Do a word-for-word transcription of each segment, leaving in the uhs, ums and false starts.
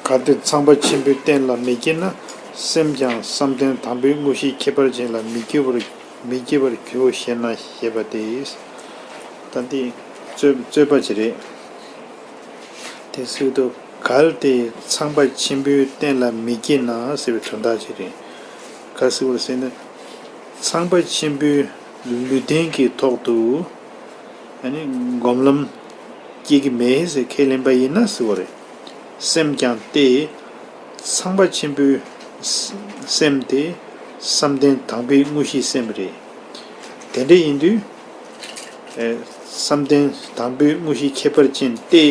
གལ་ཏེ་ཚངས་པ་ཆེན་པོའི་རྟེན་ལ་མི་སྐྱེ་ན། སེམས་ཀྱང་བསམ་གཏན་དང་པོའི་དངོས་གཞིའི་ཁྱད་པར་ཅན་ལ་མི་སྐྱེ་བར་མི་སྐྱེ་བར་འགྱུར་རོ་ཞེ་ན་ཞེས་པ་སྟེ། ད་འདི་རྩོད་རྩོད་པ་ཅིག་རེད། དེ་སྲིད་དུ་གལ་ཏེ་ཚངས་པ་ཆེན་པོའི་རྟེན་ལ་མི་སྐྱེ་ན་ཟེར་བའི་དོན་དག་ཅིག་རེད། གལ་སྲིད་པར་ཟེར་ན། ཚངས་པ་ཆེན་པོའི་ལུས་རྟེན་གྱི་ཐོག་ཏུ་ཨ་ནི་སྒོམ་ལམ་སྐྱེ་གི་མེད་ཟེར་ཁས་ལེན་པ་ཡིན་ན་ཟེར་བ་རེད། སེམས་ཀྱང་སྟེ། ཚངས་པ་ཆེན་པོའི་སེམས་དེ་བསམ་གཏན་དང་པོའི་དངོས་གཞིའི་སེམས་རེད། དེ་འདྲ་ཡིན་དུས། ཨེ། བསམ་གཏན་དང་པོའི་དངོས་གཞིའི་ཁྱད་པར་ཅན་ཏེ།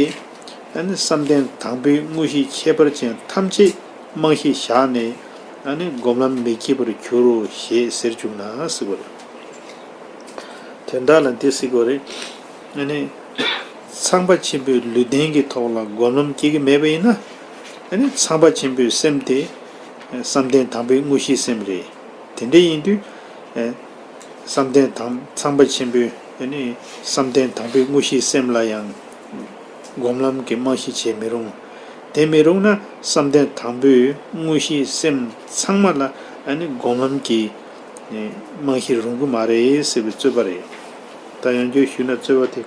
ཨ་ནི་བསམ་གཏན་དང་པོའི་དངོས་གཞིའི་ཁྱད་པར་ཅན་ཐམས་ཅད་རྨང་གཞི་བཞག་ནས། ཨ་ནི་སྒོམ་ལམ་མི་སྐྱེ་བར་འགྱུར་རོ་ཞེས་ཟེར་བཅུག་ན་ཟེར་བ་རེད། དོན་དག་ལ་འདི་ཟེར་དགོས་རེད། ཨ་ནི། ཚངས་པ་ཆེན་པོའི་ལུས་རྟེན་གྱི་ཐོག་ལ་སྒོམ་ལམ་སྐྱེ་གི་མེད་པ་ཡིན་ན། ཨ་ནི་ཚངས་པ་ཆེན་པོའི་སེམས་དེ། བསམ་གཏན་དང་པོའི་དངོས་གཞིའི་སེམས་རེད། དེ་འདྲ་ཡིན་དུས། བསམ་གཏན་དང་ཚངས་པ་ཆེན་པོའི་ཨ་ནི་བསམ་གཏན་དང་པོའི་དངོས་གཞིའི་སེམས་ལ་ཡང་སྒོམ་ལམ་གྱི་རྨང་གཞི་བྱེད་མི་རུང་། དེ་མི་རུང་ན་བསམ་གཏན་དང་པོའི་དངོས་གཞིའི་སེམས་ཚང་མ་ལ་ཨ་ནི་སྒོམ་ལམ་གྱི་རྨང་གཞི་རུང་གི་མ་རེད་ཟེར་བའི་རྩོད་པ་རེད། ད་ཡང་བསྐྱར་ཞུས་ན་རྩོད་པ་དེ།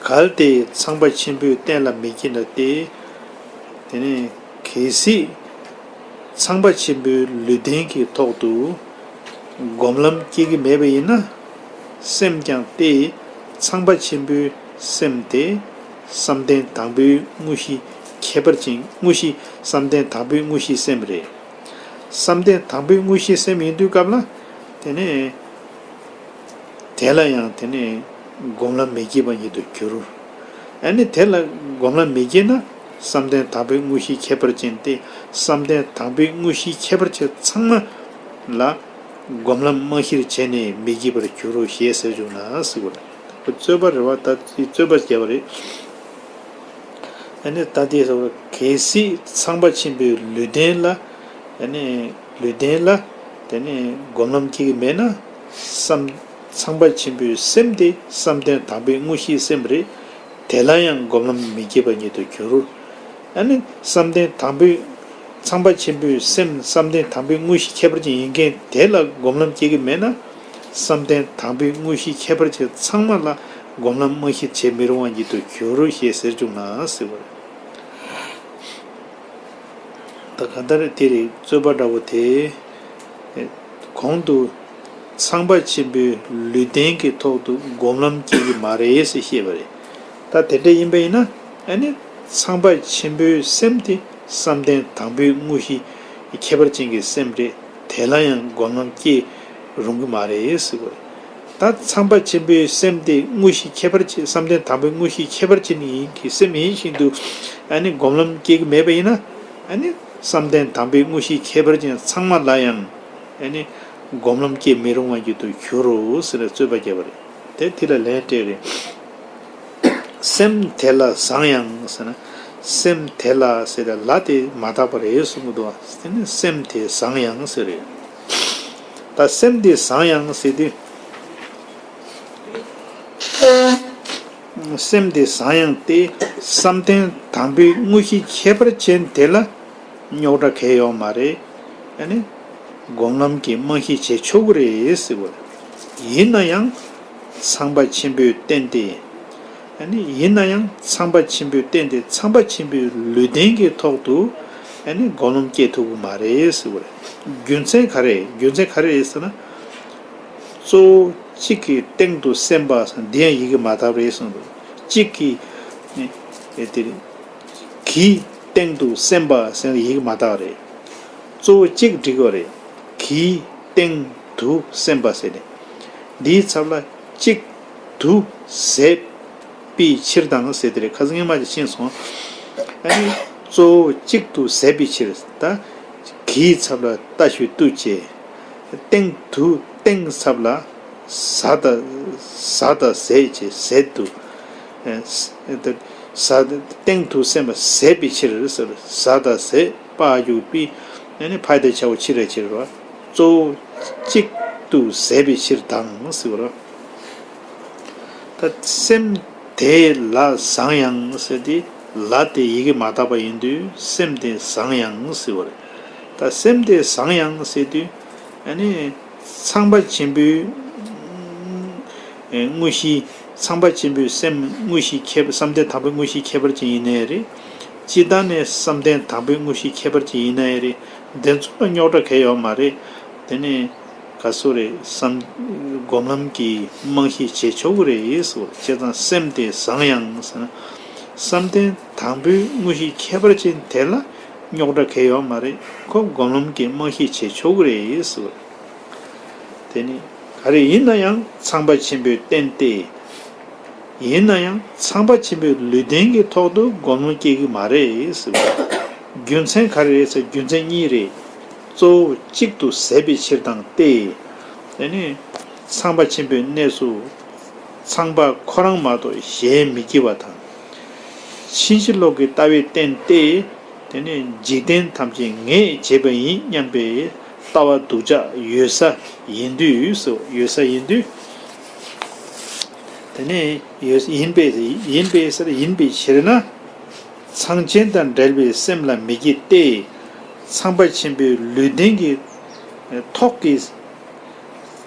གལ་ཏེ་ཚངས་པ་ཆེན་པོའི་རྟེན་ལ་མི་སྐྱེ་ན་སྟེ། དེ་ནས་གལ་སྲིད་ཚངས་པ་ཆེན་པོའི་ལུས་རྟེན་གྱི་ཐོག་ཏུ་སྒོམ་ལམ་སྐྱེ་གི་མེད་པ་ཡིན་ན། སེམས་ཀྱང་སྟེ། ཚངས་པ་ཆེན་པོའི་སེམས་དེ་བསམ་གཏན་དང་པོའི་དངོས་གཞི་ཁྱད་པར་ཅན། དངོས་གཞི། བསམ་གཏན་དང་པོའི་དངོས་གཞིའི་སེམས་རེད། བསམ་གཏན་དང་པོའི་དངོས་གཞིའི་སེམས་ཡིན་དུས་སྐབས་ལ། དེ་ནས། དེ་ལ་ཡང་དེ་ནས་སྒོམ་ལམ་མི་སྐྱེ་བ་ཉིད་དུ་འགྱུར། ཨ་ནི་དེ་ལ་སྒོམ་ལམ་མི་སྐྱེ་ན། བསམ་གཏན་དང་པོའི་དངོས་གཞིའི་ཁྱད་པར་ཅན་ཏེ། བསམ་གཏན་དང་པོའི་དངོས་གཞིའི་ཁྱད་པར་ཅན་ཚང་མ་ལ་སྒོམ་ལམ་རྨང་གཞིར་བྱས་ནས་མི་སྐྱེ་བར་འགྱུར་རོ་ཞེས་ཟེར་བྱུང་ན་ཟེར་བ་རེད། རྩོད་པ་རེད་བ། ད་རྩོད་པ་བརྒྱབ་པ་རེད། ཨ་ནི་ད་དེ་ཟེར་བ་གལ་སྲིད་ཚངས་པ་ཆེན་པོའི་ལུས་རྟེན་ལ། ཨ་ནི་ལུས་རྟེན་ལ་དེ་ནས་སྒོམ་ལམ་སྐྱེ་གི་མེད་ན། བསམ། ཚངས་པ་ཆེན་པོའི་སེམས་དེ་བསམ་གཏན་དང་པོའི་དངོས་གཞིའི་སེམས་རེད། དེ་ལ་ཡང་སྒོམ་ལམ་མི་སྐྱེ་བ་ཉིད་དུ་འགྱུར། ཨ་ནི་བསམ་གཏན་དང་པོའི། ཚངས་པ་ཆེན་པོའི་སེམས་བསམ་གཏན་དང་པོའི་དངོས་གཞི་ཁྱད་པར་ཅན་ཡིན་མཁན་དེ་ལ་སྒོམ་ལམ་སྐྱེ་གི་མེད་ན། བསམ་གཏན་དང་པོའི་དངོས་གཞི་ཁྱད་པར་ཅན་ཚང་མ་ལ་སྒོམ་ལམ་རྨང་གཞིར་བྱེད་མི་རུང་བ་ཉིད་དུ་འགྱུར་ཞེས་ཟེར་བྱུང་ན་ཟེར་བ་རེད། ད་གང་ལྟར་དེ་རེད། རྩོད་པ་འདྲ་བོ་དེ། གོང་དུ་ཚངས་པ་ཆེན་པོའི་ལུས་རྟེན་གྱི་ཐོག་ཏུ་སྒོམ་ལམ་སྐྱེ་གི་མ་རེད་ཟེར་བཤད་པ་རེད། ད་དེ་འདྲ་ཡིན་པ་ཡིན་ན། ཨ་ནི་ཚངས་པ་ཆེན་པོའི་སེམས་དེ་བསམ་གཏན་དང་པོའི་དངོས་གཞི་ཁྱད་པར་ཅན་གྱི་སེམས་རེད། དེ་ལ་ཡང་སྒོམ་ལམ་སྐྱེ་རུང་གི་མ་རེད་ཟེར་བ་རེད། ད་ཚངས་པ་ཆེན་པོའི་སེམས་དེ་དངོས་གཞི་ཁྱད་པར་ཅན། བསམ་གཏན་དང་པོའི་དངོས་གཞི་ཁྱད་པར་ཅན་ཡིན་གྱི་སེམས་ཡིན་བཞིན་དུ། ཨ་ནི་སྒོམ་ལམ་སྐྱེ་གི་མེད་པ་ཡིན་ན། ཨ་ནི་བསམ་གཏན་དང་པོའི་དངོས་གཞི་ཁྱད་པར་ཅན་ཚང་མ་ལ་ཡང་། ཨ་ནི་སྒོམ་ལམ་སྐྱེ་མི་རུང་བ་ཉིད་དུ་འགྱུར་རོ་ཟེར་ནས་རྩོད་པ་བརྒྱབ་པ་རེད། དེ་དེ་ལ་ལན་སྤྲད་རེད། སེམས་དེ་ལ་བཟང་ཡང་ཟེར་ན། སེམས་དེ་ལ་ཟེར་ཏེ་ལ་དེ་མ་དག་པ་རེད་གསུང་གི་འདུག་བ། དེ་ནི་སེམས་དེ་བཟང་ཡང་ཟེར་རེད། ད་སེམས་དེ་བཟང་ཡང་ཟེར་དུས། སེམས་དེ་བཟང་ཡང་སྟེ། བསམ་གཏན་དང་པོའི་དངོས་གཞི་ཁྱད་པར་ཅན་དེ་ལ་རྙོག་དྲ་གང་ཡང་ཡོད་མ་རེད། ཨ་ནི་སྒོམ་ལམ་གྱི་རྨང་གཞི་བྱེད་ཆོག་གི་རེད་ཟེར་བ་རེད། ཡིན་ན་ཡང་ཚངས་པ་ཆེན་པོའི་རྟེན་དེ། ཨ་ནི་ཡིན་ན་ཡང་ཚངས་པ་ཆེན་པོའི་རྟེན་དེ་ཚངས་པ་ཆེན་པོའི་ལུས་རྟེན་གྱི་ཐོག་ཏུ། ཨ་ནི་སྒོམ་ལམ་སྐྱེ་ཐུབ་ཀྱི་མ་རེད་ཟེར་བ་རེད། རྒྱུ་མཚན་ག་རེ། རྒྱུ་མཚན་ག་རེ་རེད་ཟེར་ན། གཙོ་བོ་གཅིག་གི་སྟེང་དུ་སེམས་པ་ཟེར་འདི་ཡང་ཡི་གེ་མ་དག་རེད་གསུངས་འདུག་གཅིག་གི་ནི་ཨེ་དེ་རེད། གྱི་སྟེང་དུ་སེམས་པ་ཟེར་ཡི་གེ་མ་དག་རེད། གཙོ་བོ་གཅིག་འགྲིག་གི་རེད། གྱི་སྟེང་དུ་སེམས་པ་ཟེར་ནས། འདིའི་ཚབ་ལ་གཅིག་ཏུ་ཟད་པའི་ཕྱིར་དང་ཟེར་དེ་རེད། ཁ་སང་སྔོན་མ་ཅིག་ཕྱིན་སོང་། ཨ་ནི་གཙོ་བོ་གཅིག་ཏུ་ཟད་པའི་ཕྱིར། ད་གྱི་ཚབ་ལ་ཏ་ཞབས་ཀྱུ་ཏུ་བྱས། སྟེང་དུ། སྟེང་ཚབ་ལ་ཟ་ད། ཟ་ད་ཟད་བྱས། ཟད་དུ། ཨ་ཟ། སྟེང་དུ་སེམས་པ་ཟད་པའི་ཕྱིར་ཟེར། ཟ་ད་ཟད། པ་ཞབས་ཀྱུ་པི། ཨ་ནི་ཕ་ཡ་བཏགས་ཕྱ་བ་ཕྱི་ར་ཕྱིར་རོ། གཙོ་བོ་གཅིག་ཏུ་ཟད་པའི་ཕྱིར་དང་ཟེར་བ་རོ། ད་སེམས་དེ་ལ་བཟང་ཡང་ཟེར་ཏེ། ལ་དེ་ཡི་གེ་མ་དག་པ་ཡིན་དུས་སེམས་དེ་བཟང་ཡང་ཟེར་བ་རེད། ད་སེམས་དེ་བཟང་ཡང་ཟེར་དུས་ཨ་ནི་ཚངས་པ་ཆེན་པོའི་དངོས་གཞི། ཚངས་པ་ཆེན་པོའི་སེམས་དངོས་གཞི་ཁྱད་བསམ་གཏན་དང་པོའི་དངོས་གཞི་ཁྱད་པར་ཅན་ཡིན་ནའི་རེད། སྤྱིར་བཏང་ནས་བསམ་གཏན་དང་པོའི་དངོས་གཞི་ཁྱད་པར་ཅན་ཡིན་ནའི་རེད། དེ་ཚོ་ལ་རྙོག་དྲ་གང་ཡང་ཡོད་མ་རེད། དེ་ནས་ག་སོ་རེད་བསམ། སྒོམ་ལམ་གྱི་རྨང་གཞི་བྱེད་ཆོག་གི་རེད་ཟེར་བ། བྱས་ཙང་སེམས་དེ་བཟང་ཡང་ཟེར་ན། བསམ་གཏན་དང་པོའི་དངོས་གཞི་ཁྱད་པར་ཅན་དེ་ལ་རྙོག་དྲ་གང་ཡང་ཡོད་མ་རེད། ཁོ་སྒོམ་ལམ་གྱི་རྨང་གཞི་བྱེད་ཆོག་གི་རེད་ཟེར་བ། དེ་ནི་ག་རེ་ཡིན་ན་ཡང་ཚངས་པ་ཆེན་པོའི་རྟེན་ཏེ། ཡིན་ན་ཡང་ཚངས་པ་ཆེན་པོའི་ལུས་རྟེན་གྱི་ཐོག་ཏུ་སྒོམ་ལམ་སྐྱེ་གི་མ་རེད་ཟེར་བ། རྒྱུ་མཚན་ག་རེ་རེད་ཟེར། རྒྱུ་མཚན་གཉིས་རེད། གཙོ་བོ་གཅིག་ཏུ་ཟད་པའི་ཕྱིར་དང་སྟེ། དེ་ནི་ཚངས་པ་ཆེན་པོའི་གནས་སུ་ཚངས་པ་ཁོ་རང་མ་གཏོགས་གཞན་མི་སྐྱེ་བ་དང་། ཕྱིན་ཅི་ལོག་གི་ལྟ་བའི་རྟེན་ཏེ། དེ་ནི་འཇིག་རྟེན་ཐམས་ཅད་ངས་བྱས་པ་ཡིན་སྙམ་པའི་ལྟ་བ་སྡུག་ཅག་ཡོད་ས་ཡིན་དུས་སོ། ཡོད་ས་ཡིན་དུས། དེ་ནི་ཡོད་ཡིན་པའི་ཡིན་པའི་ཟེར་ཡིན་པའི་ཕྱིར་ན། ཚངས་ཆེན་དང་བྲལ་བའི་སེམས་ལ་མི་སྐྱེ་སྟེ། ཚངས་པ་ཆེན་པོའི་ལུས་རྟེན་གྱི་ཐོག་གི་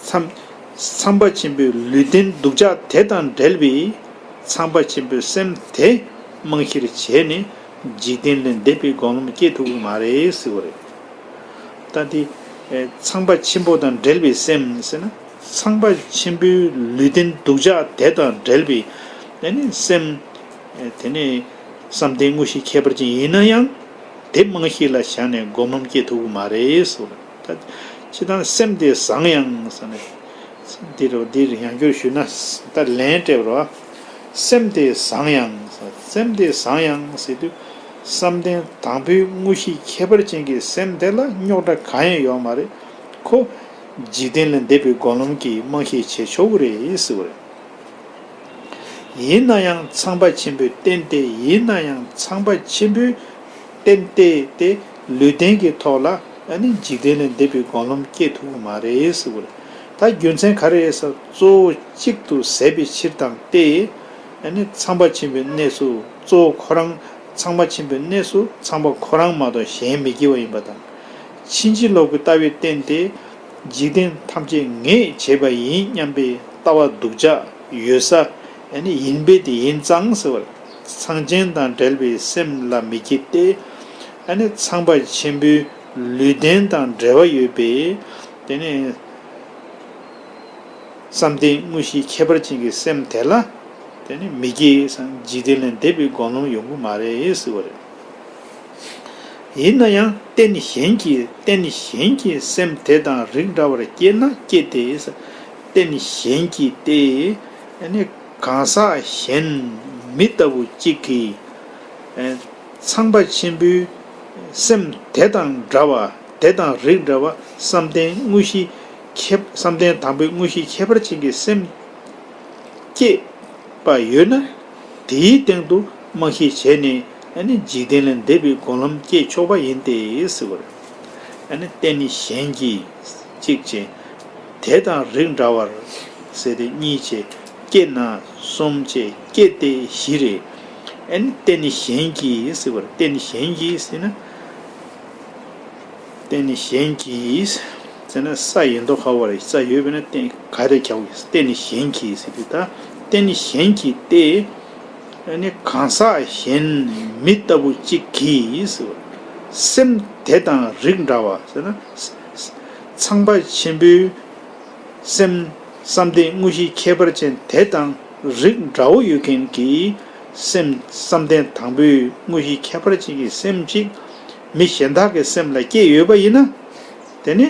ཚངས་ཚངས་པ་ཆེན་པོའི་ལུས་རྟེན་སྡུག་ཅག་དེ་དང་བྲལ་བའི་ཚངས་པ་ཆེན་པོའི་སེམས་དེ་རྨང་གཞིར་བྱས་ནས་འཇིག་རྟེན་ལས་འདས་པའི་སྒོམ་ལམ་སྐྱེ་ཐུབ་ཀྱི་མ་རེད་ཟེར་བ་རེད། ད་འདི་ཚངས་པ་ཆེན་པོ་དང་བྲལ་བའི་སེམས་ཟེར་ན། ཚངས་པ་ཆེན་པོའི་ལུས་རྟེན་སྡུག་ཅག་དེ་དང་བྲལ་བའི་དེ་ནི་སེམས། དེ་ནི་བསམ་གཏན་དངོས་གཞི་ཁྱད་པར་ཅན་ཡིན་ན་ཡང་དེ་རྨང་གཞི་ལ་བཞག་ནས་སྒོམ་ལམ་སྐྱེ་ཐུབ་ཀྱི་མ་རེད་ཟེར་བ་རེད། ད་སྤྱིར་བཏང་སེམས་དེ་བཟང་ཡང་ཟེར་ནས། འདི་རུ་འདིར་ཡང་བསྐྱར་ཞུས་ན། ད་ལན་སྤྲད་པ་རེད་བ། སེམས་དེ་བཟང་ཡང་། སེམས་དེ་བཟང་ཡང་ཟེར་དུས། བསམ་གཏན་དང་པོའི་དངོས་གཞི་ཁྱད་པར་ཅན་གྱི་སེམས་དེ་ལ་རྙོག་དྲ་གང་ཡང་ཡོད་མ་རེད། ཁོ་འཇིག་རྟེན་ལས་འདས་པའི་སྒོམ་ལམ་གྱི་རྨང་གཞི་བྱེད་ཆོག་གི་རེད་ཟེར་བ་རེད། ཡིན་ན་ཡང་ཚངས་པ་ཆེན་པོའི་རྟེན་ཏེ། ཡིན་ན་ཡང་ཚངས་པ་ཆེན་པོའི་རྟེན་ཏེ་སྟེ། ལུས་རྟེན་གྱི་ཐོག་ལ་ཨ་ནི་འཇིག་རྟེན་ལས་འདས་པའི་སྒོམ་ལམ་སྐྱེ་ཐུབ་ཀྱི་མ་རེད་ཟེར་བ་རེད། ད་རྒྱུ་མཚན་ག་རེ་རེད་ཟེར། གཙོ་བོ་གཅིག་ཏུ་ཟད་པའི་ཕྱིར་དང་སྟེ། ཨ་ནི་ཚངས་པ་ཆེན་པོའི་གནས་སུ་གཙོ་བོ་ཁོ་རང་། ཚངས་པ་ཆེན་པོའི་གནས་སུ་ཚངས་པ་ཁོ་རང་མ་གཏོགས་གཞན་མི་སྐྱེ་བ་ཡིན་པ་དང་། ཕྱིན་ཅི་ལོག་གི་ལྟ་བའི་རྟེན་ཏེ། འཇིག་རྟེན་ཐམས་ཅད་ངས་བྱས་པ་ཡིན་སྙམ་པའི་ལྟ་བ་སྡུག་ཅག་ཡོད་ས་ཨ་ནི་ཡིན་པས་དེ་ཡིན་ཙང་ཟེར་བ་རེད། ཚངས་ཆེན་དང་བྲལ་བའི་སེམས་ལ་མི་སྐྱེ་སྟེ། ཨ་ནི་ཚངས་པ་ཆེན་པོའི་ལུས་རྟེན་དང་འབྲེལ་བ་ཡོད་པས། དེ་ནི་བསམ་གཏན་དངོས་གཞིའི་ཁྱད་པར་ཅན་གྱི་སེམས་དེ་ལ་དེ་ནི་མི་སྐྱེ་ས། འཇིག་རྟེན་ལས་འདས་པའི་སྒོམ་ལམ་ཡོང་གི་མ་རེད་ཟེར་བ་རེད། ཡིན་ན་ཡང་རྟེན་གཞན་གྱིས། རྟེན་གཞན་གྱིས་སེམས་དེ་དང་རིགས་འདྲ་བར་སྐྱེས་ན་སྐྱེ་སྟེ། རྟེན་གཞན་གྱིས་ཏེ། ནི་གང་ཟག་གཞན་མི་ལྟ་བུ་གཅིག་གིས། ཚངས་པ་ཆེན་པོའི་སེམས་དེ་དང་འདྲ་བ། དེ་དང་རིགས་འདྲ་བ་བསམ་གཏན་དངོས་གཞི་ཁྱད། བསམ་གཏན་དང་པོའི་དངོས་གཞི་ཁྱད་པར་ཅན་གྱི་སེམས་སྐྱེས་པ་ཡོད་ན། དེའི་སྟེང་དུ་རྨང་གཞི་བྱས་ནས་ཨ་ནི་འཇིག་རྟེན་ལས་འདས་པའི་སྒོམ་ལམ་སྐྱེ་ཆོག་པ་ཡིན་ཏེ་ཟེར་བ་རེད། ཨ་ནི་རྟེན་གཞན་གྱིས་གཅིག་བྱས། དེ་དང་རིགས་འདྲ་བར་ཟེར་ཏེ་གཉིས་བྱས། སྐྱེས་ན་གསུམ་བྱས། སྐྱེ་སྟེ་བཞི་རེད། ཨ་ནི་རྟེན་གཞན་གྱིས་ཟེར་བ་རེད། རྟེན་གཞན་གྱིས་ཟེར་ན། རྟེན་གཞན་གྱིས་ཟེར་ན་ས་ཡིན་མདོག་ཁ་བ་རེད། ས་ཡོད་པས་ན་རྟེན་ག་རེ་རྒྱག་དགོས། རྟེན་གཞན་གྱིས་ཟེར་དུས་ད་རྟེན་གཞན་གྱིས་ཏེ། ཨ་ནི་གང་ཟག་གཞན་མི་ལྟ་བུ་གཅིག་གིས་ཟེར་བ། སེམས་དེ་དང་རིགས་འདྲ་བ་ཟེར་ན། ཚངས་པ་ཆེན་པོའི་སེམས་བསམ་གཏན་དངོས་གཞིའི་ཁྱད་པར་ཅན་དེ་དང་རིགས་འདྲ་བོ་ཡོད་མཁན་གྱི་སེམས། བསམ་གཏན་དང་པོའི་དངོས་གཞིའི་ཁྱད་པར་ཅན་གྱི་སེམས་གཅིག་མི་གཞན་དག་གི་སེམས་ལ་སྐྱེས་ཡོད་པ་ཡིན་ན། དེ་ནི་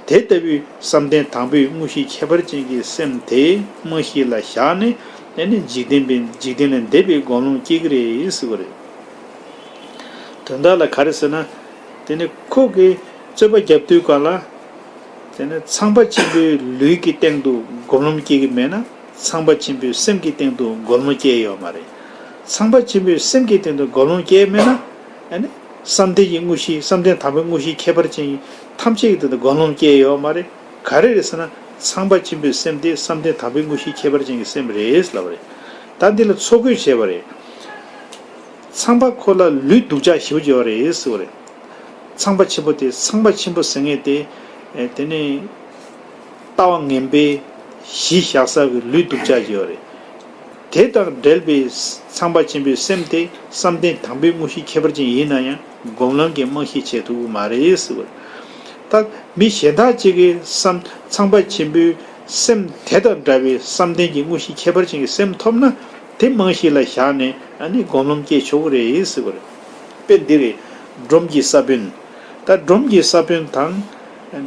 དེ་ལྟ་བུའི་བསམ་གཏན་དང་པོའི་དངོས་གཞིའི་ཁྱད་པར་ཅན་གྱི་སེམས་དེ་རྨང་གཞི་ལ་བཞག་ནས། དེ་ནི་འཇིག་རྟེན་པའི། འཇིག་རྟེན་ལས་འདས་པའི་སྒོམ་ལམ་སྐྱེ་གི་རེད་ཟེར་བ་རེད། དོན་དག་ལ་ག་རེ་ཟེར་ན། དེ་ནི་ཁོ་གིས་རྩོད་པ་རྒྱབ་དུས་སྒང་ལ། དེ་ནི་ཚངས་པ་ཆེན་པོའི་ལུས་ཀྱི་སྟེང་དུ་སྒོམ་ལམ་སྐྱེ་གི་མེད་ན། ཚངས་པ་ཆེན་པོའི་སེམས་ཀྱི་སྟེང་དུ་སྒོམ་ལམ་སྐྱེ་ཡོད་མ་རེད། ཚངས་པ་ཆེན་པོའི་སེམས་ཀྱི་སྟེང་དུ་སྒོམ་ལམ་སྐྱེ་མེད་ན། ཨ་ནི་བསམ་གཏན་གྱི་དངོས་གཞི། བསམ་གཏན་དང་པོའི་དངོས་གཞིའི་ཁྱད་པར་ཅན་ཐམས་ཅད་ཀྱི་སྟེང་དུ་སྒོམ་ལམ་སྐྱེ་ཡོད་མ་རེད། ག་རེ་རེད་ཟེར་ན། ཚངས་པ་ཆེན་པོའི་སེམས་དེ་བསམ་གཏན་དང་པོའི་དངོས་གཞིའི་ཁྱད་པར་ཅན་གྱི་སེམས་རེད་ལབ་པ་རེད། ད་འདི་ལ་ཚོགས་བགོས་བྱས་པ་རེད། ཚངས་པ་ཁོ་ལ་ལུས་སྡུག་ཅག་ཞེ་པོ་ཅིག་ཡོད་རེད་ཟེར་བ་རེད། ཚངས་པ་ཆེན་པོ་དེ་ཚངས་པ་ཆེན་པོ་ཟེར་མཁན་དེ། ཨེ་དེ་ནི་ལྟ་བ་ངན་པའི་གཞི་བཞག་ས་གི་ལུས་སྡུག་ཅག་ཅིག་ཡོད་རེད། དེ་དང་འབྲེལ་བའི་ཚངས་པ་ཆེན་པོའི་སེམས་དེ་བསམ་གཏན་དང་པོའི་དངོས་གཞི་ཁྱད་པར་ཅན་ཡིན་ན་ཡང་སྒོམ་ལམ་གྱི་རྨང་གཞི་བྱེད་ཐུབ་ཀྱི་མ་རེད་ཟེར་བ་རེད། ད་མི་གཞན་དག་ཅིག་གིས་བསམ་ཚངས་པ་ཆེན་པོའི་སེམས་དེ་དང་འདྲ་བའི་བསམ་གཏན་གྱི་དངོས་གཞི་ཁྱད་པར་ཅན་གྱི་སེམས་ཐོབ་ན། དེ་རྨང་གཞི་ལ་བཞག་ནས་ཨ་ནི་སྒོམ་ལམ་སྐྱེ་ཆོག་གི་རེད་ཟེར་བ་རེད། དཔེ་འདི་རེད། སྒྲོམ་གྱི་ས་བོན། ད་སྒྲོམ་གྱི་ས་བོན་དང་།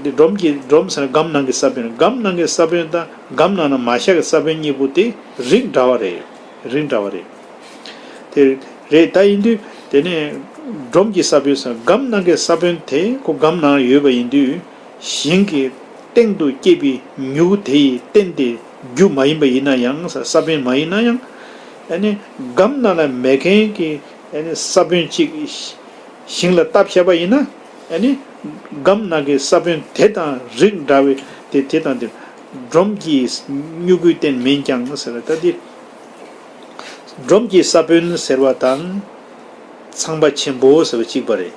འདི་སྒྲོམ་གྱི་སྒྲོམ་ཟེར་ན་སྒམ་ནང་གི་ས་བོན། སྒམ་ནང་གི་ས་བོན་དང་སྒམ་ནང་ན་མ་བཞག་གི་ས་བོན་གཉིས་པོ་དེ་རིགས་འདྲ་བ་རེད། རིགས་འདྲ་བ་རེད། དེ་རེད། ད་ཡིན་དུས་དེ་ནས་སྒྲོམ་གྱི་ས་བོན་ཟེར་ན་སྒམ་ནང་གི་ས་བོན་དེ་ཁོ་སྒམ་ནང་ཡོད་པ་ཡིན་དུས། ཞིང་གི་སྟེང་དུ་སྐྱེས་པའི་མྱུ་གུ་དེ་ཡི་རྟེན་དེ་རྒྱུ་མ་ཡིན་པ་ཡིན་ན་ཡང་ས་ས་བོན་མ་ཡིན་ན་ཡང་། ཨ་ནི་སྒམ་ནང་ལ་མེད་མཁན་གྱི་ཨ་ནི་ས་བོན་གཅིག་ཞིང་ལ་བཏབ་བཞག་པ་ཡིན་ན། ཨ་ནི་སྒམ་ནང་གི་ས་བོན་དེ་དང་རིགས་འདྲ་བའི་དེ་དེ་དང་དེ་སྒྲོམ་གྱི་མྱུ་གུའི་རྟེན་མིན་ཀྱང་ཟེར་བ་ད་དེ། སྒྲོམ་གྱི་ས་བོན་ཟེར་བ་དང་། ཚངས་པ་ཆེན་པོ་ཟེར་བ་གཅིག་པ་རེད།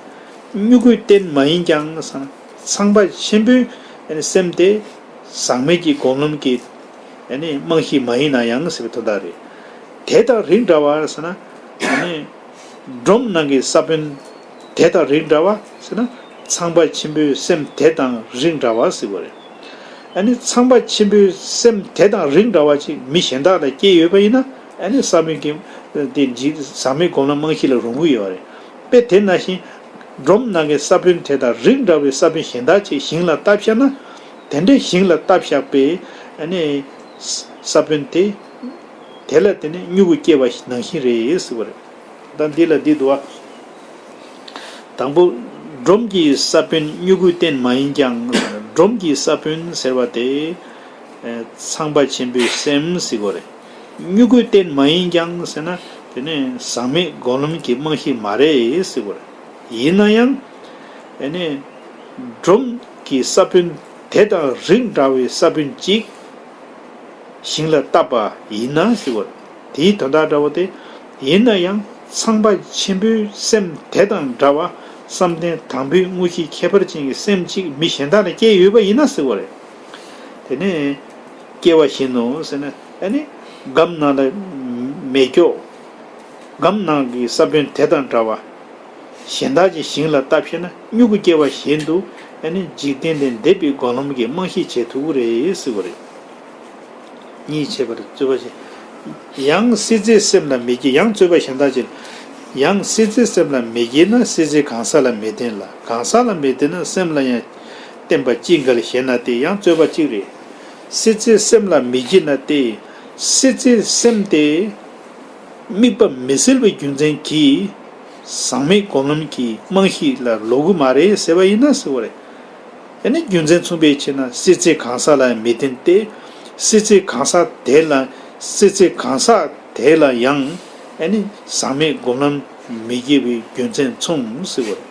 མྱུ་གུའི་རྟེན་མ་ཡིན་ཀྱང་ཚངས་པ་ཆེན་པོའི་སེམས་དེ་ཟག་མེད་ཀྱི་སྒོམ་ལམ་གྱི་རྨང་གཞི་མ་ཡིན་ན་ཡང་ཟེར་བའི་དོན་དག་རེད། དེ་དང་རིགས་འདྲ་བ་ཟེར་ན། སྒྲོམ་ནང་གི་ས་བོན་དེ་དང་རིགས་འདྲ་བ་ཟེར་ན། ཚངས་པ་ཆེན་པོའི་སེམས་དེ་དང་རིགས་འདྲ་བ་ཟེར་བ་རེད། ཨ་ནི་ཚངས་པ་ཆེན་པོའི་སེམས་དེ་དང་རིགས་འདྲ་བ་ཅིག་མི་གཞན་དག་ལ་སྐྱེས་ཡོད་པ་ཡིན་ན། ཨ་ནི་ས་བོན་གྱི་དེ་འཇིག་ཟག་མེད་སྒོམ་ལམ་རྨང་གཞི་ལ་རུང་གི་ཡོད་རེད། དཔེ་དེ་ནང་བཞིན་སྒྲོམ་ནང་གི་ས་བོན་དེ་དང་རིགས་འདྲ་བའི་ས་བོན་གཞན་དག་ཅིག་ཞིང་ལ་བཏབ་བཞག་ན། དེ་འདྲའི་ཞིང་ལ་བཏབ་བཞག་པའི་ཨ་ནི་ས་བོན་དེ་དེ་ལ་དེ་ནི་མྱུ་གུ་སྐྱེས་པ་ནང་བཞིན་རེད་ཟེར་བ་རེད། ད་འདི་ལ་འདི་འདུག་བ། དང་པོ། སྒྲོམ་གྱི་ས་བོན་མྱུ་གུའི་རྟེན་མ་ཡིན་ཀྱང་། སྒྲོམ་གྱི་ས་བོན་ཟེར་བ་དེ། ཚངས་པ་ཆེན་པོའི་སེམས་ཟེར་དགོས་རེད། མྱུ་གུའི་རྟེན་མ་ཡིན་ཀྱང་ཟེར་ན། དེ་ནི་ཟག་མེད་སྒོམ་ལམ་གྱི་རྨང་གཞི་མ་རེད་ཟེར་དགོས་རེད། ཡིན་ན་ཡང་། དེ་ནི་སྒྲོམ་གྱི་ས་བོན་དེ་དང་རིགས་འདྲ་བའི་ས་བོན་གཅིག་ཞིང་ལ་བཏབ་པ་ཡིན་ན་ཟེར་བ། དེའི་དོན་དག་འདྲ་བོ་དེ། ཡིན་ན་ཡང་ཚངས་པ་ཆེན་པོའི་སེམས་དེ་དང་འདྲ་བ། བསམ་གཏན་དང་པོའི་དངོས་གཞིའི་ཁྱད་པར་ཅན་གྱི་སེམས་གཅིག་མི་གཞན་དག་ལ་སྐྱེས་ཡོད་པ་ཡིན་ན་ཟེར་བ་རེད། དེ་ནས་སྐྱེ་བ་བཞིན་དུ་ཟེར་ན། ཨ་ནི་སྒམ་ནང་ལ་མེ་སྒྱོགས། སྒམ་ནང་གི་ས་བོན་དེ་དང་འདྲ་བ། གཞན་དག་གི་ཞིང་ལ་བཏབ་ཤེ་ན་མྱུ་གུ་སྐྱེ་བ་བཞིན་དུ། ཨ་ནི་འཇིག་རྟེན་ལས་འདས་པའི་སྒོམ་ལམ་གྱི་རྨང་གཞི་བྱེད་ཐུབ་ཀྱི་རེད་ཟེར་བ་རེད། གཉིས་ཆད་པར་རྩོད་པ་བྱེད། ཡང་སྲིད་རྩེའི་སེམས་ལ་མི་སྐྱེ། ཡང་རྩོད་པ་གཞན་དག་ཅིག་ཡང་སྲིད་རྩེའི་སེམས་ལ་མི་སྐྱེ་ན་སྲིད་རྩེའི་གང་ཟག་ལ་མི་བརྟེན་ལ། གང་ཟག་ལ་མི་བརྟེན་ན་སེམས་ལ་ཡང་བརྟེན་པ་ཅི་འགལ་ཞེ་ན་སྟེ། ཡང་རྩོད་པ་གཅིག་རེད། སྲིད་རྩེའི་སེམས་ལ་མི་སྐྱེ་ན་སྟེ། སྲིད་རྩེའི་སེམས་དེ་དམིགས་པ་མི་སེལ་བའི་རྒྱུ་མཚན་གྱིས་ཟག་མེད་སྒོམ་ལམ་གྱི་རྨང་གཞི་ལ་ལོག་གི་མ་རེད་ཟེར་བ་ཡིན་ན་ཟེར་བ་རེད། ཨ་ནི་རྒྱུ་མཚན་མཚུངས་པའི་ཕྱིར་ན་སྲིད་རྩེའི་གང་ཟག་ལ་མི་བརྟེན་ཏེ། སྲིད་རྩེའི་གང་ཟག་དེ་ལ། སྲིད་རྩེའི་གང་ཟག་དེ་ལ་ཡང་ཨ་ནི་ཟག་མེད་སྒོམ་ལམ་མི་སྐྱེ་བའི་རྒྱུ་མཚན་མཚུངས་ཟེར་བ་རེད།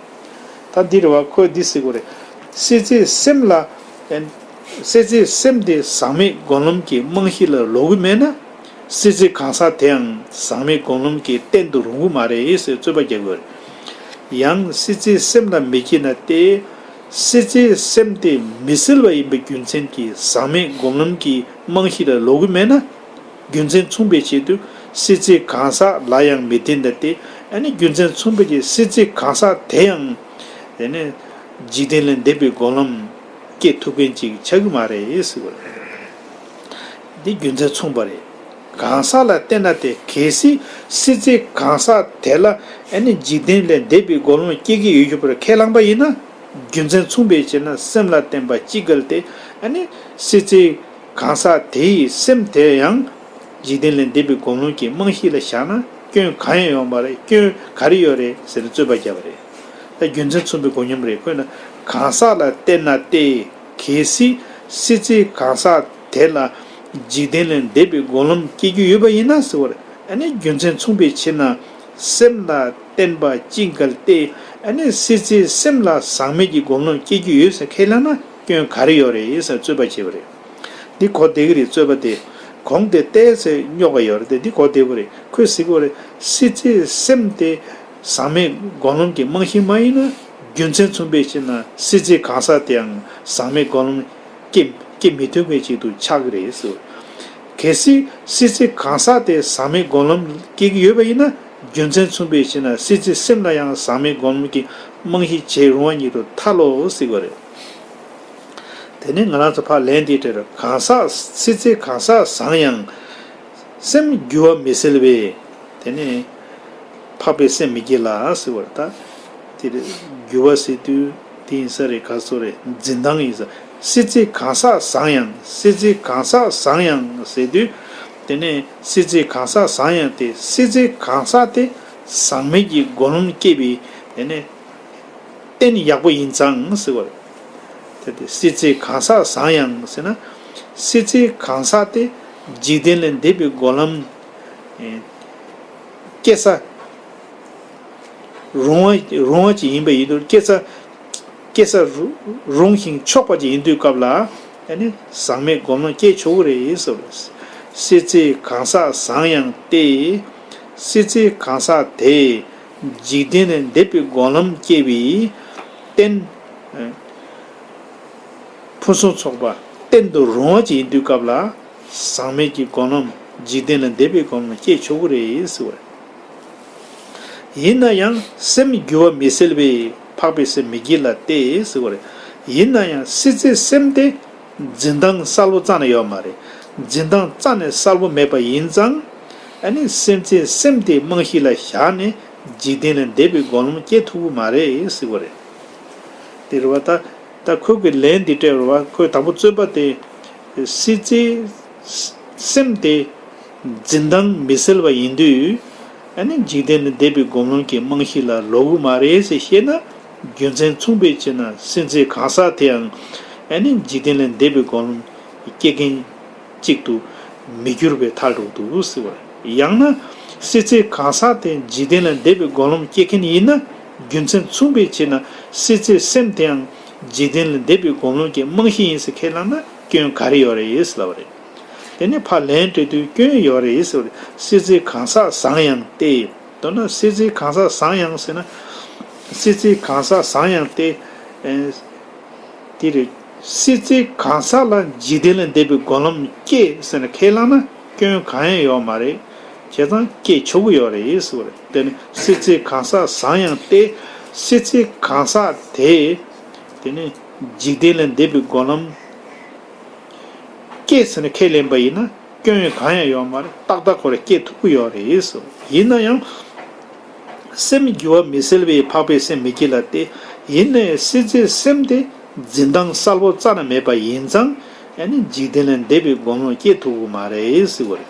ད་འདི་རེད་བ། ཁོས་འདི་ཟེར་དགོས་རེད། སྲིད་རྩེའི་སེམས་ལ། སྲིད་རྩེའི་སེམས་དེ་ཟག་མེད་སྒོམ་ལམ་གྱི་རྨང་གཞི་ལ་ལོག་གི་མེད་ན། སྲིད་རྩེའི་གང་ཟག་དེའང་ཟག་མེད་སྒོམ་ལམ་གྱི་རྟེན་དུ་རུང་གི་མ་རེད་ཟེར་རྩོད་པ་རྒྱག་དགོས་རེད། ཡང་སྲིད་རྩེའི་སེམས་ལ་མི་སྐྱེ་ན་སྟེ། སྲིད་རྩེའི་སེམས་དེ་མི་སེལ་བ་ཡིན་པའི་རྒྱུ་མཚན་གྱིས་ཟག་མེད་སྒོམ་ལམ་གྱི་རྨང་གཞི་ལ་ལོག་གི་མེད་ན། རྒྱུ་མཚན་མཚུངས་པའི་ཆེད་དུ་སྲིད་རྩེའི་གང་ཟག་ལ་ཡང་མི་བརྟེན་ད་སྟེ། ཨ་ནི་རྒྱུ་མཚན་མཚུངས་པའི་ཆེད་སྲིད་རྩེའི་གང་ཟག་དེ་ཡང་། དེ་ནས་འཇིག་རྟེན་ལས་འདས་པའི་སྒོམ་ལམ་སྐྱེ་ཐུབ་མཁན་ཅིག་ཆགས་ཀྱི་མ་རེད་ཟེར་བ་རེད། འདི་རྒྱུ་མཚན་མཚུངས་པ་རེད། གང་ཟག་ལ་བརྟེན་ན་སྟེ། གལ་སྲིད་སྲིད་རྩེའི་གང་ཟག་དེ་ལ་ཨ་ནི་འཇིག་རྟེན་ལས་འདས་པའི་སྒོམ་ལམ་སྐྱེ་གི་ཡོད་ཞུ་བར་ཁས་བླངས་པ་ཡིན་ན། རྒྱུ་མཚན་མཚུངས་པའི་ཕྱིར་ན་སེམས་ལ་བརྟེན་པ་ཅི་འགལ་ཏེ། ཨ་ནི་སྲིད་རྩེའི་གང་ཟག་དེ་ཡི་སེམས་དེ་ཡང་འཇིག་རྟེན་ལས་འདས་པའི་སྒོམ་ལམ་གྱི་རྨང་གཞི་ལ་བཞག་ན་སྐྱོན་གང་ཡང་ཡོང་བ་རེད། སྐྱོན་ག་རེ་ཡོད་རེད་ཟེར་ནས་རྩོད་པ་བརྒྱབ་པ་རེད། ད་རྒྱུ་མཚན་མཚུངས་པའི་མགོ་སྙོམས་རེད། ཁོས་ན་གང་ཟག་ལ་བརྟེན་ན་སྟེ། གལ་སྲིད་སྲིད་རྩེའི་གང་ཟག་དེ་ལ་འཇིག་རྟེན་ལས་འདས་པའི་སྒོམ་ལམ་སྐྱེ་རྒྱུ་ཡོད་པ་ཡིན་ན་ཟེར་བ་རེད། ཨ་ནི་རྒྱུ་མཚན་མཚུངས་པའི་ཕྱིར་ན་སེམས་ལ་བརྟེན་པ་ཅི་འགལ་ཏེ། ཨ་ནི་སྲིད་རྩེའི་སེམས་ལ་ཟག་མེད་ཀྱི་སྒོམ་ལམ་སྐྱེ་རྒྱུ་ཡོད་ཟེར་ཁས་ལེན་ན་སྐྱོན་ག་རེ་ཡོད་རེད་ཟེར་རྩོད་པ་བྱས་པ་རེད། འདི་གོ་བདེ་གི་རེད། རྩོད་པ་དེ། གོང་དེ་ཏེ་ཟེར་རྙོག་པ་ཡོད་རེད་དེ། འདི་གོ་བདེ་པོ་རེད། ཁོས་ཟེར་གྱི་ཡོད་རེད། སྲིད་རྩེའི་སེམས་དེ་ཟག་མེད་སྒོམ་ལམ་གྱི་རྨང་གཞི་མ་ཡིན་ན། རྒྱུ་མཚན་མཚུངས་པའི་ཕྱིར་ན་སྲིད་རྩེ་གང་ཟག་དེའང་ཟག་མེད་སྒོམ་ལམ་སྐྱེ་སྐྱེ་མི་ཐུབ་པའི་ཆེད་དུ་ཆགས་ཀྱི་རེད་ཟེར། གལ་སྲིད་སྲིད་རྩེ་གང་ཟག་དེ་ཟག་མེད་སྒོམ་ལམ་སྐྱེ་གི་ཡོད་པ་ཡིན་ན། རྒྱུ་མཚན་མཚུངས་པའི་ཕྱིར་ན་སྲིད་རྩེའི་སེམས་ལ་ཡང་ཟག་མེད་སྒོམ་ལམ་གྱི་རྨང་གཞི་བྱེད་རུང་བ་ཉིད་དུ་ཐལ་ལོ་ཟེར་གྱི་ཡོད་རེད། དེ་ནས་ང་རང་ཚོ་ཕར་ལན་འདི་སྤྲད་རོགས། གང་ཟག་སྲིད་རྩེ་གང་ཟག་བཟང་ཡང་། སེམས་འགྱུར་བ་མི་སེལ་བས། དེ་ནས་འཕགས་པའི་སེམས་མི་སྐྱེ་ལ་ཟེར་བ་རེད་ད། དེ་རེད། འགྱུར་བ་ཟེར་དུས་དེ་ཡིན་ས་རེད། ག་སོ་རེད། འཛིན་སྟངས་ཡིན་ས། སྲིད་རྩེ་གང་ཟག་བཟང་ཡང་། སྲིད་རྩེ་གང་ཟག་བཟང་ཡང་ཟེར་དུས། དེ་ནས་སྲིད་རྩེ་གང་ཟག་བཟང་ཡང་སྟེ། སྲིད་རྩེ་གང་ཟག་དེ་ཟག་མེད་ཀྱི་སྒོམ་ལམ་སྐྱེ་བའི། དེ་ནས། རྟེན་ཡག་པོ་ཡིན་ཙང་ཟེར་བ་རེད། དེ་སྟེ་སྲིད་རྩེ་གང་ཟག་བཟང་ཡང་ཟེར་ན། སྲིད་རྩེ་གང་ཟག་དེ་འཇིག་རྟེན་ལས་འདས་པའི་སྒོམ་ལམ་སྐྱེ་ས་རུང་བ་རུང་བ་ཅིག་ཡིན་པ་ཡིན་དུས། སྐྱེ་ས་སྐྱེ་ས་རུ་རུང་ཞིང་ཆོག་པ་ཅིག་ཡིན་དུས་སྐབས་ལ། ཨ་ནི་ཟག་མེད་སྒོམ་ལམ་སྐྱེ་ཆོག་གི་རེད་ཟེར་བ་རེད། སྲིད་རྩེ་གང་ཟག་བཟང་ཡང་སྟེ། སྲིད་རྩེ་གང་ཟག་དེ་འཇིག་རྟེན་ལས་འདས་པའི་སྒོམ་ལམ་སྐྱེ་བའི་རྟེན། ཕུན་སུམ་ཚོགས་པ་རྟེན་དུ་རུང་བ་ཅིག་ཡིན་དུས་སྐབས་ལ། ཟག་མེད་ཀྱི་སྒོམ་ལམ། འཇིག་རྟེན་ལས་འདས་པའི་སྒོམ་ལམ་སྐྱེ་ཆོག་གི་རེད་ཟེར་བ་རེད། ཡིན་ན་ཡང་སེམས་འགྱུར་བ་མི་སེལ་བས། འཕགས་པའི་སེམས་མི་སྐྱེ་ལ་སྟེ་ཟེར་བ་རེད། ཡིན་ན་ཡང་སྲིད་རྩེའི་སེམས་དེ་འཛིན་སྟངས་གསལ་པོ་རྩ་ནས་ཡོད་མ་རེད། འཛིན་སྟངས་རྩ་ནས་གསལ་པོ་མེད་པ་ཡིན་ཙང་། ཨ་ནི་སྲིད་རྩེའི་སེམས་དེ་རྨང་གཞི་ལ་བཞག་ནས་འཇིག་རྟེན་ལས་འདས་པའི་སྒོམ་ལམ་སྐྱེ་ཐུབ་ཀྱི་མ་རེད་ཟེར་བ་རེད། དེ་རེད་བ། ད་ད་ཁོས་ཀྱི་ལན་འདི་སྤྲད་རེད་བ། ཁོས་དང་པོ་རྩོད་པ་དེ། སྲིད་རྩེའི་སེམས་དེ་འཛིན་སྟངས་མི་གསལ་བ་ཡིན་དུས། ཨ་ནི་འཇིག་རྟེན་ལས་འདས་པའི་སྒོམ་ལམ་གྱི་རྨང་གཞི་ལ་ལོག་གི་མ་རེད་ཟེར་བཤད་ན། རྒྱུ་མཚན་མཚུངས་པའི་ཕྱིར་ན་སྲིད་རྩེ་གང་ཟག་དེའང་ཨ་ནི་འཇིག་རྟེན་ལས་འདས་པའི་སྒོམ་ལམ་སྐྱེ་མཁན་གཅིག་ཏུ་མི་འགྱུར་བའི་མཐར་ཐུག་ཏུ་ཟེར་བ། ཡང་ན་སྲིད་རྩེ་གང་ཟག་དེ་འཇིག་རྟེན་ལས་འདས་པའི་སྒོམ་ལམ་སྐྱེ་མཁན་ཡིན་ན། རྒྱུ་མཚན་མཚུངས་པའི་ཕྱིར་ན་སྲིད་རྩེའི་སེམས་དེའང་འཇིག་རྟེན་ལས་འདས་པའི་སྒོམ་ལམ་གྱི་རྨང་གཞི་ཡིན་ཟེར་ཁས་བླངས་ན་སྐྱོན་ག་རེ་ཡོད་རེད་ཟེར་ལབ་པ་རེད། དེ་ནས་ཕར་ལན་སྤྲད་དུས་སྐྱོན་ཡོད་རེད་ཟེར་བ་རེད། སྲིད་རྩེ་གང་ཟག་བཟང་ཡང་སྟེ། མདོར་ན་སྲིད་རྩེ་གང་ཟག་བཟང་ཡང་ཟེར་ན། སྲིད་རྩེ་གང་ཟག་བཟང་ཡང་སྟེ། ཨེ། དེ་རེད། སྲིད་རྩེ་གང་ཟག་ལ་འཇིག་རྟེན་ལས་འདས་པའི་སྒོམ་ལམ་སྐྱེ་ཟེར་ནས་ཁས་བླངས་ན་སྐྱོན་གང་ཡང་ཡོད་མ་རེད། བྱས་ཙང་སྐྱེ་ཆོག་གི་ཡོད་རེད་ཟེར་བ་རེད། དེ་ནི་སྲིད་རྩེ་གང་ཟག་བཟང་ཡང་སྟེ། སྲིད་རྩེ་གང་ཟག་དེ། དེ་ནི་འཇིག་རྟེན་ལས་འདས་པའི་སྒོམ་ལམ་སྐྱེ་ཟེར་ནས་ཁས་ལེན་པ་ཡིན་ན། སྐྱོན་གང་ཡང་ཡོད་མ་རེད། ཏག་ཏག་ཁོ་རང་སྐྱེ་ཐུབ་ཀྱི་ཡོད་རེད་ཟེར། ཡིན་ན་ཡང་། སེམས་འགྱུར་བ་མི་སེལ་བས། འཕགས་པའི་སེམས་མི་སྐྱེ་ལ་སྟེ། ཡིན་ནའི་སྲིད་རྩེའི་སེམས་དེ་འཛིན་སྟངས་གསལ་པོ་རྩ་ནས་མེད་པ་ཡིན་ཙང་། ཨ་ནི་འཇིག་རྟེན་ལས་འདས་པའི་སྒོམ་ལམ་སྐྱེ་ཐུབ་ཀྱི་མ་རེད་ཟེར་བ་རེད།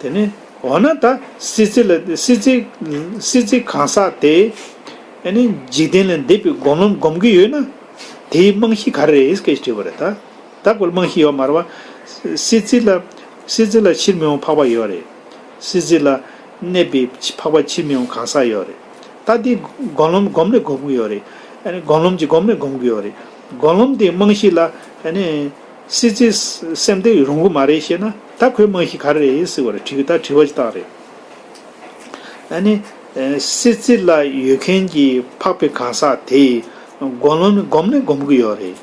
དེ་ནས་འོ་ན་ད་སྲིད་རྩེ་ལ་སྲིད་རྩེ་སྲིད་རྩེ་གང་ཟག་དེ། ཨ་ནི་འཇིག་རྟེན་ལས་འདས་པའི་སྒོམ་ལམ་སྒོམ་གྱི་ཡོད་ན། དེའི་རྨང་གཞི་ག་རེ་རེད་སྐད་ཆ་དྲིས་པ་རེད་ད། ད་ཁོ་རྨང་གཞི་ཡོད་མ་རེད་བ། སྲིད་རྩེ་ལ་སྲིད་རྩེ་ལ་ཕྱིར་མི་འོང་འཕགས་པ་ཡོད་རེད། སྲིད་རྩེ་ལ་གནས་པའི་འཕགས་པ་ཕྱིར་མི་འོང་གང་ཟག་ཡོད་རེད། ད་འདི་སྒོམ་ལམ་སྒོམ་ནས་སྒོམ་གྱི་ཡོད་རེད། ཨ་ནི་སྒོམ་ལམ་གྱི་སྒོམ་ནས་སྒོམ་གྱི་ཡོད་རེད། སྒོམ་ལམ་དེའི་རྨང་གཞི་ལ་ཨ་ནི་སྲིད་རྩེའི་སེམས་དེ་རུང་གི་མ་རེད་ཞེ་ན། ད་ཁོའི་རྨང་གཞི་ག་རེ་རེད་ཟེར་བ་རེད། དྲི་གི་ད་དྲི་བ་ཅིག་བཏང་རེད། ཨ་ནི། ཨེ། སྲིད་རྩེ་ལ་ཡོད་མཁན་གྱི་འཕགས་པའི་གང་ཟག་དེ་སྒོམ་ལམ་སྒོམ་ནས་སྒོམ་གྱི་ཡོད་རེད།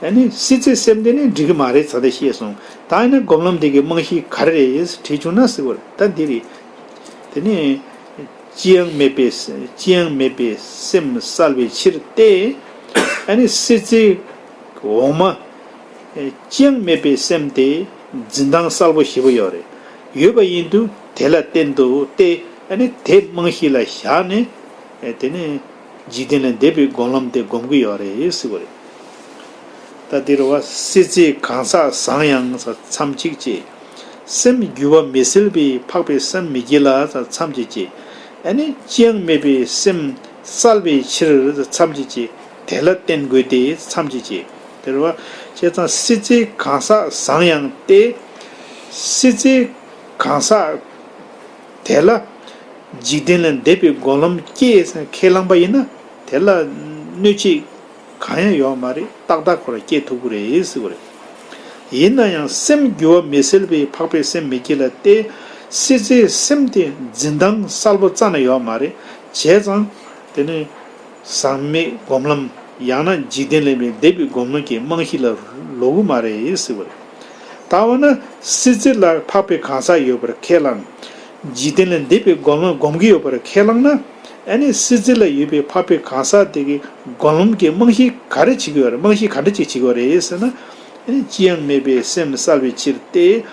ཨ་ནི་སྲིད་རྩེའི་སེམས་དེ་ནི་འགྲིག་གི་མ་རེད་ཟེར་ཏེ་བཤད་སོང་། ད་ཡིན་ན་སྒོམ་ལམ་དེ་གི་རྨང་གཞི་ག་རེ་རེད་དྲིས་བྱུང་ན་ཟེར་བ་རེད། ད་འདི་རེད། དེ་ནི། ཅི་ཡང་མེད་པའི་ཅི་ཡང་མེད་པའི་སེམས་བསལ་བའི་ཕྱིར་ཏེ། ཨ་ནི་སྲིད་རྩེ་འོག་མ། ཅི་ཡང་མེད་པའི་སེམས་དེ་འཛིན་སྟངས་གསལ་པོ་ཞེ་པོ་ཡོད་རེད། ཡོད་པ་ཡིན་དུས་དེ་ལ་བརྟེན་དུ་སྟེ། ཨ་ནི་དེ་རྨང་གཞི་ལ་བཞག་ནས། དེ་ནས་འཇིག་རྟེན་ལས་འདས་པའི་སྒོམ་ལམ་དེ་སྒོམ་གྱི་ཡོད་རེད་ཟེར་བ་རེད། ད་འདི་རུ་བ། སྲིད་རྩེ་གང་ཟག་བཟང་ཡང་ཟེར་མཚམས་གཅིག་བཅད། སེམས་འགྱུར་བ་མི་སེལ་བས། འཕགས་པའི་སེམས་མི་སྐྱེ་ལ་ཟེར་མཚམས་གཅིག་བཅད། ཨ་ནི་ཅི་ཡང་མེད་པའི་སེམས་བསལ་བའི་ཕྱིར་ཟེར་མཚམས་གཅིག་བཅད། དེ་ལ་བརྟེན་དགོས་ཏེ་མཚམས་གཅིག་བཅད། དེ་རུ་བ། བྱས་ཙང་སྲིད་རྩེ་གང་ཟག་བཟང་ཡང་སྟེ། སྲིད་རྩེ་གང་ཟག་དེ་ལ་འཇིག་རྟེན་ལས་འདས་པའི་སྒོམ་ལམ་སྐྱེ་ཟེར་ཁས་བླངས་པ་ཡིན་ན། དེ་ལ་གནོད་བྱེད་གང་ཡང་ཡོད་མ་རེད། ཏག་ཏག་ཁོ་རང་སྐྱེ་ཐུབ་ཀྱི་རེད་ཟེར་བ་རེད། ཡིན་ན་ཡང་སེམས་འགྱུ་བ་མི་སེལ་བའི་འཕགས་པའི་སེམས་མི་སྐྱེ་ལ་སྟེ། སྲིད་རྩེའི་སེམས་དེ་འཛིན་སྟངས་གསལ་པོ་རྩ་ནས་ཡོད་མ་རེད། བྱས་ཙང་དེ་ནི་ཟག་མེད་སྒོམ་ལམ། ཡང་ན་འཇིག་རྟེན་ལས་མི་འདས་པའི་སྒོམ་ལམ་གྱི་རྨང་གཞི་ལ་ལོག་གི་མ་རེད་ཟེར་བ་རེད། ད་འོ་ན་སྲིད་རྩེ་ལ་འཕགས་པའི་གང་ཟག་ཡོད་པར་ཁས་བླངས། འཇིག་རྟེན་ལས་འདས་པའི་སྒོམ་ལམ་སྒོམ་གྱི་ཡོད་པར་ཁས་བླངས་ན། ཨ་ནི་སྲིད་རྩེ་ལ་ཡོད་པའི་འཕགས་པའི་གང་ཟག་དེ་གི་སྒོམ་ལམ་གྱི་རྨང་གཞི་ག་རེ་བྱེད་ཀྱི་ཡོད་རེད། རྨང་གཞི་ག་འདྲ་ཅིག་བྱེད་ཀྱི་ཡོད་རེད་ཟེར་ན། ཨ་ནི་ཅི་ཡང་མེད་པའི་སེམས་གསལ་བའི་ཕྱིར་ཏེ།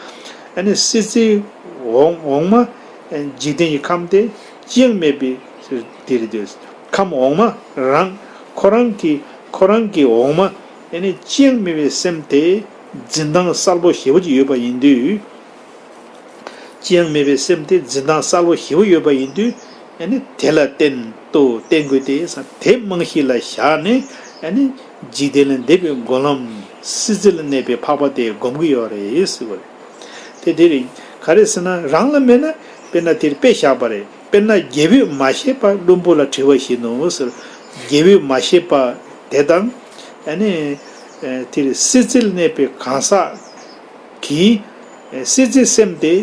ཨ་ནི་སྲིད་རྩེའི་འོག་འོག་མ་འཇིག་རྟེན་གྱི་ཁམས་དེ་ཅི་ཡང་མེད་པའི་དེ་རེད་དེ། ཁམས་འོག་མ་རང་ཁོ་རང་གི་ཁོ་རང་གི་འོག་མ་ཨ་ནི་ཅི་ཡང་མེད་པའི་སེམས་དེ་འཛིན་སྟངས་གསལ་པོ་ཞེ་པོ་ཅིག་ཡོད་པ་ཡིན་དུས། ཅི་ཡང་མེད་པའི་སེམས་དེ་འཛིན་སྟངས་གསལ་པོ་ཞེ་པོ་ཡོད་པ་ཡིན་དུས། ཨ་ནི་དེ་ལ་བརྟེན་ཏོ་བརྟེན་དགོས་ཏེ་ས་དེ་རྨང་གཞི་ལ་བཞག་ནས། ཨ་ནི་འཇིག་རྟེན་ལས་འདས་པའི་སྒོམ་ལམ་སྲིད་རྩེ་ལ་གནས་པའི་འཕགས་པ་དེ་སྒོམ་གྱི་ཡོད་རེད་ཟེར་བ་རེད། དེ་དེ་རེད། ག་རེ་ཟེར་ན་རང་ལ་མེད་ན་དཔེར་ན་དེར་དཔེ་བཞག་པ་རེད། དཔེར་ན་རྒྱལ་པོས་མ་ཤེས་པ་བླུན་པོ་ལ་དྲི་བ་བཞིན་ནོ་ཟེར། རྒྱལ་པོས་མ་ཤེས་པ་དེ་དང་། ཨ་ནི་དེར་སྲིད་རྩེ་ལ་གནས་པའི་གང་ཟག་གིས། སྲིད་རྩེའི་སེམས་དེ་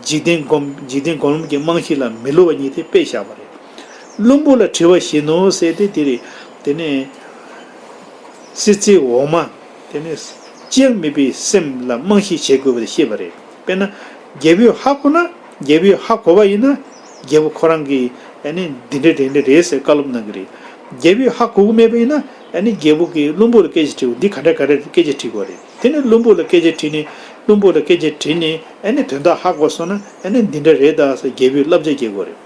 འཇིག་རྟེན་སྒོམ་འཇིག་རྟེན་སྒོམ་ལམ་གྱི་རྨང་གཞི་ལ་མི་སླུ་བ་ཉིད་དེ་དཔེ་བཞག་པ་རེད། བླུན་པོ་ལ་དྲི་བ་བཞིན་ནོ་ཟེར་ཏེ་དེ་རེད། དེ་ནས་སྲིད་རྩེའི་འོག་མ་དེ་ནས་ཅི་ཡང་མེད་པའི་སེམས་ལ་རྨང་གཞི་བྱེད་དགོས་པ་དེ་ཤེས་པ་རེད། དཔེར་ན་རྒྱལ་པོས་ཧ་གོ་ན་རྒྱལ་པོས་ཧ་གོ་བ་ཡིན་ན་རྒྱལ་པོ་ཁོ་རང་གིས་ཨ་ནི་འདི་འདྲ་འདི་འདྲ་རེད་ཟེར་བཀའ་སློབ་གནང་གི་རེད། རྒྱལ་པོས་ཧ་གོ་གི་མེད་པ་ཡིན་ན་ཨ་ནི་རྒྱལ་པོ་གིས་བླུན་པོ་ལ་སྐད་ཆ་དྲིས་འོ་འདི་ག་འདྲ་ག་འདྲ་སྐད་ཆ་དྲིས་དགོས་རེད། དེ་ནས་བླུན་པོ་ལ་སྐད་ཆ་དྲིས་ནས་བླུན་པོ་ལ་སྐད་ཆ་དྲིས་ནས་ཨ་ནི་དོན་དག་ཧ་གོ་སོང་ན་ཨ་ནི་འདི་འདྲ་རེད་ད་ཟེར་རྒྱལ་པོས་བསླབ་བྱ་རྒྱག་དགོས་རེད།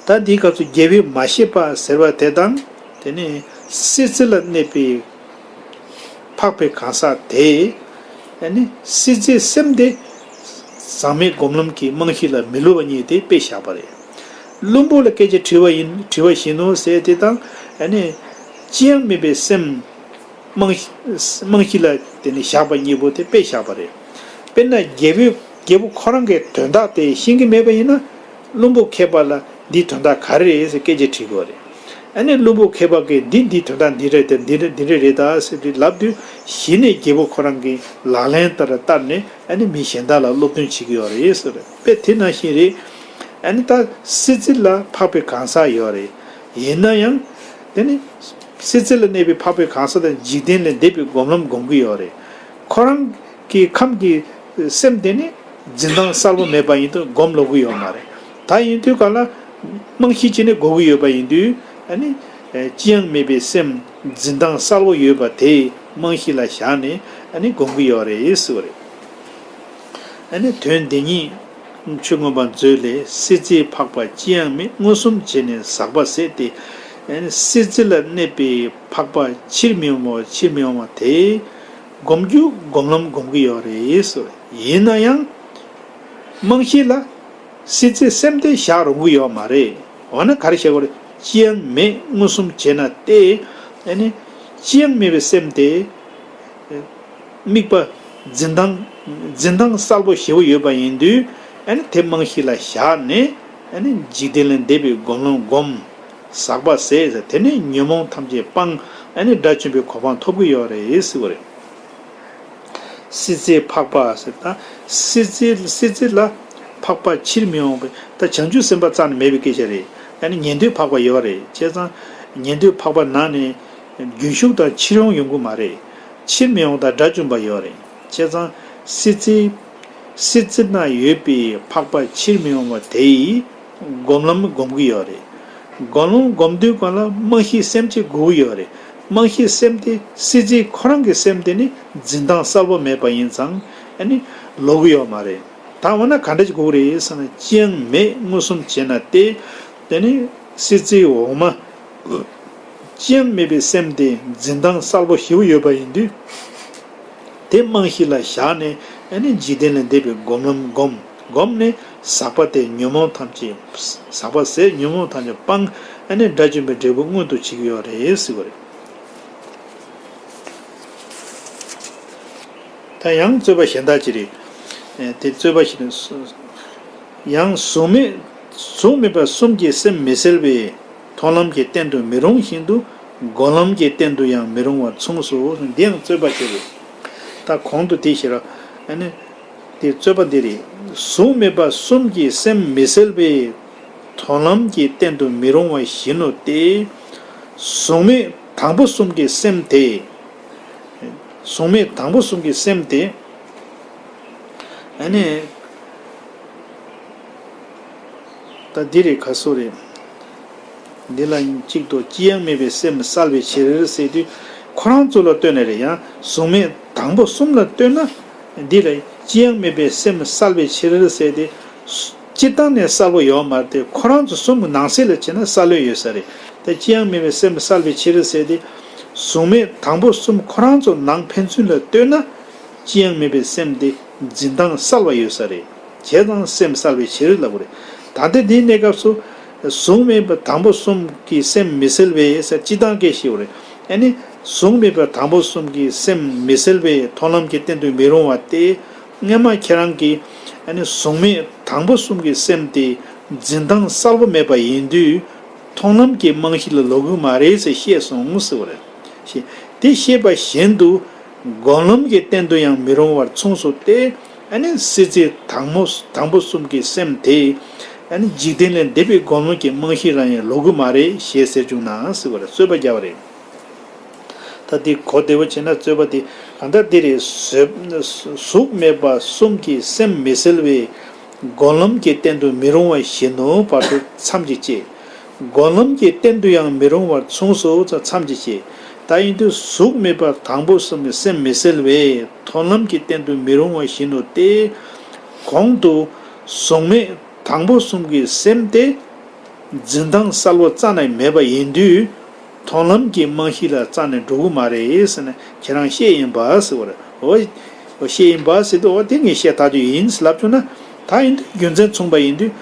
ད་འདིའི་སྐབས་སུ་རྒྱལ་པོས་མ་ཤེས་པ་ཟེར་བ་དེ་དང་དེ་ནས་སྲིད་རྩེ་ལ་གནས་པའི་འཕགས་པའི་གང་ཟག་དེ་ཨ་ནི་སྲིད་རྩེའི་སེམས་དེ་ཟག་མེད་སྒོམ་ལམ་གྱི་རྨང་གཞི་ལ་མི་སླུ་བ་ཉིད་དེ་དཔེ་བཞག་པ་རེད། བླུན་པོ་ལ་སྐད་ཆ་དྲི་བ་ཡིན་དྲི་བ་བཞིན་ནོ་ཟེར་དེ་དང་ཨ་ནི་ཅི་ཡང་མེད་པའི་སེམས། རྨང་རྨང་གཞི་ལ་དེ་ནི་བཞག་པ་གཉིས་པོ་དེ་དཔེ་བཞག་པ་རེད། དཔེར་ན་རྒྱལ་པོས་རྒྱལ་པོ་ཁོ་རང་གིས་དོན་དག་དེ་ཤེས་ཀྱི་མེད་པ་ཡིན་ན། བླུན་པོ་མཁས་པ་ལ་འདིའི་དོན་དག་ག་རེ་རེད་ཟེར་སྐད་ཆ་དྲིས་དགོས་རེད། ཨ་ནི་བླུན་པོ་མཁས་པ་གིས་འདི་འདིའི་དོན་དག་འདི་རེད་དེ་འདི་རེད་འདི་འདྲ་རེད་ད་ཟེར་དུས་ལབ་དུས་གཞི་ནས་རྒྱལ་པོ་ཁོ་རང་གིས་ལག་ལེན་ལྟར་བསྟར་ནས་ཨ་ནི་མི་གཞན་དག་ལ་སློབ་སྟོན་བྱེད་ཀྱི་ཡོད་རེད་ཟེར་བས་དེ་ནང་བཞིན་རེད། ཨ་ནི་ད་སྲིད་རྩེ་ལ་འཕགས་པའི་གང་ཟག་ཡོད་རེད། ཡིན་ན་ཡང་དེ་ནི། སྲིད་རྩེ་ལ་གནས་པའི་འཕགས་པའི་གང་ཟག་དང་འཇིག་རྟེན་ལས་འདས་པའི་སྒོམ་ལམ་སྒོམ་གྱི་ཡོད་རེད། ཁོ་རང་གི་ཁམས་ཀྱི་སེམས་དེ་ནི་འཛིན་སྟངས་གསལ་པོ་མེད་པ་ཡིན་དུས་སྒོམ་ལོག་གི་ཡོད་མ་རེད། ད་ཡིན་དུས་གང་ལ་རྨང་གཞི་ཅིག་ནི་དགོས་ཀྱི་ཡོད་པ་ཡིན་དུས་ཨ་ནི་ཅི་ཡང་མེད་པའི་སེམས་འཛིན་སྟངས་གསལ་པོ་ཡོད་པ་དེ་རྨང་གཞི་ལ་བཞག་ནས་ཨ་ནི་སྒོམ་གྱི་ཡོད་རེད་ཟེར་བ་རེད། ཨ་ནི་དོན་འདི་ཉིད། ཆོས་མངོན་པ་མཛོད་ལས་སྲིད་རྩེའི་འཕགས་པ་ཅི་ཡང་མེད་མངོན་སུམ་བྱས་ནས་ཟག་པ་ཟད་དེ། ཨ་ནི་སྲིད་རྩེ་ལ་གནས་པའི་འཕགས་པ་ཕྱིར་མི་འོང་བ་ཕྱིར་མི་འོང་བ་དེ་སྒོམ་རྒྱུ་སྒོམ་ལམ་སྒོམ་གྱི་ཡོད་རེད་ཟེར། ཡིན་ན་ཡང་རྨང་གཞི་ལ་སྲིད་རྩེའི་སེམས་དེ་བཞག་རུང་གི་ཡོད་མ་རེད། འོ་ན་ག་རེ་བྱེད་དགོས་རེད། ཅི་ཡང་མེད་མངོན་སུམ་བྱས་ན་སྟེ། ཨ་ནི་ཅི་ཡང་མེད་པའི་སེམས་དེ། དམིགས་པ་འཛིན་སྟངས་འཛིན་སྟངས་གསལ་པོ་ཞེ་པོ་ཡོད་པ་ཡིན་དུས་ཨ་ནི་དེ་རྨང་གཞི་ལ་བཞག་ནས་ཨ་ནི་འཇིག་རྟེན་ལས་འདས་པའི་སྒོམ་ལམ་སྒོམ། ཟག་པ་ཟད་ཟེར་དེ་ནས་ཉོན་མོངས་ཐམས་ཅད་སྤངས་ཨ་ནི་དགྲ་བཅོམ་པའི་གོ་འཕང་ཐོབ་ཀྱི་ཡོད་རེད་ཟེར་བ་རེད། སྲིད་རྩེའི་འཕགས་པ་ཟེར་ད་སྲིད་རྩེ་སྲིད་རྩེ་ལ་འཕགས་པ་ཕྱིར་མི་འོང་བའི་ད་བྱང་ཆུབ་སེམས་དཔའ་རྩ་ནས་མེད་པའི་སྐད་ཆ་རེད། ཨ་ནི་ཉན་ཐོས་འཕགས་པ་ཡོད་རེད། བྱས་ཙང་ཉན་ཐོས་འཕགས་པ་ནང་ནས། རྒྱུན་ཞུགས་དང་ཕྱིར་འོང་ཡོང་གི་མ་རེད། ཕྱིར་མི་འོང་དང་དགྲ་བཅོམ་པ་ཡོད་རེད། བྱས་ཙང་སྲིད་རྩེ་སྲིད་རྩེ་ན་ཡོད་པའི་འཕགས་པ་ཕྱིར་མི་འོང་བ་དེ་ཡིས་སྒོམ་ལམ་སྒོམ་གྱི་ཡོད་རེད། སྒོམ་ལམ་སྒོམ་དུས་གང་ལ་རྨང་གཞི་སེམས་ཅིག་དགོས་ཀྱི་ཡོད་རེད། རྨང་གཞི་སེམས་དེ་སྲིད་རྩེ་ཁོ་རང་གི་སེམས་དེ་ནི་འཛིན་སྟངས་གསལ་པོ་མེད་པ་ཡིན་ཙང་ཨ་ནི་ལོག་གི་ཡོད་མ་རེད། ད་འོ་ན་ག་འདྲ་ཅིག་དགོས་རེད་ཟེར་ན་ཅི་ཡང་མེད་མངོན་སུམ་བྱས་ན་སྟེ། དེ་ནི་སྲིད་རྩེའི་འོག་མ། ཅི་ཡང་མེད་པའི་སེམས་དེ་འཛིན་སྟངས་གསལ་པོ་ཞེ་པོ་ཡོད་པ་ཡིན་དུས། དེ་རྨང་གཞི་ལ་བཞག་ནས་ཨ་ནི་འཇིག་རྟེན་ལས་འདས་པའི་སྒོམ་ལམ་བསྒོམ། བསྒོམས་ནས་ཟག་པ་དེ་ཉོན་མོངས་ཐམས་ཅད། ཟག་པ་ཟད་ཉོན་མོངས་ཐམས་ཅད་སྤངས་ཨ་ནི་དགྲ་བཅོམ་པའི་འབྲས་བུ་མངོན་དུ་བྱེད་ཀྱི་ཡོད་རེད་ཟེར་བ་རེད། ད་ཡང་རྩོད་པ་གཞན་དག་ཅིག་རེད། ཨེ་དེ་རྩོད་པ་ཞིག་ནི། ཡང་གཟུགས་མེད་གཟུགས་མེད་པ་གསུམ་གྱི་སེམས་མི་གསལ་བས་མཐོང་ལམ་གྱི་རྟེན་དུ་མི་རུང་བཞིན་དུ་སྒོམ་ལམ་གྱི་རྟེན་དུ་ཡང་མི་རུང་བར་མཚུངས་སོ། འདི་ཡང་རྩོད་པ་ཅིག་རེད། ད་གོང་དུ་དེ་བཞིན་རོ། ཨ་ནི། དེ་རྩོད་པ་འདི་རེད། གཟུགས་མེད་པ་གསུམ་གྱི་སེམས་མི་སེལ་བས། མཐོང་ལམ་གྱི་རྟེན་དུ་མི་རུང་བ་བཞིན་ནོ་སྟེ། གཟུགས་མེད་དང་པོ་གསུམ་གྱི་སེམས་དེ། གཟུགས་མེད་དང་པོ་གསུམ་གྱི་སེམས་དེ། ཨ་ནི། ད་འདི་རེད་ག་སོ་རེད། འདི་ལ་གཅིག་ཏུ་ཅི་ཡང་མེད་པའི་སེམས་བསལ་བའི་ཕྱིར་ཟེར་དུས། ཁོ་རང་ཚོ་ལ་ལྟོས་ནས་རེད། ཡང་གཟུགས་མེད་དང་པོ་གསུམ་ལ་ལྟོས་ན། འདི་ལ་ཅི་ཡང་མེད་པའི་སེམས་བསལ་བའི་ཕྱིར་ཟེར་ཏེ། སྤྱིར་བཏང་ནས་བསལ་པོ་ཡོད་མ་རེད་དེ། ཁོ་རང་ཚོ་གསུམ་གྱི་ནང་གསེས་ལ་བྱས་ན་བསལ་ཡོད་ཡོད་ས་རེད། ད་ཅི་ཡང་མེད་པའི་སེམས་བསལ་བའི་ཕྱིར་ཟེར་ཏེ། གཟུགས་མེད་དང་པོ་གསུམ་ཁོ་རང་ཚོ་ནང་ཕན་ཚུན་ལ་ལྟོས་ན། ཅི་ཡང་མེད་པའི་སེམས་དེ་འཛིན་སྟངས་གསལ་བ་ཡོད་ས་རེད། བྱས་ཙང་སེམས་བསལ་བའི་ཕྱིར་ལབ་དགོས་རེད། ད་ལྟ་འདིའི་གནས་སྐབས་སུ། གཟུགས་མེད་པ་དང་པོ་གསུམ་གྱི་སེམས་མི་སེལ་བས་ཟེར་སྤྱིར་བཏང་སྐད་བཤད་དགོས་རེད། ཨ་ནི། གཟུགས་མེད་པ་དང་པོ་གསུམ་གྱི་སེམས་མི་སེལ་བས་མཐོང་ལམ་གྱི་རྟེན་དུ་མི་རུང་བ་སྟེ། སྔོན་མ་ཁྱེད་རང་གིས། ཨ་ནི་གཟུགས་མེད་དང་པོ་གསུམ་གྱི་སེམས་དེ་འཛིན་སྟངས་གསལ་པོ་མེད་པ་ཡིན་དུས། མཐོང་ལམ་གྱི་རྨང་གཞི་ལ་ལོག་གི་མ་རེད་ཟེར་བཤད་སོང་ཟེར་བ་རེད། ཞེས། དེ་བཤད་པ་བཞིན་དུ། སྒོམ་ལམ་གྱི་རྟེན་དུ་ཡང་མི་རུང་བར་མཚུངས་སོ་སྟེ། ཨ་ནི་སྲིད་རྩེ་དང་མོ་དང་པོ་གསུམ་གྱི་སེམས་དེ། ཨ་ནི་འཇིག་རྟེན་ལས་འདས་པའི་སྒོམ་ལམ་གྱི་རྨང་གཞི་ལ་ཡང་ལོག་གི་མ་རེད་ཞེས་ཟེར་བྱུང་ན་ཟེར་བ་རེད། རྩོད་པ་རྒྱག་པ་རེད། ད་འདི་གོ་བདེ་བོ་བྱས་ན་རྩོད་པ་འདི་གང་ལྟར་འདི་རེད། གཟུགས་མེད་པ་གསུམ་གྱི་སེམས་མི་སེལ་བས། སྒོམ་ལམ་གྱི་རྟེན་དུ་མི་རུང་བ་བཞིན་ནོ་བར་དུ་མཚམས་ཀྱིས་བཅད། སྒོམ་ལམ་གྱི་རྟེན་དུ་ཡང་མི་རུང་བར་མཚུངས་སོ་མཚམས་ཀྱིས་བཅད། ད་ཡིན་དུས་གཟུགས་མེད་པ་དང་པོ་གསུམ་གྱི་སེམས་མི་སེལ་བས་མཐོང་ལམ་གྱི་རྟེན་དུ་མི་རུང་བ་བཞིན་ནོ་སྟེ། གོང་དུ་གཟུགས་མེད་དང་པོ་གསུམ་གྱི་སེམས་དེ། འཛིན་སྟངས་གསལ་པོ་རྩ་ནས་མེད་པ་ཡིན་དུས། མཐོང་ལམ་གྱི་རྨང་གཞི་ལ་རྩ་ནས་འགྲོ་གི་མ་རེད་ཟེར་ནས་ཁྱེད་རང་བཤད་ཡིན་པ་ཟེར་བ་རེད། འོ། བཤད་ཡིན་པ་ཟེར་དུས། འོ་དེ་ངས་བཤད་ཐག་ཆོད་ཡིན་ལབ་བྱུང་ན། ད་ཡིན་དུས་རྒྱུ་མཚན་མཚུངས་པ་ཡིན་དུས།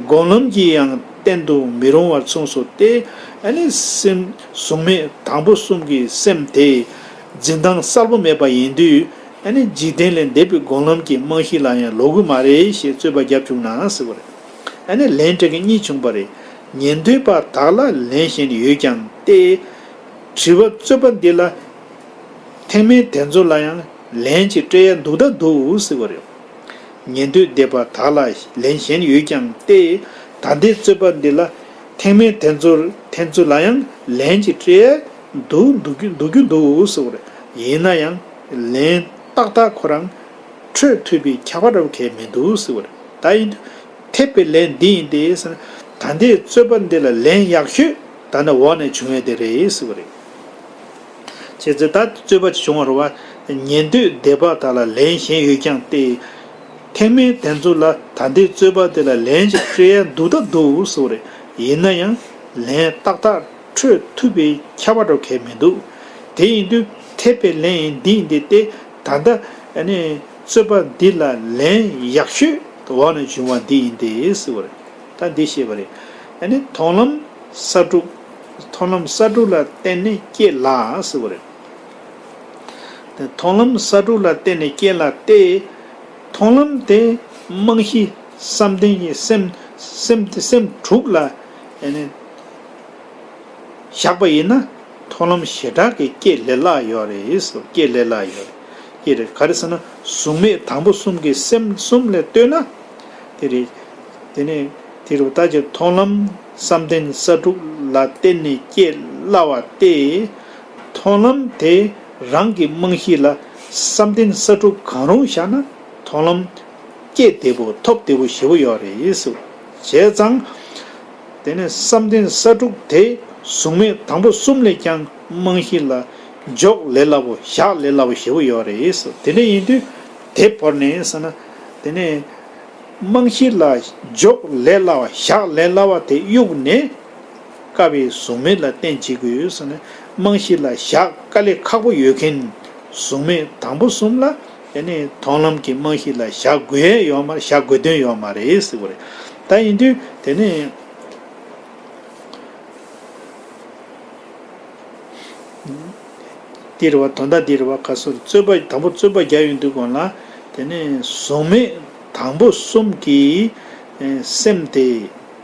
སྒོམ་ལམ་གྱི་ཡང་རྟེན་དུ་མི་རུང་བར་མཚུངས་སོ་སྟེ། ཨ་ནི་སེམས་གཟུགས་མེད་དང་པོ་གསུམ་གྱི་སེམས་དེ་འཛིན་སྟངས་གསལ་པོ་མེད་པ་ཡིན་དུས། ཨ་ནི་འཇིག་རྟེན་ལས་འདས་པའི་སྒོམ་ལམ་གྱི་རྨང་གཞི་ལ་ཡང་ལོག་གི་མ་རེད་ཞེས་རྩོད་པ་བརྒྱབ་བྱུང་ན་ཟེར་བ་རེད། ཨ་ནི་ལན་སྤྲད་མཁན་གཉིས་བྱུང་བ་རེད། ཉན་ཐོས་པ་དག་ལ་ལན་གཞན་ཡོད་ཀྱང་སྟེ། དྲི་བ་རྩོད་པ་འདི་ལ། ཐེག་དམན་དེ་ཚོ་ལ་ཡང་ལན་ཅིག་སྤྲད་ཡ་འདུག་ད་འདུག་ཟེར་བ་རེད། ཉན་ཐོས་སྡེ་པ་དག་ལ་ལན་གཞན་ཡོད་ཀྱང་སྟེ། ད་ལྟའི་རྩོད་པ་འདི་ལ། ཐེག་དམན་དེ་ཚོ་དེ་ཚོ་ལ་ཡང་ལན་ཅིག་སྤྲད་ཡ་འདུག་འདུག་རྒྱུ་འདུག་རྒྱུ་འདུག་ཟེར་བ་རེད། ཡིན་ན་ཡང་ལན་ཏག་ཏག་ཁོ་རང་འཕྲོད་ཐུབ་པའི་ཁྱབ་པ་འདྲ་བོ་གང་ཡང་མི་འདུག་ཟེར་བ་རེད། ད་ཡིན་དུས། འཐད་པའི་ལན་འདི་ཡིན་ཏེ་ཟེར་ན། ད་ལྟའི་རྩོད་པ་འདི་ལ་ལན་ཡག་ཤོས་ད་ནི་འོག་ནས་བྱུང་ཡས་དེ་རེད་ཟེར་བ་རེད། བྱས་ཙང་ད་རྩོད་པ་ཅིག་བྱུང་བ་རེད་བ། ཉན་ཐོས་སྡེ་པ་དག་ལ་ལན་གཞན་ཡོད་ཀྱང་སྟེ། ཐེག་དམན་དེ་ཚོ་ལ་ད་ལྟའི་རྩོད་པ་དེ་ལ་ལན་ཅིག་སྤྲད་ཡ་འདུག་ད་འདུག་ཟེར་བ་རེད། ཡིན་ན་ཡང་ལན་ཏག་ཏག་འཕྲོད་ཐུབ་པའི་ཁྱབ་པ་འདྲ་བོ་གང་ཡང་མི་འདུག་དེ་ཡིན་དུས་འཐད་པའི་ལན་ཡིན་འདི་ཡིན་ཏེ་སྟེ། ད་ལྟ་ཨ་ནི་རྩོད་པ་འདི་ལ་ལན་ཡག་ཤོས་འོག་ནས་བྱུང་བ་འདི་ཡིན་ཏེ་ཟེར་བ་རེད། ད་འདི་བཤད་པ་རེད། ཨ་ནི་མཐོང་ལམ་ས་དྲུག་མཐོང་ལམ་ས་དྲུག་ལ་བརྟེན་ནས་སྐྱེ་སླ་ཟེར་བ་རེད། དེ་མཐོང་ལམ་ས་དྲུག་ལ་བརྟེན་ནས་སྐྱེ་སླ་སྟེ། མཐོང་ལམ་དེ་རྨང་གཞི་བསམ་གཏན་གྱི་སེམས་སེམས་དེ་སེམས་དྲུག་ལ་ཨ་ནི་བཞག་པ་ཡིན་ན། མཐོང་ལམ་ཞེ་དྲག་གི་སྐྱེ་ལས་སླ་ཡོད་རེད་ཟེར། སྐྱེ་ལས་སླ་ཡོད་རེད། སྐྱེ་རེད། ག་རེ་ཟེར་ན། གཟུགས་མེད་དང་པོ་གསུམ་གྱི་སེམས་གསུམ་ལ་ལྟོས་ན། དེ་རེད། དེ་ནས་དེ་རུ་ལྟ་ཅི། མཐོང་ལམ་བསམ་གཏན་ས་དྲུག་ལ་བརྟེན་ནས་སྐྱེ་སླ་བ་སྟེ། མཐོང་ལམ་དེ་རང་གི་རྨང་གཞི་ལ་བསམ་གཏན་ས་དྲུག་གང་རུང་བཞག་ན། མཐོང་ལམ་སྐྱེ་བདེ་པོ་ཐོབ་བདེ་པོ་ཞེ་པོ་ཡོད་རེད་ཟེར། བྱས་ཙང་། དེ་ནས་བསམ་གཏན་ས་དྲུག་དེ་གཟུགས་མེད་དང་པོ་གསུམ་ལས་ཀྱང་རྨང་གཞི་ལ་འཇོག་ལས་སླ་པོ་བཞག་ལས་སླ་པོ་ཞེ་པོ་ཡོད་རེད་ཟེར། དེ་འདྲ་ཡིན་དུས་དེ་བོར་ནས་ཟེར་ན། དེ་ནས་རྨང་གཞི་ལ་འཇོག་ལས་སླ་བ་བཞག་ལས་སླ་བ་དེ་གཡུགས་ནས། དཀའ་བའི་གཟུགས་མེད་ལ་བརྟེན་བྱེད་དགོས་ཟེར་ནས། རྨང་གཞི་ལ་བཞག་དཀའ་ལས་ཁག་པོ་ཡོད་མཁན་གཟུགས་མེད་དང་པོ་གསུམ་ལ། དེ་ནས་མཐོང་ལམ་གྱི་རྨང་གཞི་ལ་བཞག་དགོས་ཡས་ཡོད་མ་རེད། བཞག་དགོས་དོན་ཡོད་མ་རེད་ཟེར་བ་རེད། ད་ཡིན་དུས་དེ་ནས་འདི་རེད་བ། དོན་དག་འདི་རེད་བ། ག་སོ་རེད། རྩོད་པ་དང་པོ་རྩོད་པ་རྒྱག་ཡོང་དུས་སྒང་ལ། དེ་ནས་གཟུགས་མེད་དང་པོ་གསུམ་གྱི་སེམས་དེ་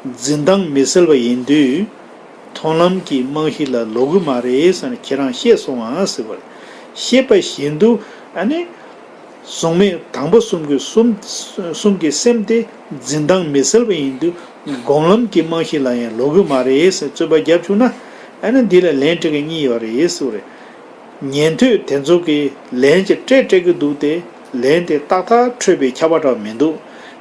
འཛིན་སྟངས་མི་སེལ་བ་ཡིན་དུས། མཐོང་ལམ་གྱི་རྨང་གཞི་ལ་ལོག་གི་མ་རེད་ཟེར་ནས་ཁྱེད་རང་བཤད་སོང་ཨ་ཟེར་བ་རེད། བཤད་པ་བཞིན་དུ་ཨ་ནི། གཟུགས་མེད་དང་པོ་གསུམ་གྱི་གསུམ་གསུམ་གྱི་སེམས་དེ་འཛིན་སྟངས་མི་གསལ་བ་ཡིན་དུས་སྒོམ་ལམ་གྱི་རྨང་གཞི་ལ་ཡང་ལོག་གི་མ་རེད་ཟེར་རྩོད་པ་བརྒྱབ་བྱུང་ན། ཨ་ནི་འདི་ལ་ལན་སྤྲད་མཁན་གཉིས་ཡོད་རེད་ཟེར་བ་རེད། ཉན་ཐོས་དེ་ཚོ་གིས་ལན་ཅིག་སྤྲད་སྤྲད་ཀྱི་འདུག་སྟེ། ལན་དེ་ཏག་ཏག་འཕྲོད་པའི་ཁྱབ་པ་འདྲ་བ་མི་འདུག་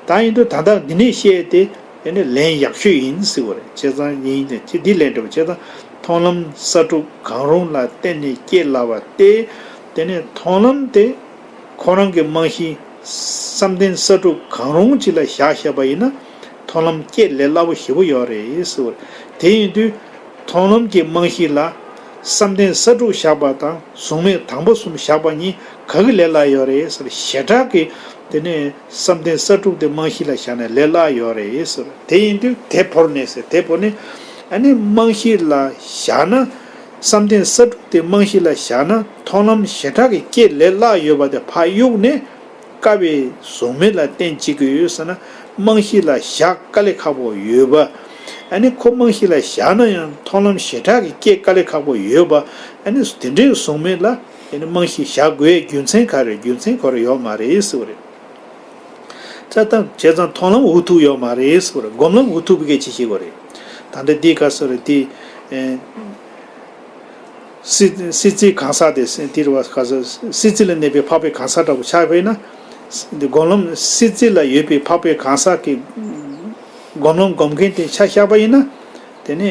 ད་ཡིན་དུས་ད་ལྟ་འདི་ནས་བཤད་དེ། དེ་ནི་ལན་ཡག་ཤོས་ཡིན་ཟེར་བ་རེད། བྱས་ཙང་ཡིན་ཏེ་ཅི་འདི་ལན་འདྲ་བ་བྱས་ཙང་མཐོང་ལམ་ས་དྲུག་གང་རུང་ལ་བརྟེན་ནས་སྐྱེ་སླ་བ་སྟེ། དེ་ནི་མཐོང་ལམ་དེ་ཁོ་རང་གི་རྨང་གཞི་བསམ་གཏན་ས་དྲུག་གང་རུང་ཅིག་ལ་བཞག་བཞག་པ་ཡིན་ན་མཐོང་ལམ་སྐྱེ་ལས་སླ་བོ་ཞེ་པོ་ཡོད་རེད་ཟེར་བ་རེད། དེ་ཡིན་དུས་མཐོང་ལམ་གྱི་རྨང་གཞི་ལ་བསམ་གཏན་ས་དྲུག་བཞག་པ་དང་གཟུགས་མེད་དང་པོ་གསུམ་བཞག་པ་གཉིས་ག་གི་ལས་སླ་ཡོད་རེད་ཟེར། བྱེ་བྲག་གི་དེ་ནས་བསམ་གཏན་ས་དྲུག་དེ་རྨང་གཞི་ལ་བཞག་ན་ལས་སླ་ཡོད་རེད་ཟེར། དེ་ཡིན་དུས་དེ་བོར་ནས་ཟེར། དེ་བོར་ནས་ཨ་ནི་རྨང་གཞི་ལ་བཞག་ན། བསམ་གཏན་ས་དྲུག་དེ་རྨང་གཞི་ལ་བཞག་ན་མཐོང་ལམ་བྱེ་བྲག་གི་སྐྱེ་ལས་སླ་ཡོད་པ་དེ་ཕར་གཡུགས་ནས། དཀའ་བའི་གཟུགས་མེད་ལ་བརྟེན་བྱེད་ཀྱི་ཡོད་ཟེར་ན། རྨང་གཞི་ལ་བཞག་དཀའ་ལས་ཁག་པོ་ཡོད་པ། ཨ་ནི་ཁོ་རྨང་གཞི་ལ་བཞག་ན་ཡང་མཐོང་ལམ་བྱེ་བྲག་གི་སྐྱེ་དཀའ་ལས་ཁག་པོ་ཡོད་པ། ཨ་ནི་དེ་འདྲའི་གཟུགས་མེད་ལ་ཨ་ནི་རྨང་གཞི་བཞག་དགོས་རྒྱུ་མཚན་ག་རེ། རྒྱུ་མཚན་ག་རེ་ཡོད་མ་རེད་ཟེར་བ་རེད། ད་ལྟ་བྱས་ཙང་མཐོང་ལམ་འུ་ཐུག་ཡོད་མ་རེད་ཟེར་བ་རེད། སྒོམ་ལམ་འུ་ཐུག་པའི་སྐད་ཆ་བཤད་དགོས་རེད། ད་ལྟ་འདི་ག་ཟེར་རེད་དེ། ཨེ། སྲིད་སྲིད་རྩེའི་གང་ཟག་དེ་དེ་རེད་བ། ག་ཟེར། སྲིད་རྩེ་ལ་གནས་པའི་འཕགས་པའི་གང་ཟག་འདྲ་པོ་ཆགས་པ་ཡིན་ན། འདི་སྒོམ་ལམ་སྲིད་རྩེ་ལ་ཡོད་པའི་འཕགས་པའི་གང་ཟག་གི་སྒོམ་ལམ་སྒོམ་མཁན་དེ་ཆ་བཞག་པ་ཡིན་ན། དེ་ནི་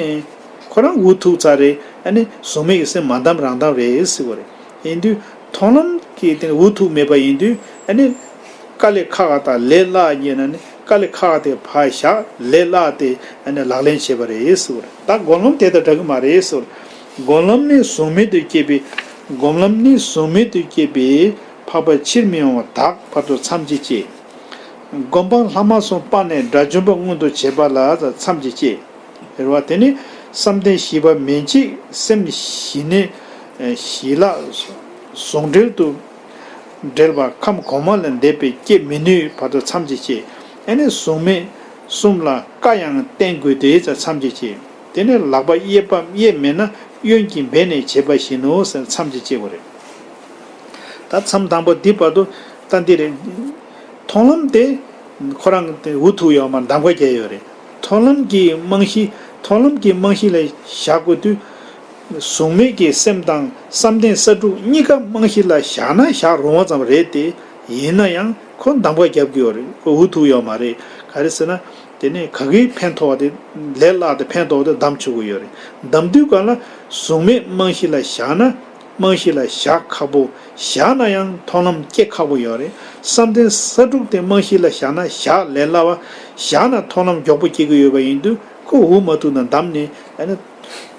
ཁོ་རང་འུ་ཐུག་ཚར་རེད། ཨ་ནི་གཟུགས་མེད་ཀྱི་སེམས་མ་འདམ་རང་འདམ་རེད་ཟེར་བ་རེད། ཡིན་དུས་མཐོང་ལམ་གྱི་དེ་འུ་ཐུག་མེད་པ་ཡིན་དུས། ཨ་ནི་དཀའ་ལས་ཁག་དང་ལས་སླ་ཡིན་ན་ནི་དཀའ་ལས་ཁག་དེ་ཕར་བཞག་ལས་སླ་དེ་ཨ་ནི་ལག་ལེན་བྱེད་པ་རེད་ཟེར་བ་རེད། ད་སྒོམ་ལམ་དེ་དང་འདྲ་གི་མ་རེད་ཟེར་བ་རེད། སྒོམ་ལམ་ནི་གཟུགས་མེད་དུ་སྐྱེས་པའི། སྒོམ་ལམ་ནི་གཟུགས་མེད་དུ་སྐྱེས་པའི་འཕགས་པ་ཕྱིར་མི་འོང་བ་དག་བར་དུ་མཚམས་ཀྱིས་བཅད། སྒོམ་སྤང་ལྷག་མ་གསུམ་སྤངས་ནས་དགྲ་བཅོམ་པ་མངོན་དུ་བྱེད་པ་ལ་མཚམས་ཀྱིས་བཅད། རེད་བ། དེ་ནི་བསམ་གཏན་བཞི་པ་མན་ཆད་སེམས་ཞི་གནས་ཞི་ལྷག་ཟུང་འབྲེལ་དུ་འབྲེལ་བ་ཁམས་གོང་མ་ལས་འདས་པའི་སྐྱེ་མི་ནུས་བར་དུ་མཚམས་ཀྱིས་བཅད། ཨ་ནི་གཟུགས་མེད་གསུམ་ལ་བཀའ་ཡང་བསྟན་དགོས་ཏེ་མཚམས་ཀྱིས་བཅད། དེ་ནི་ལག་པ་གཡས་བརྐྱངས་གཡས་མེད་ན་གཡོན་གྱིས་འབད་ནས་བྱེད་པ་བཞིན་ནོ་ཟེར་མཚམས་ཀྱིས་བཅད་པ་རེད། ད་མཚམས་དང་པོ་འདི་བར་དུ་ད་འདི་རེད། མཐོང་ལམ་དེ་ཁོ་རང་དེ་འུ་ཐུག་ཡོད་མ་རེད། འདམ་ཀ་རྒྱག་ཡོད་རེད། མཐོང་ལམ་གྱི་རྨང་གཞི། མཐོང་ལམ་གྱི་རྨང་གཞི་ལ་བཞག་དགོས་དུས། གཟུགས་མེད་ཀྱི་སེམས་དང་བསམ་གཏན་ས་དྲུག་གཉིས་ཀ་རྨང་གཞི་ལ་བཞག་ན་བཞག་རུང་བ་ཙམ་རེད་དེ། ཡིན་ན་ཡང་ཁོ་འདམ་ཀ་རྒྱབ་ཀྱི་ཡོད་རེད། ཁོ་འུ་ཐུག་ཡོད་མ་རེད། ག་རེ་ཟེར་ན། དེ་ནས་ག་གིས་ཕན་ཐོགས་པ་དེ། ལས་སླ་དེ་ཕན་ཐོགས་དེ་འདམ་ཆུག་གི་ཡོད་རེད། འདམ་དུས་ག་ལ་གཟུགས་མེད་རྨང་གཞི་ལ་བཞག་ན། རྨང་གཞི་ལ་བཞག་ཁག་པོ། བཞག་ན་ཡང་མཐོང་ལམ་སྐྱེ་ཁག་པོ་ཡོད་རེད། བསམ་གཏན་ས་དྲུག་དེ་རྨང་གཞི་ལ་བཞག་ན་བཞག་ལས་སླ་བ། བཞག་ན་མཐོང་ལམ་མགྱོགས་པོ་སྐྱེ་གི་ཡོད་པ་ཡིན་དུས་ཁོ་འུ་མ་ཐུག་ན་འདམ་ནས་ཨ་ནི།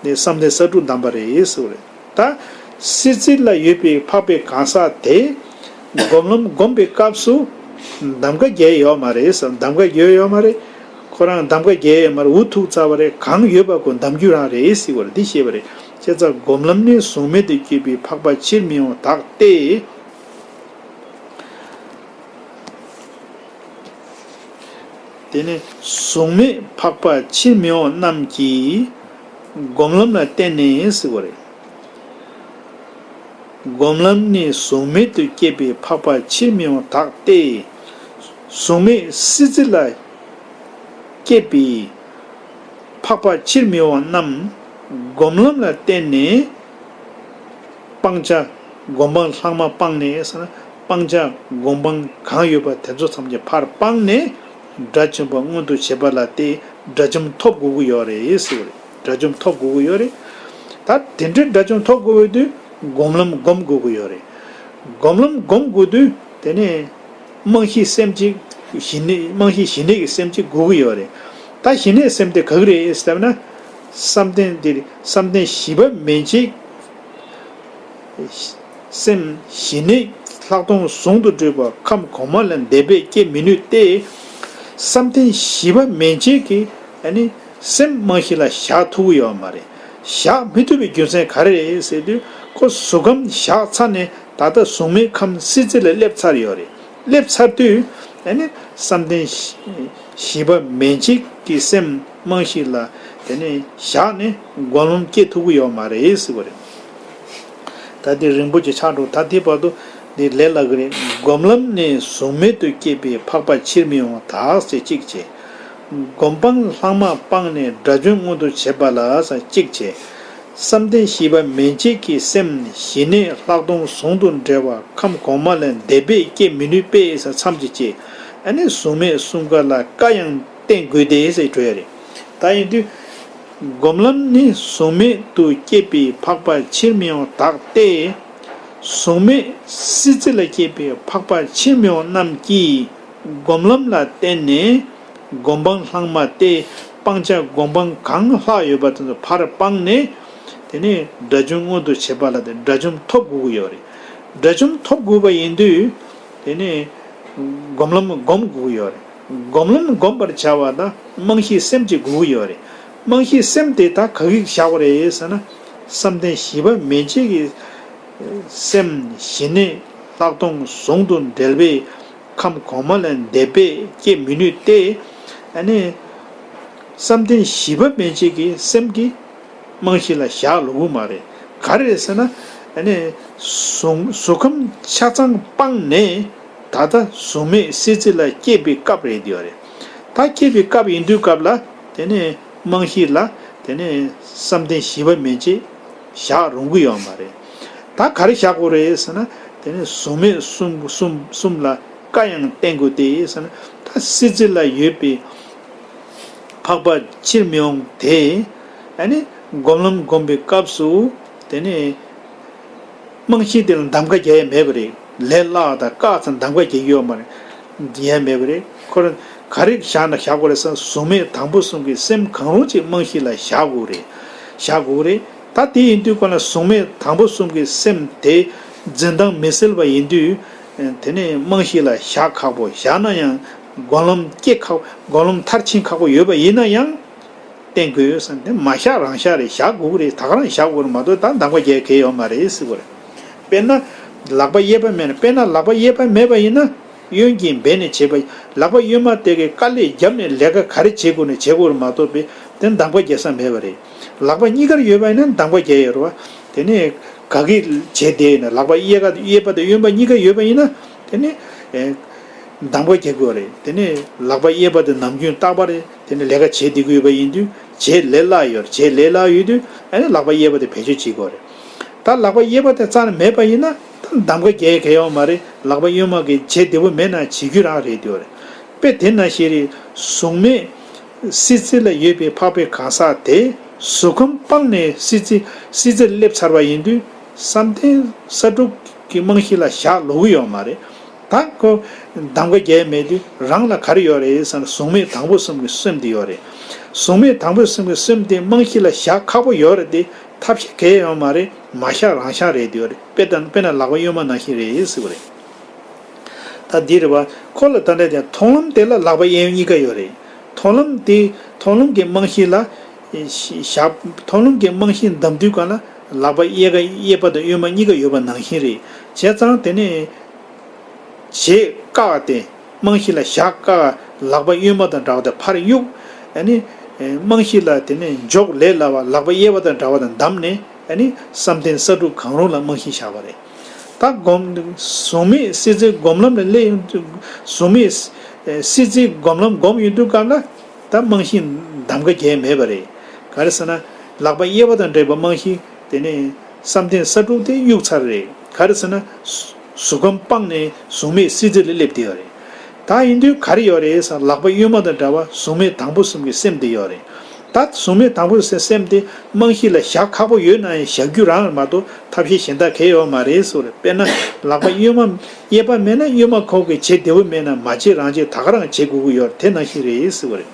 དེ་བསམ་གཏན་ས་དྲུག་འདམ་པ་རེད་ཟེར་བ་རེད། ད་སྲིད་རྩེ་ལ་ཡོད་པའི་འཕགས་པའི་གང་ཟག་དེ་སྒོམ་ལམ་སྒོམ་པའི་སྐབས་སུ་འདམ་ཀ་རྒྱག་ཡོད་མ་རེད་ཟེར། འདམ་ཀ་རྒྱག་ཡོད་མ་རེད། ཁོ་རང་འདམ་ཀ་རྒྱག་ཡོད་མ་རེད། འུ་ཐུག་ཚར་བ་རེད། གང་ཡོད་པ་ཁོ་འདམ་རྒྱུ་རང་རེད་ཟེར་བ་རེད། འདི་ཤེས་པ་རེད། བྱས་ཙང་སྒོམ་ལམ་ནི་གཟུགས་མེད་དུ་སྐྱེས་པའི་འཕགས་པ་ཕྱིར་མི་འོང་དག་སྟེ། དེ་ནི་གཟུགས་མེད་འཕགས་པ་ཕྱིར་མི་འོང་རྣམས་ཀྱིས་སྒོམ་ལམ་ལ་བརྟེན་ནས་ཟེར་བ་རེད། སྒོམ་ལམ་ནི་གཟུགས་མེད་དུ་སྐྱེས་པའི་འཕགས་པ་ཕྱིར་མི་འོང་དག་སྟེ། གཟུགས་མེད་སྲིད་རྩེ་ལ་སྐྱེས་པའི་འཕགས་པ་ཕྱིར་མི་འོང་རྣམས་སྒོམ་ལམ་ལ་བརྟེན་ནས། སྤང་བྱ་སྒོམ་སྤང་ལྷག་མ་སྤངས་ནས་ཟེར་ན། སྤང་བྱ་སྒོམ་སྤང་གང་ཡོད་པ་དེ་ཚོ་ཐམས་ཅད་ཕར་སྤངས་ནས། དགྲ་བཅོམ་པ་མངོན་དུ་བྱེད་པ་ལ་བརྟེན་དགྲ་བཅོམ་ཐོབ་དགོས་ཀྱི་ཡོད་རེད་ཟེར་བ་རེད། དགྲ་བཅོམ་ཐོབ་དགོས་ཀྱི་ཡོད་རེད། ད་དེ་འདྲའི་དགྲ་བཅོམ་ཐོབ་དགོས་པའི་དུས་སྒོམ་ལམ་སྒོམ་དགོས་ཀྱི་ཡོད་རེད། སྒོམ་ལམ་སྒོམ་དགོས་དུས་དེ་ནས་རྨང་གཞི་སེམས་གཅིག་ཞི་གནས། རྨང་གཞི་ཞི་གནས་ཀྱི་སེམས་གཅིག་དགོས་ཀྱི་ཡོད་རེད། ད་ཞི་གནས་སེམས་དེ་ག་གི་རེད་ཟེར་ན། བསམ་གཏན་འདིར་བསམ་གཏན་བཞི་པ་མན་ཆད། སེམས་ཞི་གནས་ལྷག་མཐོང་ཟུང་དུ་འབྲེལ་བ་ཁམས་གོང་མ་ལས་འདས་པས་སྐྱེ་མི་ནུས་ཏེ། བསམ་གཏན་བཞི་པ་མན་ཆད་ཀྱི་ཨ་ནི་སེམས་རྨང་གཞི་ལ་བཞག་ཐུབ་ཀྱི་ཡོད་མ་རེད། བཞག་མི་ཐུབ་པའི་རྒྱུ་མཚན་ག་རེ་རེད་ཟེར་དུས། ཁོ་གཟུགས་ཁམས་བཞག་ཚར་ནས་ད་ལྟ་གཟུགས་མེད་ཁམས་སྲིད་རྩེ་ལ་སླེབས་ཚར་ཡོད་རེད། སླེབས་ཚར་དུས་ཨ་ནི་བསམ་གཏན་བཞི་པ་མན་ཆད་ཀྱི་སེམས་རྨང་གཞི་ལ་དེ་ནས་བཞག་ནས་སྒོམ་ལམ་སྐྱེ་ཐུབ་ཀྱི་ཡོད་མ་རེད་ཟེར་བ་རེད། ད་དེ་རིང་པོ་ཅིག་ཆགས་འགྲོ། ད་དེ་བར་དུ་ འདི་ལས་སླ་གི་རེད། སྒོམ་ལམ་ནི་གཟུགས་མེད་དུ་སྐྱེས་པའི་འཕགས་པ་ཕྱིར་མི་འོང་དག་ཅེས་གཅིག་བྱས། སྒོམ་སྤང་ལྷག་མ་སྤངས་ནས་དགྲ་བཅོམ་མངོན་དུ་བྱེད་པ་ལ་ཟེར་གཅིག་བྱས། བསམ་གཏན་བཞི་པ་མན་ཆད་ཀྱི་སེམས་ཞི་གནས་ལྷག་མཐོང་ཟུང་དུ་འབྲེལ་བ་ཁམས་གོང་མ་ལས་འདས་པས་སྐྱེ་མི་ནུས་པས་ཟེར་མཚམས་ཀྱིས་བཅད། ཨ་ནི་གཟུགས་མེད་གསུམ་ཀ་ལ་བཀའ་ཡང་བསྟན་དགོས་ཏེ་ཟེར་འགྲོ་ཡ་རེད། ད་ཡིན་དུས། སྒོམ་ལམ་ནི་གཟུགས་མེད་དུ་སྐྱེས་པའི་འཕགས་པ་ཕྱིར་མི་འོང་དག་སྟེ། གཟུགས་མེད་སྲིད་རྩེ་ལ་སྐྱེས་པའི་འཕགས་པ་ཕྱིར་མི་འོང་རྣམས་ཀྱིས་སྒོམ་ལམ་ལ་བརྟེན་ནས་སྒོམ་སྤང་ལྷག་མ་སྟེ། སྤང་བྱ་སྒོམ་སྤང་གང་ལྷག་ཡོད་པ་དེ་ཚོ་ཕར་སྤངས་ནས། དེ་ནས་དགྲ་བཅོམ་མངོན་དུ་བྱེད་པ་ལ་དེ་དགྲ་བཅོམ་ཐོབ་དགོས་ཀྱི་ཡོད་རེད། དགྲ་བཅོམ་ཐོབ་དགོས་པ་ཡིན་དུས། དེ་ནས་སྒོམ་ལམ་སྒོམ་དགོས་ཀྱི་ཡོད་རེད། སྒོམ་ལམ་བསྒོམ་པར་བྱ་བ་དང་རྨང་གཞིའི་སེམས་ཀྱི་དགོས་ཀྱི་ཡོད་རེད། རྨང་གཞིའི་སེམས་དེ་ད་ག་གིས་བཞག་པ་རེད་ཟེར་ན། བསམ་གཏན་བཞི་པ་མན་ཆད་ཀྱི་སེམས་ཞི་གནས་ལྷག་མཐོང་ཟུང་དུ་འབྲེལ་བས་ཁམས་གོང་མ་ལས་འདས་པས་སྐྱེ་མི་ནུས་ཏེ། ཨ་ནི། བསམ་གཏན་བཞི་པ་མན་ཆད་ཀྱི་སེམས་ཀྱི་རྨང་གཞི་ལ་བཞག་ལོ་གུ་མ་རེད། ག་རེ་རེད་ཟེར་ན། ཨ་ནི། གཟུགས་གཟུགས་ཁམས་ཆ་ཚང་སྤངས་ནས་ད་ལྟ་གཟུགས་མེད་སྲིད་རྩེ་ལ་སྐྱེས་པའི་སྐབས་རེད་ཡོད་རེད། ད་སྐྱེས་པའི་སྐབས་ཡིན་དུས་སྐབས་ལ་དེ་ནས་རྨང་གཞི་ལ་དེ་ནས་བསམ་གཏན་བཞི་པ་མན་ཆད་བཞག་རུང་གི་ཡོད་མ་རེད། ད་ག་རེ་བཞག་དགོས་རེད་ཟེར་ན། དེ་ནས་གཟུགས་མེད་གསུམ་གསུམ་གསུམ་ལ་བཀའ་ཡང་བསྟན་དགོས་ཏེ་ཟེར་ན། ད་སྲིད་རྩེ་ལ་ཡོད་པའི་འཕགས་པ་ཕྱིར་མི་འོང་དེ། ཨ་ནི་སྒོམ་ལམ་སྒོམ་པའི་སྐབས་སུ་དེ་ནས་རྨང་གཞི་དེ་ལ་གདམ་ག་རྒྱག་ཡ་མེད་པ་རེད། ལས་སླ་བ་དང་དཀའ་ཙམ་གདམ་ག་རྒྱག་གི་ཡོད་མ་རེད། རྒྱག་ཡ་མེད་པ་རེད། ཁོ་རང་ག་རེ་བཞག་ན་བཞག་དགོས་རེད་ཟེར་ན། གཟུགས་མེད་དང་པོ་གསུམ་གྱི་སེམས་གང་རུང་ཅིག་རྨང་གཞི་ལ་བཞག་དགོས་རེད། བཞག་དགོས་རེད། ད་དེ་ཡིན་དུས་ཁོ་ན་གཟུགས་མེད་དང་པོ་གསུམ་གྱི་སེམས་དེ་འཛིན་སྟངས་མི་སྲིད་པ་ཡིན་དུས། དེ་ནས་རྨང་གཞི་ལ་བཞག་ཁག་པོ། བཞག་ན་ཡང་སྒོམ་ལམ་སྐྱེ་ཁག་སྒོམ་ལམ་མཐར་ཕྱིན་ཁག་པོ་ཡོད་པ་ཡིན་ན་ཡང་། བསྟན་དགོས་ཟེར་ན། དེ་མ་བཞག་རང་བཞག་རེད། བཞག་དགོས་ཀྱི་རེད། ད་ག་རང་བཞག་དགོས་རེད་མ་གཏོགས་ད་གདམ་ག་རྒྱག་གི་ཡོད་མ་རེད་ཟེར་དགོས་རེད། དཔེར་ན། ལག་པ་གཡས་པ་མེད་ན། དཔེར་ན་ལག་པ་གཡས་པ་མེད་པ་ཡིན་ན། གཡོན་གྱིས་འབད་ནས་བྱེད་པ། ལག་པ་གཡོན་མ་དེ་གིས་དཀའ་ལས་བརྒྱབ་ནས་ལས་ཀ་ག་རེ་བྱེད་དགོས་ན་བྱེད་དགོས་རེད་མ་གཏོགས་པའི་དེ་གདམ་ག་རྒྱག་ས་མེད་པ་རེད། ལག་པ་གཉིས་ཀར་ཡོད་པ་ཡིན་ན་གདམ་ག་རྒྱག་ཡོད་རེད་བ། དེ་ནས་ག་གིས་བྱས་བསྡད་ཡོད་ན། ལག་པ་གཡས་ཀ་གཡས་པ་དང་གཡོན་པ་གཉིས་ཀ་ཡོད་པ་ཡིན་ན། དེ་ནས་ཨེ་གདམ་ག་རྒྱག་དགོས་རེད། དེ་ནས་ལག་པ་གཡས་པ་དེ་ནམ་རྒྱུན་རྟག་པ་རེད། དེ་ནས་ལས་ཀ་བྱེད་བསྡད་ཀྱི་ཡོད་པ་ཡིན་དུས། བྱེད་ལས་སླ་ཡོད་རེད། བྱེད་ལས་སླ་ཡོད་དུས། ཨ་ནི་ལག་པ་གཡས་པ་དེ་བེད་སྤྱོད་བྱེད་དགོས་རེད། ད་ལག་པ་གཡས་པ་དེ་རྩ་ནས་མེད་པ་ཡིན་ན། ད་གདམ་ག་རྒྱག་ཡ་གང་ཡང་ཡོད་མ་རེད། ལག་པ་གཡོན་མ་གིས་བྱེད་བདེ་པོ་མེད་ན་བྱེད་རྒྱུ་རང་རེད་འདུག་རེད། དཔེ་དེ་ནང་བཞིན་རེད། གཟུགས་མེད་སྲིད་རྩེ་ལ་ཡོད་པའི་འཕགས་པའི་གང་ཟག་དེ་གཟུགས་ཁམས་སྤངས་ནས་སྲིད་རྩེ་སྲིད་རྩེར་སླེབས་ཚར་བ་ཡིན་དུས། བསམ་གཏན་ས་དྲུག་གི་རྨང་གཞི་ལ་བཞག་ལོ་གི་ཡོད་མ་རེད། ད་ཁོ་གདམ་ག་རྒྱག་ཡ་མེད་དུས་རང་ལ་ག་རེ་ཡོད་རེད་ཟེར་ན། གཟུགས་མེད་དང་པོ་གསུམ་གྱི་སེམས་དེ་ཡོད་རེད། གཟུགས་མེད་དང་པོ་གསུམ་གྱི་སེམས་དེ་རྨང་གཞི་ལ་བཞག་ཁག་པོ་ཡོད་རེད་དེ། ཐབས་ཤེས་གང་ཡང་ཡོད་མ་རེད། མ་བཞག་རང་བཞག་རེད་འདུག་རེད། དཔེ་ལྟ་དཔེར་ན་ལག་པ་གཡོན་མ་ནང་བཞིན་རེད་ཟེར་བ་རེད། ད་འདི་རེད་བ། ཁོ་ལ་ད་ལྟ་དེ་མཐོང་ལམ་དེ་ལ་ལག་པ་གཡས་གཉིས་ཀ་ཡོད་རེད། མཐོང་ལམ་དེ་མཐོང་ལམ་གྱི་རྨང་གཞི་ལ་ཞབས། མཐོང་ལམ་གྱི་རྨང་གཞི་འདམ་དུས་གང་ལ་ལག་པ་གཡས་ཀ་གཡས་པ་དང་གཡོན་མ་གཉིས་ཀ་ཡོད་པ་ནང་བཞིན་རེད། བྱས་ཙང་དེ་ནས་བྱེད་བཀག་སྟེ། རྨང་གཞི་ལ་བཞག་བཀག་ལག་པ་གཡོན་མ་དང་འདྲ་བ་དེ་ཕར་གཡུག་ཨ་ནི་རྨང་གཞི་ལ་དེ་ནས་འཇོག་ལས་སླ་བ། ལག་པ་གཡས་པ་དང་འདྲ་བ་དང་བསྡམས་ནས། ཨ་ནི་བསམ་གཏན་ས་དྲུག་གང་རུང་ལ་རྨང་གཞི་བཞག་པ་རེད། ད་སྒོམ། གཟུགས་མེད་སྲིད་རྩེའི་སྒོམ་ལམ་ལ་སླེབས་ཡོང་དུས། གཟུགས་མེད་སྲིད་རྩེའི་སྒོམ་ལམ་སྒོམ་ཡོང་དུས་སྐབས་ལ། ད་རྨང་གཞི་གདམ་ག་རྒྱག་མེད་པ་རེད། ག་རེ་ཟེར་ན། ལག་པ་གཡས་པ་དང་འབྲེལ་བའི་རྨང་གཞི་དེ་ནས་བསམ་གཏན་ས་དྲུག་དེ་གཡུག་ཚར་རེད། ག་རེ་ཟེར་ན། གཟུགས་ཁམས་སྤངས་ནས་གཟུགས་མེད་སྲིད་རྩེ་ལ་སླེབས་བསྡད་ཡོད་རེད། ད་ཡིན་དུས་ག་རེ་ཡོད་རེད་ཟེར་ན། ལག་པ་གཡོན་མ་དང་འདྲ་བ་གཟུགས་མེད་དང་པོ་གསུམ་གྱི་སེམས་དེ་ཡོད་རེད། ད་གཟུགས་མེད་དང་པོ་གསུམ་སེམས་དེ་རྨང་གཞི་ལ་བཞག་ཁག་པོ་ཡོད་ན་ཡང་བཞག་རྒྱུ་རང་མ་གཏོགས་ཐབས་ཤེས་གཞན་དག་གང་ཡང་ཡོད་མ་རེད་ཟེར་བ་རེད། དཔེར་ན་ལག་པ་གཡོན་མ་གཡས་པ་མེད་ན་གཡོན་མ་ཁོ་གིས་བྱེད་བདེ་པོ་མེད་ན་མ་བྱེད་རང་བྱེད་ད་ག་རང་བྱེད་དགོས་ཀྱི་ཡོད་རེད། དེ་ནང་བཞིན་རེད་ཟེར་བ་རེད།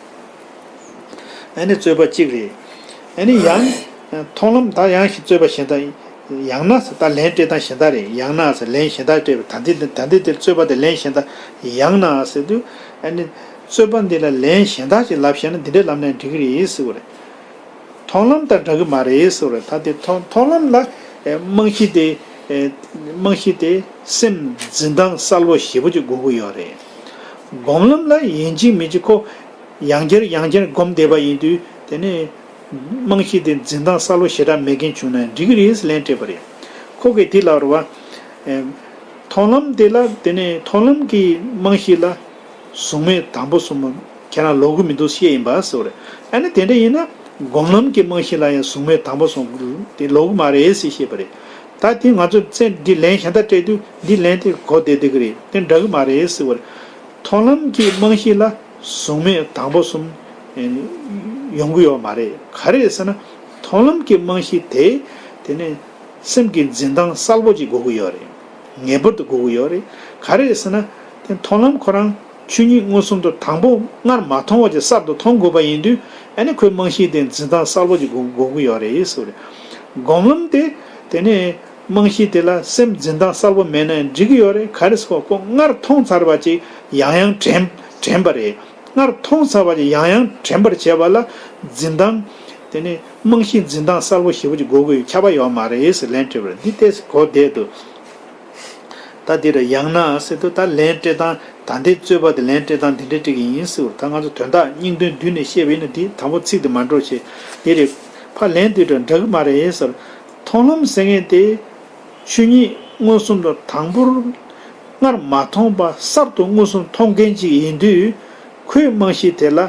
ཨ་ནི་རྩོད་པ་གཅིག་རེད། ཨ་ནི་ཡང་མཐོང་ལམ། ད་ཡང་ཞིག་རྩོད་པ་གཞན་དག་ཡང་ན་ཟེར། ད་ལན་སྤྲད་སྟངས་གཞན་དག་རེད། ཡང་ན་ཟེར་ལན་གཞན་དག་སྤྲད་པ། ད་འདི་ད་འདི་འདིར་རྩོད་པ་དེ་ལན་གཞན་དག་ཡང་ན་ཟེར་དུས། ཨ་ནི་རྩོད་པ་འདི་ལ་ལན་གཞན་དག་ཅིག་ལབ་ཤེས་ན་འདི་འདྲ་ལབ་ན་འགྲིག་གི་རེད་ཟེར་བ་རེད། མཐོང་ལམ་དང་འདྲ་གི་མ་རེད་ཟེར་བ་རེད། ད་དེ་མཐོང་མཐོང་ལམ་ལ་ཨེ་རྨང་གཞི་དེ་ཨེ་རྨང་གཞི་དེ་སེམས་འཛིན་སྟངས་གསལ་པོ་ཞེ་པོ་ཅིག་དགོས་ཀྱི་ཡོད་རེད། སྒོམ་ལམ་ལ་ཡིན་གཅིག་མིན་གཅིག་ཁོ་ཡང་བསྐྱར་ཡང་བསྐྱར་སྒོམ་བསྡད་པ་ཡིན་དུས། དེ་ནས་རྨང་གཞི་དེ་འཛིན་སྟངས་གསལ་པོ་ཞེ་དྲག་མེད་མཁན་བྱུང་ན་འགྲིག་གི་རེད་ཟེར་ལན་སྤྲད་པ་རེད། ཁོ་གིས་དེ་ལབ་རེད་བ། ཨེ། མཐོང་ལམ་དེ་ལ་དེ་ནས་མཐོང་ལམ་གྱི་རྨང་གཞི་ལ་གཟུགས་མེད་དང་པོ་གསུམ་ཁྱེད་རང་ལོག་གི་མི་འདུག་བཤད་ཡིན་པ་ཟེར་བ་རེད། ཨ་ནི་དེ་འདྲ་ཡིན་ན་སྒོམ་ལམ་གྱི་རྨང་གཞི་ལ་ཡང་གཟུགས་མེད་དང་པོ་གསུམ་དེ་ལོག་གི་མ་རེད་ཟེར་བཤད་པ་རེད། ད་དེ་ང་ཚོ་ཚེ་འདི་ལན་གཞན་དག་སྤྲད་དུས་འདི་ལན་དེ་གོ་བདེ་བདེ་གི་རེད། དེ་འདྲ་གི་མ་རེད་ཟེར་བ་རེད། མཐོང་ལམ་གྱི་རྨང་གཞི་ལ་གཟུགས་མེད་དང་པོ་གསུམ་ཡོང་གི་ཡོད་མ་རེད། ག་རེ་རེད་ཟེར་ན་མཐོང་ལམ་གྱི་རྨང་གཞི་དེ་དེ་ནས་སེམས་ཀྱི་འཛིན་སྟངས་གསལ་པོ་ཅིག་དགོས་ཀྱི་ཡོད་རེད། ངེས་པར་དུ་དགོས་ཀྱི་ཡོད་རེད། ག་རེ་རེད་ཟེར་ན་དེ་མཐོང་ལམ་ཁོ་རང་ཆོས་ཉིད་མངོན་སུམ་དུ་དང་པོ་སྔར་མ་མཐོང་བ་ཅིག་གསར་དུ་མཐོང་དགོས་པ་ཡིན་དུས་ཨ་ནི་ཁོའི་རྨང་གཞི་དེ་འཛིན་སྟངས་གསལ་པོ་ཅིག་དགོས་དགོས་ཀྱི་ཡོད་རེད་ཟེར་བ་རེད། སྒོམ་ལམ་དེ་དེ་ནས་རྨང་གཞི་དེ་ལ་སེམས་འཛིན་སྟངས་གསལ་པོ་མེད་ན་ཡང་འགྲིག་གི་ཡོད་རེད། ག་རེ་ཟེར་ཁོ་སྔར་མཐོང་ཚར་བ་ཅིག་ཡང་ཡང་དྲན་དྲན་པ་རེད། སྔར་མཐོང་ཚར་བ་ཅིག་ཡང་ཡང་དྲན་པར་བྱེད་པ་ལ་འཛིན་སྟངས་དེ་ནི་རྨང་གཞི་འཛིན་སྟངས་གསལ་པོ་ཞེ་པོ་ཅིག་དགོས་དགོས་ཁྱབ་པ་ཡོད་མ་རེད་ཟེར་ལན་སྤྲད་པ་རེད། འདི་ཏོག་ཙམ་གོ་བདེ་འདུག་ད་འདི་ར་ཡང་ན་ཟེར་དུས་ད་ལན་སྤྲད་སྟངས་ད་ལྟའི་རྩོད་པ་དེ་ལན་སྤྲད་སྟངས་འདི་འདྲ་སྤྲད་ཀྱི་ཡིན་ཟེར་བ་རེད། ད་ང་ཚོ་དོན་དག་སྙིང་དོན་བསྡུས་ནས་བཤད་པ་ཡིན་ན་འདི་དང་པོ་ཚིག་དེ་མ་འགྲོ་བྱས་འདི་རེད། ཕར་ལན་འདི་འདྲ་འདྲ་གི་མ་རེད་ཟེར། མཐོང་ལམ་ཟེར་མཁན་དེ་ཆོས་ཉིད་མངོན་སུམ་དུ་དང་པོར་སྔར་མ་མཐོང་པ་གསར་དུ་མངོན་སུམ་མཐོང་མཁན་ཅིག་ཡིན་དུས་ཁོའི་རྨང་གཞི་དེ་ལ་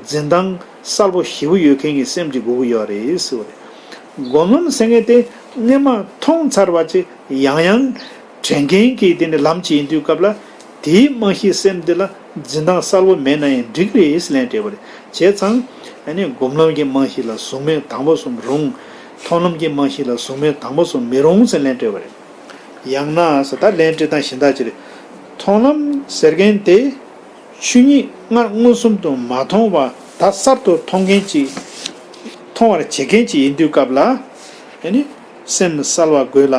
འཛིན་སྟངས་གསལ་པོ་ཞེ་པོ་ཡོད་མཁན་གྱི་སེམས་ཅིག་དགོས་ཀྱི་ཡོད་རེད་ཟེར་བ་རེད། སྒོམ་ལམ་ཟེར་མཁན་དེ་སྔོན་མ་མཐོང་ཚར་བ་ཅིག་ཡང་ཡང་དྲན་མཁན་གྱི་དེ་ནི་ལམ་ཅིག་ཡིན་དུས་སྐབས་ལ་དེའི་རྨང་གཞིའི་སེམས་དེ་ལ་འཛིན་སྟངས་གསལ་པོ་མེད་ན་ཡང་འགྲིག་གི་རེད་ཟེར་ལན་སྤྲད་པ་རེད། བྱས་ཙང་ཨ་ནི་སྒོམ་ལམ་གྱི་རྨང་གཞི་ལ་གཟུགས་མེད་དང་པོ་གསུམ་རུང་། མཐོང་ལམ་གྱི་རྨང་གཞི་ལ་གཟུགས་མེད་དང་པོ་གསུམ་མི་རུང་ཟེར་ལན་སྤྲད་པ་རེད། ཡང་ན་ཟེར་ད་ལན་སྤྲད་སྟངས་གཞན་དག་ཅིག་རེད། མཐོང་ལམ་ཟེར་མཁན་དེ་ཆོས་ཉིད་སྔར་མངོན་སུམ་དུ་མ་མཐོང་བ་ད་གསར་དུ་མཐོང་མཁན་ཅིག་མཐོང་བར་བྱེད་མཁན་ཅིག་ཡིན་དུས་སྐབས་ལ་ཨ་ནི་སེམས་གསལ་བ་དགོས་ལ།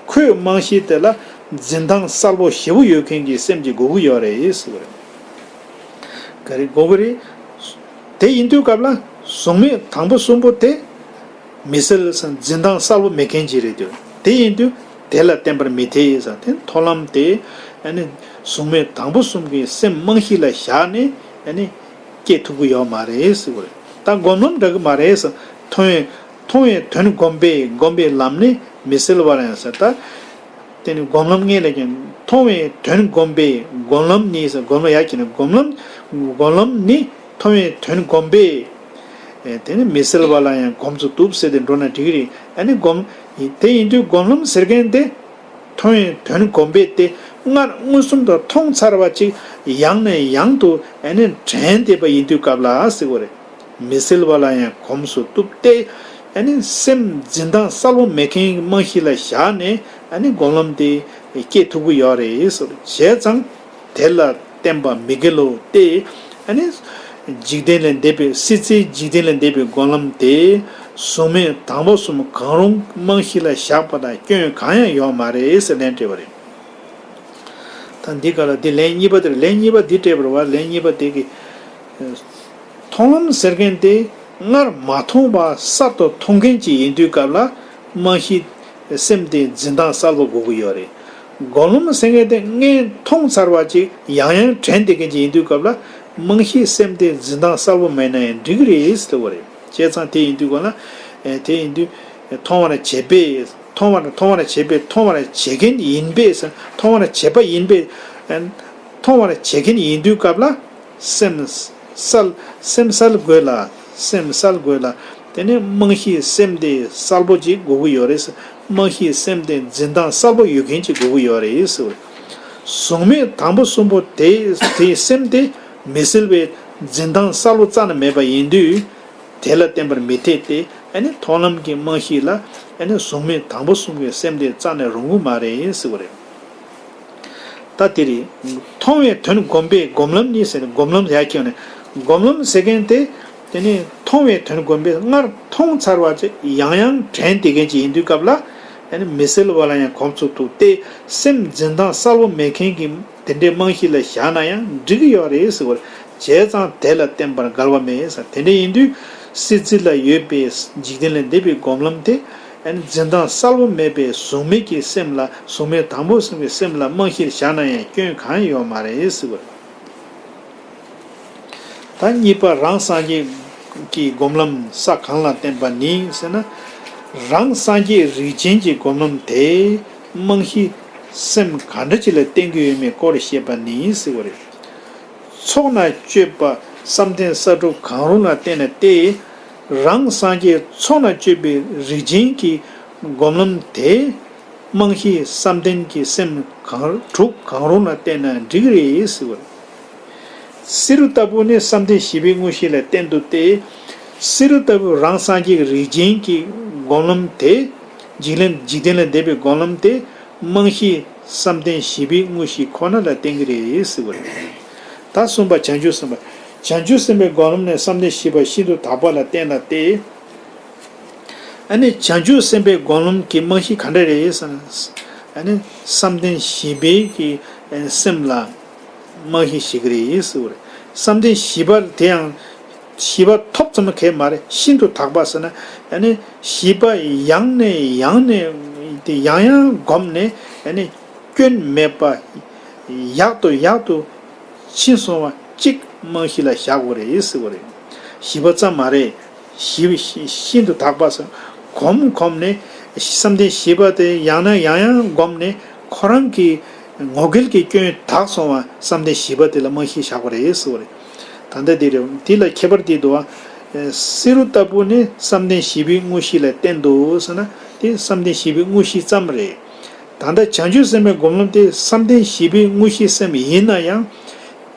ཁོའི་རྨང་གཞི་དེ་ལ་འཛིན་སྟངས་གསལ་པོ་ཞེ་པོ་ཡོད་མཁན་གྱི་སེམས་ཀྱི་དགོས་ཀྱི་ཡོད་རེད་ཟེར་བ་རེད། ག་རེ་དགོས་ཀྱི་རེད། དེ་ཡིན་དུས་སྐབས་ལ་གཟུགས་མེད་དང་པོ་གསུམ་པོ་དེ་མི་སྲིད་ཟེར་འཛིན་སྟངས་གསལ་པོ་མེད་མཁན་ཅིག་རེད་དུས་དེ་ཡིན་དུས་དེ་ལ་བརྟེན་པར་མི་འཐད་ཟེར་དེ་མཐོང་ལམ་དེ་ཨ་ནི་གཟུགས་མེད་དང་པོ་གསུམ་གྱི་སེམས་རྨང་གཞི་ལ་བཞག་ནས་ཨ་ནི་སྐྱེ་ཐུབ་ཀྱི་ཡོད་མ་རེད་ཟེར་བ་རེད། ད་སྒོམ་ལམ་འདྲ་གི་མ་རེད་ཟེར་མཐོང་བའི་མཐོང་བའི་དོན་བསྒོམས་པས་བསྒོམས་པའི་ལམ་ནི་མི་སྲིད་པར་ཡང་ཟེར་ད། དེ་ནི་སྒོམ་ལམ་ངེས་ལ་ཀྱང་མཐོང་བའི་དོན་བསྒོམས་པས་སྒོམ་ལམ་ནི་ཟེར་སྒོམ་ལམ་ཡག་གི་ནི་སྒོམ་ལམ་སྒོམ་ལམ་ནི་མཐོང་བའི་དོན་བསྒོམས་པས། དེ་ནི་མི་སྲིད་པ་ལ་ཡང་གོམས་སུ་བཏུབ་ཟེར་ཏེ་འགྲོ་ན་འགྲིག་གི་རེད། ཨ་ནི་སྒོམ། དེ་ཡིན་དུས་སྒོམ་ལམ་ཟེར་མཁན་དེ། མཐོང་བའི་དོན་བསྒོམས་པས་ཏེ་སྔར་མངོན་སུམ་དུ་མཐོང་ཚར་བ་ཅིག་ཡང་ནས་ཡང་དུ་ཨ་ནི་དྲན་བསྡད་པ་ཡིན་དུས་སྐབས་ལ་ཟེར་བ་རེད། མི་སྲིད་པ་ལ་ཡང་གོམས་སུ་བཏུབ་སྟེ། ཨ་ནི་སེམས་འཛིན་སྟངས་གསལ་པོ་མེད་མཁན་གྱི་རྨང་གཞི་ལ་བཞག་ནས་ཨ་ནི་སྒོམ་ལམ་དེ་སྐྱེ་ཐུབ་ཀྱི་ཡོད་རེད་ཟེར། བྱས་ཙང་དེ་ལ་བརྟེན་པ་མི་འགལ་ལོ་སྟེ། ཨ་ནི་འཇིག་རྟེན་ལས་འདས་པའི་སྲིད་རྩེའི་འཇིག་རྟེན་ལས་འདས་པའི་སྒོམ་ལམ་དེ་གཟུགས་མེད་དང་པོ་གསུམ་གང་རུང་རྨང་གཞི་ལ་བཞག་པ་དང་སྐྱོན་གང་ཡང་ཡོད་མ་རེད་ཟེར་ལན་སྤྲད་པ་རེད། ད་འདི་ག་ལ་འདི་ལན་གཉིས་པ་དེར་ལན་གཉིས་པ་འདི་སྤྲད་པར་བ་ལན་གཉིས་པ་དེ་གི། མཐོང་ལམ་ཟེར་མཁན་དེ་སྔར་མ་མཐོང་བ་གསར་དུ་མཐོང་མཁན་ཅིག་ཡིན་དུས་སྐབས་ལ་རྨང་གཞི་སེམས་དེ་འཛིན་སྟངས་གསལ་པོ་དགོས་ཀྱི་ཡོད་རེད། སྒོམ་ལམ་ཟེར་མཁན་དེ་སྔོན་མཐོང་ཚར་བ་ཅིག་ཡང་ཡང་དྲན་བསྡད་མཁན་ཅིག་ཡིན་དུས་སྐབས་ལ་རྨང་གཞི་སེམས་དེ་འཛིན་སྟངས་གསལ་པོ་མེད་ན་ཡང་འགྲིག་གི་རེད་ཟེར་བ་རེད། བྱས་ཙང་དེ་ཡིན་དུས་གོ་ན། དེ་ཡིན་དུས་མཐོང་བར་བྱེད་པས། མཐོང་བར་མཐོང་བར་བྱེད་པས་མཐོང་བར་བྱེད་མཁན་ཡིན་པས་ཟེར་མཐོང་བར་བྱེད་པ་ཡིན་པས། མཐོང་བར་བྱེད་མཁན་ཡིན་དུས་སྐབས་ལ་སེམས་གསལ་སེམས་གསལ་དགོས་ལ་སེམས་གསལ་དགོས་ལ་དེ་ནས་རྨང་གཞིའི་སེམས་དེ་གསལ་པོ་ཅིག་དགོས་ཀྱི་ཡོད་རེད་ཟེར། རྨང་གཞིའི་སེམས་དེ་འཛིན་སྟངས་གསལ་པོ་ཡོད་མཁན་ཅིག་དགོས་ཀྱི་ཡོད་རེད་ཟེར། གཟུགས་མེད་དང་པོ་གསུམ་པོ་དེ་དེའི་སེམས་དེ་མི་སྲིད་པའི་འཛིན་སྟངས་གསལ་པོ་རྩ་ནས་མེད་པ་ཡིན་དུས། དེ་ལ་བརྟེན་པར་མི་འཐད་དེ། ཨ་ནི་མཐོང་ལམ་གྱི་རྨང་གཞི་ལ་ཨ་ནི་གཟུགས་མེད་དང་པོ་གསུམ་གྱི་སེམས་དེ་རྩ་ནས་རུང་གི་མ་རེད་ཟེར་བ་རེད། ད་དེ་རེད། མཐོང་བའི་དོན་བསྒོམས་པས་སྒོམ་ལམ་ནི་ཟེར་ནས་སྒོམ་ལམ་ཡར་ཁྱེར་ནས་སྒོམ་ལམ་ཟེར་མཁན་དེ། དེ་ནི་མཐོང་བའི་དོན་བསྒོམས་པས་སྔར་མཐོང་ཚར་བ་ཅིག་ཡང་ཡང་དྲན་བསྡད་མཁན་ཅིག་ཡིན་དུས་སྐབས་ལ་ཨ་ནི་མི་སྲིད་པ་ལ་ཡང་གོམས་སུ་བཏུབ་སྟེ་སེམས་འཛིན་སྟངས་གསལ་པོ་མེད་མཁན་གྱི། དེ་འདྲའི་རྨང་གཞི་ལ་བཞག་ན་ཡང་འགྲིག་གི་ཡོད་རེད་ཟེར་བ་རེད། བྱས་ཙང་དེ་ལ་བརྟེན་པར་འགལ་བ་མེད་ཟེར། དེ་འདྲ་ཡིན་དུས་སྲིད་རྩེ་ལ་ཡོད་པའི་འཇིག་རྟེན་ལས་འདས་པའི་སྒོམ་ལམ་དེ་ཨ་ནི་འཛིན་སྟངས་གསལ་པོ་མེད་པའི་གཟུགས་མེད་ཀྱི་སེམས་ལ་གཟུགས་མེད་དང་པོ་གསུམ་གྱི་སེམས་ལ་རྨང་གཞིར་བཞག་ན་ཡང་སྐྱོན་གང་ཡང་ཡོད་མ་རེད་ཟེར་བ་རེད། ད་གཉིས་པ་རང་སངས་རྒྱས་ཀྱི་སྒོམ་ལམ་ས་གང་ལ་བརྟེན་པ་ནི་ཟེར་ན། རང་སངས་རྒྱས་རིགས་ཅན་གྱི་སྒོམ་ལམ་དེ་རྨང་གཞི་ སེམས་ག་འདྲ་ཅིག་ལ་བརྟེན་གྱི་ཡོད་མེད་སྐོར་བཤད་པ་ནི་ཟེར་བ་རེད། ཚོགས་ན་སྤྱོད་པ་བསམ་གཏན་ས་དྲུག་གང་རུང་ལ་བརྟེན་ནས་ཏེ། རང་སངས་རྒྱས་ཚོགས་ན་སྤྱོད་པའི་རིགས་ཅན་གྱི་སྒོམ་ལམ་དེ། རྨང་གཞི་བསམ་གཏན་གྱི་སེམས་གང་དྲུག་གང་རུང་ལ་བརྟེན་ན་འགྲིག་གི་རེད་ཟེར་བ་རེད། བསེ་རུ་ལྟ་བུ་ནི་བསམ་གཏན་བཞི་པའི་དངོས་གཞི་ལ་བརྟེན་ཏོ་སྟེ། བསེ་རུ་ལྟ་བུ་རང་སངས་རྒྱས་ཀྱི་རིགས་ཅན་གྱི་སྒོམ་ལམ་དེ། འཇིག་ལམ་འཇིག་རྟེན་ལས་འདས་པའི་སྒོམ་ལམ་དེ། རྨང་གཞི་བསམ་གཏན་བཞི་པའི་དངོས་གཞི་ཁོ་ན་ལ་བརྟེན་གྱི་རེད་ཟེར་བ་རེད། ད་གསུམ་པ་བྱང་ཆུབ་སེམས་དཔའ། བྱང་ཆུབ་སེམས་དཔའི་སྒོམ་ལམ་ནི་བསམ་གཏན་བཞི་པ་ཤིན་ཏུ་དག་པ་ལ་བརྟེན་ལ་སྟེ། ཨ་ནི་བྱང་ཆུབ་སེམས་དཔའི་སྒོམ་ལམ་གྱི་རྨང་གཞི་ག་འདྲ་རེད་ཟེར་ན། ཨ་ནི་བསམ་གཏན་བཞི་པའི་གི་སེམས་ལ་རྨང་གཞི་ཞིག་རེད་ཟེར་བ་རེད། བསམ་གཏན་བཞི་པ་དེ་ཡང་བཞི་པ་ཐོབ་ཙམ་གས་མ་རེད། ཤིན་ཏུ་དག་པ་ཟེར་ན། ཨ་ནི་བཞི་པ་ཡང་ནས་ཡང་ནས་དེ་ཡང་ཡང་བསྒོམས་ནས། ཨ་ནི་སྐྱོན་མེད་པ་ཡག་ཏུ་ཡག་ཏུ་ཕྱིན་སོང་བ་གཅིག་རྨང་གཞི་ལ་བཞག་དགོས་རེད་ཟེར་བ་རེད། བཞི་པ་ཙམ་མ་རེད། ཞི་ཤིན་ཏུ་དག་པ་སོགས་གོམ་གོམ་ནས་བསམ་གཏན་བཞི་པ་དེ་ཡང་ན་ཡང་ཡང་བསྒོམས་ནས་ཁོ་རང་གི་ངོ་སྐལ་གྱི་སྐྱོན་དག་སོང་བ་བསམ་གཏན་བཞི་པ་དེ་ལ་རྨང་གཞི་བཞག་པ་རེད་ཟེར་བ་རེད། ད་ལྟ་འདི་རེད། འདི་ལ་ཁྱད་པར་འདི་འདུག་བ། བསེ་རུ་ལྟ་བུ་ནི་བསམ་གཏན་བཞི་པའི་དངོས་གཞི་ལ་བརྟེན་འདུག་ཟེར་ན་དེ་བསམ་གཏན་བཞི་པའི་དངོས་གཞི་ཙམ་རེད། ད་ལྟ་བྱང་ཆུབ་སེམས་དཔའི་སྒོམ་ལམ་དེ་བསམ་གཏན་བཞི་པའི་དངོས་གཞི་སེམས་ཡིན་ན་ཡང་།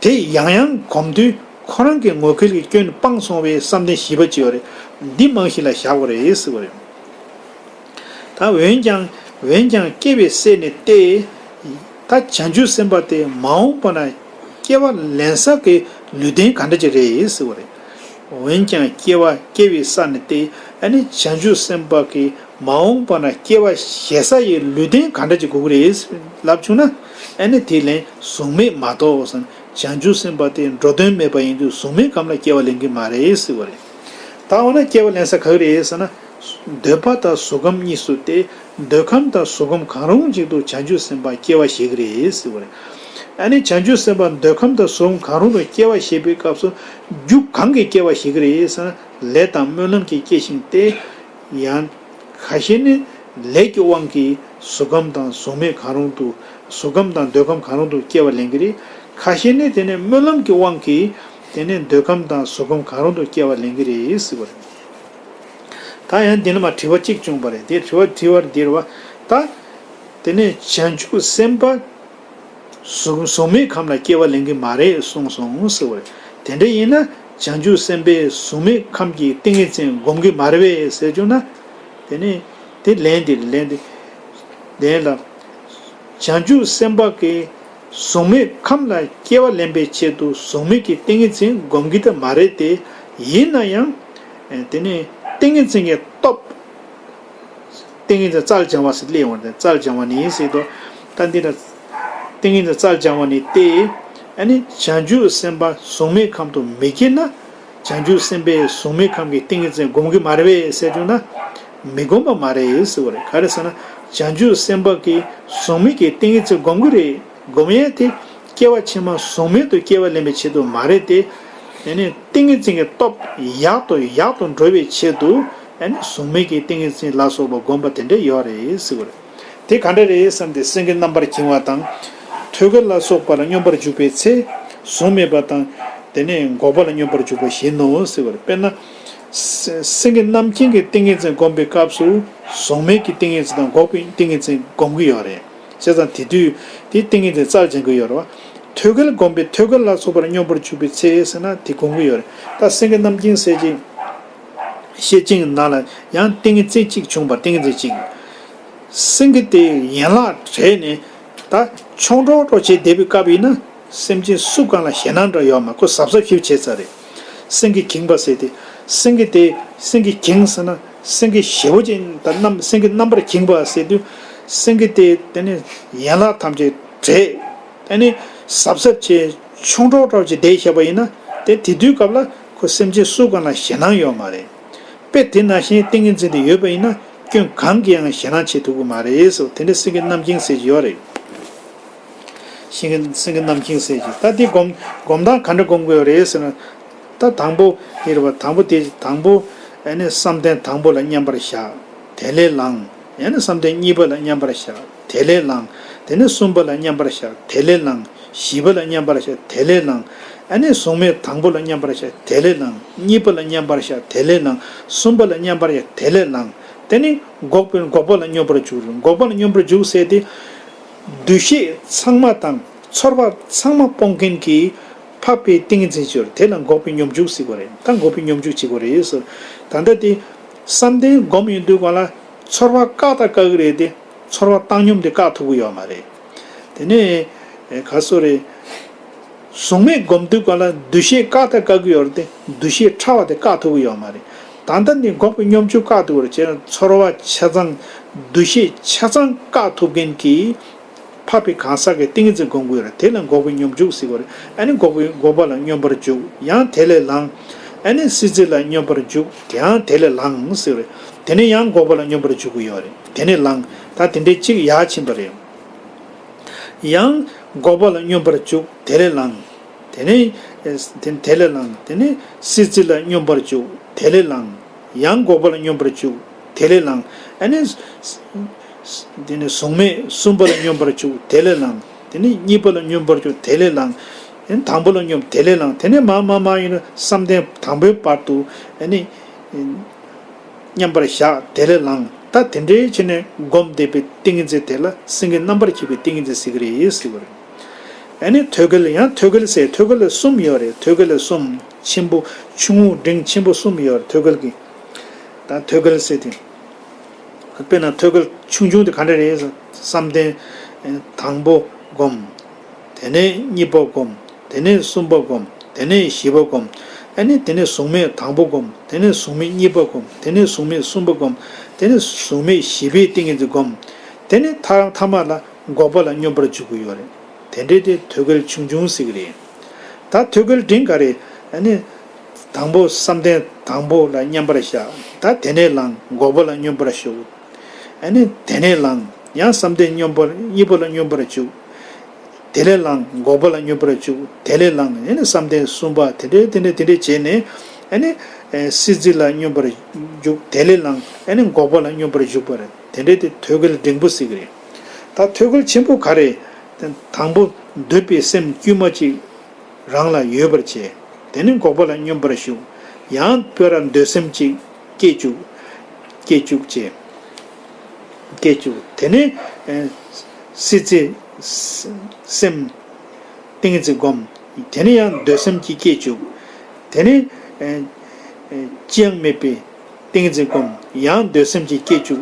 དེ་ཡང་ཡང་གོམས་དུས་ཁོ་རང་གི་ངོ་སྐལ་གྱི་སྐྱོན་སྤངས་སོང་བའི་བསམ་གཏན་བཞི་པ་ཅིག་ཡོད་རེད། འདི་རྨང་གཞི་ལ་བཞག་པ་རེད་ཟེར་བ་རེད། ད་འོན་ཀྱང་འོན་ཀྱང་སྐྱེ་བའི་སྲས་ནི་སྟེ། ད་བྱང་ཆུབ་སེམས་དཔའ་དེ་མ་འོངས་པ་ན་སྐྱེ་བ་ལེན་ས་གི་ལུས་རྟེན་ག་འདྲ་ཅིག་རེད་ཟེར་བ་རེད། འོན་ཀྱང་སྐྱེ་བ་སྐྱེ་བའི་ས་ནི་སྟེ། ཨ་ནི་བྱང་ཆུབ་སེམས་དཔའ་གི་མ་འོངས་པ་ན་སྐྱེ་བ་བཞེས་ས་ཡི་ལུས་རྟེན་ག་འདྲ་ཅིག་དགོས་ཀྱི་རེད་ལབ་བྱུང་ན། ཨ་ནི་དེ་ལན་གཟུགས་མེད་མ་གཏོགས་ཟེར་ན། བྱང་ཆུབ་སེམས་དཔའ་དེ་འགྲོ་དོན་མེད་པ་ཡིན་དུས་གཟུགས་མེད་ཁམས་ལ་སྐྱེ་བ་ལེན་གྱི་མ་རེད་ཟེར་བ་རེད། ད་འོ་ན་སྐྱེ་བ་ལེན་ས་ག་གི་རེད་ཟེར་ན། འདོད་པ་དང་གཟུགས་ཁམས་གཉིས་སུ་སྟེ། འདོད་ཁམས་དང་གཟུགས་ཁམས་གང་རུང་གཅིག་ཏུ་བྱང་ཆུབ་སེམས་དཔའ་སྐྱེ་བ་བཞེས་ཀྱི་རེད་ཟེར་བ་རེད། ཨ་ནི་བྱང་ཆུབ་སེམས་དཔའ་འདོད་ཁམས་དང་གཟུགས་ཁམས་གང་རུང་དུ་སྐྱེ་བ་བཞེས་པའི་སྐབས་སུ་རྒྱུ་གང་གིས་སྐྱེ་བ་བཞེས་ཀྱི་རེད་ཟེར་ན། ལས་དང་སྨོན་ལམ་གྱིས་སྐྱེ་ཞིང་སྟེ། ཡང་ཁ་ཤས་ནི་ལས་ཀྱི་དབང་གིས་གཟུགས་ཁམས་དང་གཟུགས་མེད་གང་རུང་དུ། གཟུགས་ཁམས་དང་འདོད་ཁམས་གང་རུང་དུ་སྐྱེ་བ་ལེན་གྱི་རེད། ཁ་ཤས་ནི་དེ་ནི་སྨོན་ལམ་གྱི་དབང་གིས་དེ་ནི་འདོད་ཁམས་དང་གཟུགས་ཁམས་གང་རུང་དུ་སྐྱེ་བ་ལེན་གྱི་རེད་ཟེར་བ་རེད། ད་ཡང་འདི་ནི་མ་དྲི་བ་གཅིག་བྱུང་བ་རེད། དེ་དྲི་བ་དྲི་བར་འདིར་བ། ད་དེ་ནི་བྱང་ཆུབ་སེམས་དཔའ་གཟུགས་གཟུགས་མེད་ཁམས་ལ་སྐྱེ་བ་ལེན་གྱི་མ་རེད་གསུངས་སོང་ཟེར་བ་རེད། དེ་འདྲ་ཡིན་ན་བྱང་ཆུབ་སེམས་དཔའི་གཟུགས་མེད་ཁམས་ཀྱི་ཏིང་ངེ་འཛིན་སྒོམ་གྱི་མ་རེད་པས་ཟེར་བྱུང་ན། དེ་ནི་དེ་ལན་འདི་ལན་འདི་ལན་ལ། བྱང་ཆུབ་སེམས་དཔའ་གི་གཟུགས་མེད་ཁམས་ལ་སྐྱེ་བ་ལེན་པའི་ཆེད་དུ་གཟུགས་མེད་ཀྱི་ཏིང་ངེ་འཛིན་སྒོམ་གྱི་ད་མ་རེད་དེ། ཡིན་ན་ཡང་། དེ་ནི་ཏིང་ངེ་འཛིན་གྱི་སྟོབས། ཏིང་ངེ་འཛིན་རྩལ་སྦྱང་བ་ཟེར་སླེབས་ཡོང་བ་རེད། རྩལ་སྦྱང་བ་ནི་ཟེར་དོ། ད་འདི་ལ་ཏིང་ངེ་འཛིན་རྩལ་སྦྱང་བ་ནི་སྟེ། ཨ་ནི་བྱང་ཆུབ་སེམས་དཔའ་གཟུགས་མེད་ཁམས་དུ་མི་སྐྱེ་ན། བྱང་ཆུབ་སེམས་དཔའི་གཟུགས་མེད་ཁམས་ཀྱི་ཏིང་ངེ་འཛིན་སྒོམ་གྱི་མ་རེད་པས་ཟེར་བྱུང་ན། མི་སྒོམ་པ་མ་རེད་ཟེར་བ་རེད། ག་རེ་ཟེར་ན། བྱང་ཆུབ་སེམས་དཔའ་གི་གཟུགས་མེད་ཀྱི་ཏིང་ངེ་འཛིན་སྒོམ་གྱི་རེད། སྒོམ་ཡས་དེ་སྐྱེ་བ་ཕྱི་མ་གཟུགས་མེད་དུ་སྐྱེ་བ་ལེན་པའི་ཆེད་དུ་མ་རེད་དེ། ཨ་ནི་ཏིང་ངེ་འཛིན་གྱི་སྟོབས་ཡག་ཏུ་ཡག་ཏུ་འགྲོ་བའི་ཆེད་དུ། ཨ་ནི་གཟུགས་མེད་ཀྱི་ཏིང་ངེ་འཛིན་ལ་སོགས་པ་སྒོམ་པ་དེ་འདྲ་ཡོད་རེད་ཟེར་བ་རེད། དེ་ག་འདྲ་རེད་བསམ་སྟེ་སེང་གེ་རྣམ་པར་བྱིང་བ་དང་། ཐོད་རྒལ་ལ་སོགས་པ་ལ་སྙོམས་པར་འཇུག་པའི་ཚེ། གཟུགས་མེད་པ་དང་། དེ་ནས་འགོག་པ་ལ་སྙོམས་པར་འཇུག་པ་བཞིན་ནོ་ཟེར་བ་རེད། དཔེར་ན། སེ་སེང་གེ་རྣམ་བསྒྱིངས་ཀྱི་ཏིང་ངེ་འཛིན་བསྒོམ་པའི་སྐབས་སུ། གཟུགས་མེད་ཀྱི་ཏིང་ངེ་འཛིན་དང་འགོག་པའི་ཏིང་ངེ་འཛིན་སྒོམ་གྱི་ཡོད་རེད། བྱས་ཙང་དེ་དུས་དེ་ཏིང་ངེ་འཛིན་རྩལ་སྦྱང་གི་ཡོད་རེད་བ། ཐོད་རྒལ་བསྒོམ་པའི་ཐོད་རྒལ་ལ་སོགས་པར་སྙོམས་པར་འཇུག་པའི་ཚེ་ཟེར་ན་དེ་སྒོམ་གྱི་ཡོད་རེད། ད་སེང་གེ་རྣམ་བསྒྱིངས་ཟེར་གྱི། བཤད་བྱ་ནང་ལ་ཡང་ཏིང་ངེ་འཛིན་གཅིག་བྱུང་བ། ཏིང་ངེ་འཛིན་གཅིག་སེང་གེ་དེ་ཡན་ལག་བྲེགས་ནས་ད་མཆོང་གྲོག་གྲོག་བྱས་བསྡད་པའི་སྐབས་ཡིན་ན། སེམས་ཅན་སུ་གང་ལ་ཞེད་སྣང་འདྲ་ཡོད་མ། ཁོ་གཟབ་གཟབ་ཞིབ་བྱས་ཚར་རེད། སེང་གེ་བསྒྱིངས་པ་ཟེར་ཏེ། སེང་གེ་དེ་སེང་གེ་བསྒྱིངས་ཟེར་ན་སེང་གེ་ཞེ་པོ་ཅིག་ད་རྣམ་སེང་གེ་རྣམ་པར་བསྒྱིངས་པ་ཟེར་དུས། སེང་གེ་དེ་དེ་ནི་ཡན་ལག་ཐམས་ཅད་བྲེགས། དེ་ནི་གཟབ་གཟབ་བྱས་མཆོང་གྲོག་གྲོག་བྱས་བསྡད་བཞག་པ་ཡིན་ན། དེ་དེ་དུས་སྐབས་ལ་ཁོ་སེམས་ཅན་སུ་གང་ལ་ཞེད་སྣང་ཡོད་མ་རེད། དཔེ་དེ་ནང་བཞིན་ཏིང་ངེ་འཛིན་དེ་ཡོད་པ་ཡིན་ན་སྐྱོན་གང་གིས་ཡང་ཞེད་སྣང་བྱེད་ཐུབ་ཀྱི་མ་རེད་ཟེར། དེ་འདྲ་སེང་གེ་རྣམ་བསྒྱིངས་ཟེར་གྱི་ཡོད་རེད། སེང་གེ་སེང་གེ་རྣམ་བསྒྱིངས་ཟེར་གྱི། ད་འདི་སྒོམ་སྒོམ་སྟངས་ག་འདྲ་སྒོམ་དགོས་རེད་ཟེར་ན། ད་དང་པོ་དེ་རེད་བ། དང་པོ་དེ་དང་པོ་ཨ་ནི་བསམ་གཏན་དང་པོ་ལ་མཉམ་པར་བཞག་དེ་ལས་ལངས། ཡང་ན་བསམ་གཏན་གཉིས་པ་ལ་མཉམ་པར་བཞག་དེ་ལས་ལངས། དེ་ནས་གསུམ་པ་ལ་མཉམ་པར་བཞག་དེ་ལས་ལངས། བཞི་པ་ལ་མཉམ་པར་བཞག་དེ་ལས་ལངས། ཨ་ནི་གཟུགས་མེད་དང་པོ་ལ་མཉམ་པར་བཞག་དེ་ལས་ལངས། གཉིས་པ་ལ་མཉམ་པར་བཞག་དེ་ལས་ལངས། གསུམ་པ་ལ་མཉམ་པར་བཞག་དེ་ལས་ལངས། དེ་ནི་འགོག་པའི་འགོག་པ་ལ་སྙོམས་པར་འཇུག་འགོག་པ་ལ་སྙོམས་པར་འཇུག་ཟེར་ཏེ། འདུ་ཤེས་ཚང་མ་དང་ཚོར་བ་ཚང་མ་སྤོང་མཁན་གྱི་འཕགས་པའི་ཏིང་ངེ་འཛིན་ཅིག་ཡོད་རེད། དེ་ལ་འགོག་པའི་སྙོམས་འཇུག་ཟེར་གྱི་རེད། ད་འགོག་པའི་སྙོམས་འཇུག་བྱེད་དགོས་རེད་ཟེར། ད་ལྟ་དེ་བསམ་གཏན་སྒོམ་ཡོང་དུས་སྒང་ལ་ཚོར་བ་བཀག་དང་བཀག་གི་རེད་དེ། ཚོར་བ་བཏང་སྙོམས་དེ་བཀག་ཐུབ་ཀྱི་ཡོད་མ་རེད། དེ་ནས་ག་སོ་རེད། གཟུགས་མེད་སྒོམ་དུས་སྒང་ལ་འདུ་ཤེས་བཀག་དང་བཀག་གི་ཡོད་རེད་དེ། འདུ་ཤེས་ཕྲ་བ་དེ་བཀག་ཐུབ་ཀྱི་ཡོད་མ་རེད། ད་ལྟ་ནི་འགོག་པའི་སྙོམས་འཇུག་བཀག་ཐུབ་ཀྱི་རེད། བྱས་ན་ཚོར་བ་ཆ་ཚང་། འདུ་ཤེས་ཆ་ཚང་བཀག་ཐུབ་མཁན་གྱི་འཕགས་པའི་གང་ཟག་གི་ཏིང་ངེ་འཛིན་སྒོམ་གྱི་ཡོད་རེད། དེ་ལ་འགོག་པའི་སྙོམས་འཇུག་ཟེར་གྱི་རེད། ཨ་ནི་འགོག་པའི་འགོག་པ་ལ་སྙོམས་པར་འཇུག་ཡང་དེ་ལས་ལངས། ཨ་ནི་སྲིད་རྩེ་ལ་སྙོམས་པར་འཇུག་ཡང་དེ་ལས་ལངས་ཟེར་གྱི་རེད། དེ་ནས་ཡང་འགོག་པ་ལ་སྙོམས་པར་འཇུག་གི་ཡོད་རེད། དེ་ནས་ལངས། ད་དེ་འདྲའི་གཅིག་ཡར་ཕྱིན་པ་རེད། ཡང་འགོག་པ་ལ་སྙོམས་པར་འཇུག་དེ་ལས་ལངས། དེ་ནས་དེ་དེ་ལས་ལངས། དེ་ནས་སྲིད་རྩེ་ལ་སྙོམས་པར་འཇུག་དེ་ལས་ལངས། ཡང་འགོག་པ་ལ་སྙོམས་པར་འཇུག་དེ་ལས་ལངས། ཨ་ནི་དེ་ནས་གཟུགས་མེད་གསུམ་པ་ལ་སྙོམས་པར་འཇུག་དེ་ལས་ལངས། དེ་ནས་གཉིས་པ་ལ་སྙོམས་པར་འཇུག་དེ་ལས་ལངས། ཨ་ནི་དང་པོ་ལ་སྙོམས་དེ་ལས་ལངས། དེ་ནས་མར་མར་མར་ཡིན་ན་བསམ་གཏན་དང་པོའི་བར་དུ་ཨ་ནི། མཉམ་པར་བཞག་དེ་ལས་ལངས། ད་དེ་འདྲའི་ཕྱིར་ནས་སྒོམ་བསྡད་པའི་ཏིང་ངེ་འཛིན་དེ་ལ་སེང་གེ་རྣམ་པར་འབྱེད་པའི་ཏིང་ངེ་འཛིན་ཟེར་གྱི་རེད་ཟེར་བ་རེད། ཨ་ནི་ཐོད་རྒལ། ཡང་ཐོད་རྒལ་ཟེར། ཐོད་རྒལ་གསུམ་ཡོད་རེད། ཐོད་རྒལ་གསུམ། ཆེན་པོ་ཆུང་ངུ་འབྲིང་ཆེན་པོ་གསུམ་ཡོད་རེད། ཐོད་རྒལ་གྱི། ད་ཐོད་རྒལ་ཟེར་དེ། དཔེར་ན་ཐོད་རྒལ་ཆུང་ཆུང་དེ་ག་འདྲ་རེད་ཟེར། བསམ་གཏན་དང་པོ་སྒོམ། དེ་ནས་གཉིས་པ་སྒོམ། དེ་ནས་གསུམ་པ་སྒོམ། དེ་ནས་བཞི་པ་སྒོམ། ཨ་ནི་དེ་ནས་གཟུགས་མེད་དང་པོ་སྒོམ། དེ་ནས་གཟུགས་མེད་གཉིས་པ་སྒོམ། དེ་ནས་གཟུགས་མེད་གསུམ་པ་སྒོམ། དེ་ནས་གཟུགས་མེད་བཞི་པའི་ཏིང་ངེ་འཛིན་སྒོམ། དེ་ནས་མཐའ་མཐའ་མ་ལ་འགོག་པ་ལ་སྙོམས་པར་འཇུག་གི་ཡོད་རེད། དེ་འདྲའི་དེ་ཐོད་རྒལ་ཆུང་ཆུང་ཟེར་གྱི་རེད། ད་ཐོད་རྒལ་འབྲིང་ག་རེ། ཨ་ནི། དང་པོ་བསམ་གཏན་དང་པོ་ལ་མཉམ་པར་བཞག་ད་དེ་ནས་ལངས། འགོག་པ་ལ་སྙོམས་པར་ཞུགས། ཨ་ནི་དེ་ནས་ལངས། ཡང་བསམ་གཏན་སྙོམས་པར་གཉིས་པ་ལ་སྙོམས་པར་འཇུག་དེ་ལས་ལངས། འགོག་པ་ལ་སྙོམས་པར་འཇུག་དེ་ལས་ལངས། ཨ་ནི་བསམ་གཏན་གསུམ་པ་དེ་འདྲའི་དེ་འདྲའི་དེ་འདྲའི་བྱས་ནས། ཨ་ནི། ཨེ་སྲིད་རྩེ་ལ་སྙོམས་པར་འཇུག་དེ་ལས་ལངས། ཨ་ནི་འགོག་པ་ལ་སྙོམས་པར་འཇུག་པ་རེད། དེ་འདྲའི་དེ་ཐོད་རྒལ་འབྲིང་པོ་ཟེར་གྱི་རེད། ད་ཐོད་རྒལ་ཆེན་པོ་ག་རེ། དང་པོ་འདོད་པའི་སེམས་དཀྱུས་མ་གཅིག་རང་ལ་ཡོད་པར་བྱས། དེ་ནས་འགོག་པ་ལ་སྙོམས་པར་ཞུགས། ཡང་དཔེ་ར་འདོད་སེམས་ཅིག་སྐྱེ་བཅུག་སྐྱེ་བཅུག་བྱས། སྐྱེ་བཅུག་དེ་ནས་ཨེ་སྲིད་རྩེ་སེམས་ཏིང་ངེ་འཛིན་སྒོམ། དེ་ནས་ཡང་འདོད་སེམས་ཅིག་སྐྱེ་བཅུག་དེ་ནས་ཨེ་ཨེ་ཅི་ཡང་མེད་པའི་ཏིང་ངེ་འཛིན་སྒོམ། ཡང་འདོད་སེམས་ཅིག་སྐྱེ་བཅུག་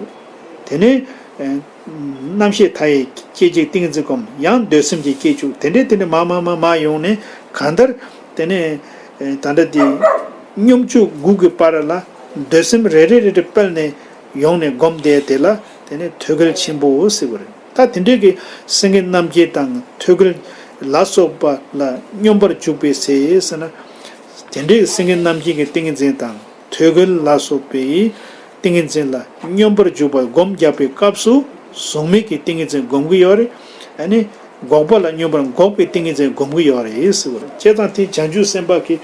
དེ་ནས་ཨེ་རྣམ་ཤེས་མཐའ་ཡས་སྐྱེ་མཆེད་ཏིང་ངེ་འཛིན་སྒོམ། ཡང་འདོད་སེམས་ཀྱི་སྐྱེ་བཅུག་དེ་འདྲའི་དེ་འདྲའི་མ་མ་མ་མ་ཡོང་ནས་གང་ལྟར་དེ་ནས་ཨེ་ད་ལྟ་དེ་སྙོམས་འཇུག་དགུ་གི་བར་ལ་འདོད་སེམས་རེ་རེ་རེ་རེ་སྤེལ་ནས་ཡོང་ནས་སྒོམ་བསྡད་དེ་ལ་དེ་ནས་ཐོད་རྒལ་ཆེན་པོ་ཟེར་བ་རེད། ད་དེ་འདྲའི་གི་སེང་གེ་རྣམ་བསྒྱིངས་དང་ཐོད་རྒལ་ལ་སོགས་པ་ལ་སྙོམས་པར་འཇུག་པའི་ཚེ་ཟེར་ན། དེ་འདྲའི་སེང་གེ་རྣམ་བསྒྱིངས་ཀྱི་ཏིང་ངེ་འཛིན་དང་། ཐོད་རྒལ་ལ་སོགས་པའི་ཏིང་ངེ་འཛིན་ལ་སྙོམས་པར་འཇུག་པར་སྒོམ་རྒྱག་པའི་སྐབས་སུ་གཟུགས་མེད་ཀྱི་ཏིང་ངེ་འཛིན་སྒོམ་གྱི་ཡོད་རེད། ཨ་ནི་འགོག་པ་ལ་སྙོམས་པར་འགོག་པའི་ཏིང་ངེ་འཛིན་སྒོམ་གྱི་ཡོད་རེད་ཟེར་བ་རེད། བྱས་ཙང་དེ་བྱང་ཆུབ་སེམས་དཔའ་གི་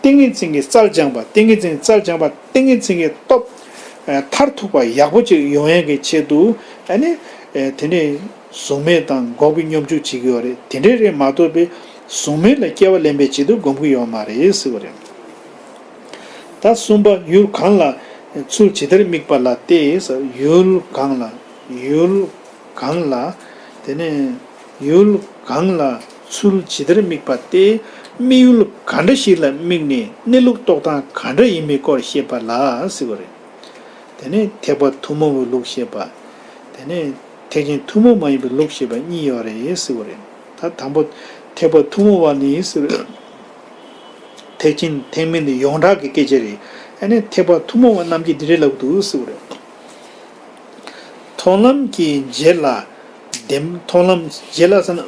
ཏིང་ངེ་འཛིན་གྱི་རྩལ་སྦྱངས་པ། ཏིང་ངེ་འཛིན་རྩལ་སྦྱངས་པ། ཏིང་ངེ་འཛིན་གྱི་སྟོབས་མཐར་ཐུག་པ་ཡག་པོ་ཅིག་ཡོང་ཡག་གི་ཆེད་དུ། ཨ་ནི་དེ་ནས། གཟུགས་མེད་དང་འགོག་པའི་སྙོམས་འཇུག་བྱེད་ཀྱི་ཡོད་རེད། དེ་འདྲའི་རེད་མ་གཏོགས་པའི་གཟུགས་མེད་ལ་སྐྱེ་བ་ལེན་པའི་ཆེད་དུ་སྒོམ་གྱི་ཡོད་མ་རེད་ཟེར་བ་རེད། ད་གསུམ་པ་ཡུལ་གང་ལ་ཚུལ་ཇི་ལྟར་དམིགས་པ་ལ་སྟེ། ཡུལ་གང་ལ། ཡུལ་གང་ལ། དེ་ནས་ཡུལ་གང་ལ་ཚུལ་ཇི་ལྟར་དམིགས་པ་སྟེ། དམིགས་ཡུལ་ག་འདྲ་ཞིག་ལ་དམིགས་ནས་གནས་ལུགས་རྟོགས་སྟངས་ག་འདྲ་ཡིན་མིན་སྐོར་བཤད་པ་ལ་ཟེར་བ་རེད། དེ་ནས་ཐེག་པ་ཐུན་མོང་བའི་ལུགས་བཤད་པ། དེ་ནས་ཐེག་ཆེན་ཐུན་མོང་མ་ཡིན་པའི་ལུགས་བཤད་པ་གཉིས་ཡོད་རེད་ཟེར་བ་རེད། ད་དང་པོ་ཐེག་པ་ཐུན་མོང་བ་ནི་ཟེར། ཐེག་ཆེན་ཐེག་དམན་དེ་ཡོངས་གྲགས་ཀྱི་སྐད་ཆ་རེད། ཨ་ནི་ཐེག་པ་ཐུན་མོང་བ་རྣམས་ཀྱིས་འདི་འདྲ་ལབ་འདུག་ཟེར་བ་རེད། མཐོང་ལམ་གྱི་རྗེས་ལ་བདེན། མཐོང་ལམ་རྗེས་ལ་ཟེར་ན།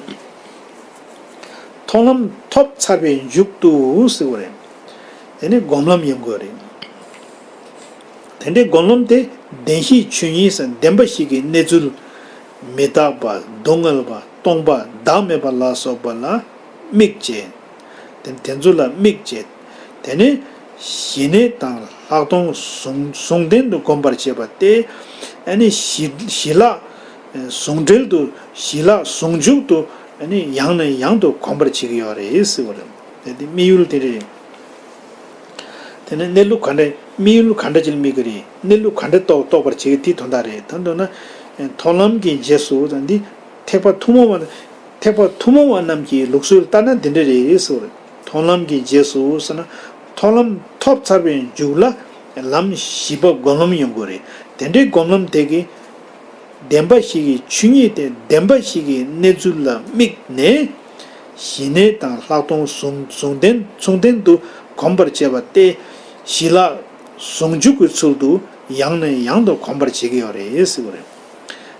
མཐོང་ལམ་ཐོབ་ཚར་བའི་མཇུག་ཏུ་ཟེར་བ་རེད། དེ་ནི་སྒོམ་ལམ་ཡིན་དགོས་རེད། དེ་འདྲའི་སྒོམ་ལམ་དེ་བདེན་བཞིའི་ཆོས་ཉིད་ཟེར་བདེན་པ་བཞི་གི་གནས་ཚུལ། མི་རྟག་པ། སྡུག་བསྔལ་བ། སྟོང་པ། བདག་མེད་པ་ལ་སོགས་པ་ལ་དམིགས་བྱས། དེ་དེ་ཚོ་ལ་དམིགས་བྱས། དེ་ནས་ཞི་གནས་དང་ལྷག་མཐོང་ཟུང་ཟུང་ལྡན་དུ་སྒོམ་པར་བྱེད་པ་སྟེ། ཨ་ནི་ཞི་ཞི་ལྷག་ཟུང་འབྲེལ་དུ་ཞི་ལྷག་ཟུང་འཇུག་ཏུ་ནི་ཡང་ནས་ཡང་དུ་གོམས་པར་བྱེད་ཀྱི་ཡོད་རེད་ཟེར་བ་རེད། དེ་དེ་དམིགས་ཡུལ་དེ་རེད། དེ་ནས་གནས་ལུགས་ག་འདྲ་དམིགས་ཡུལ་ག་འདྲ་ཅིག་དམིགས་ཀྱི་རེད། གནས་ལུགས་ག་འདྲ་རྟོགས་རྟོགས་པར་བྱེད་ཀྱི་དེའི་དོན་དག་རེད། ད་མདོར་ན་མཐོང་ལམ་གྱི་རྗེས་སུ་དང་འདི་ཐེག་པ་ཐུན་མོང་བ་ཐེག་པ་ཐུན་མོང་བ་རྣམས་ཀྱི་ལུགས་སྲོལ་ལྟར་ན་འདི་འདྲ་རེད་ཟེར་བ་རེད། མཐོང་ལམ་གྱི་རྗེས་སུ་ཟེར་ན་མཐོང་ལམ་ཐོབ་ཚར་བའི་མཇུག་ལ་ལམ་བཞི་པ་སྒོམ་ལམ་ཡོང་དགོས་རེད། དེ་འདྲའི་སྒོམ་ལམ་དེ་གིས་བདེན་པ་བཞི་གི་ཆོས་ཉིད་དེ་བདེན་པ་བཞི་གི་གནས་ཚུལ་ལ་དམིགས་ནས། ཞི་གནས་དང་ལྷག་མཐོང་ཟུང་ཟུང་ལྡན་མཚུངས་ལྡན་དུ་གོམས་པར་བྱེད་པ་སྟེ། ཞི་ལྷག་ཟུང་འཇུག་གི་ཚུལ་དུ་ཡང་ནས་ཡང་དུ་གོམས་པར་བྱེད་ཀྱི་ཡོད་རེད་ཟེར་བ་རེད།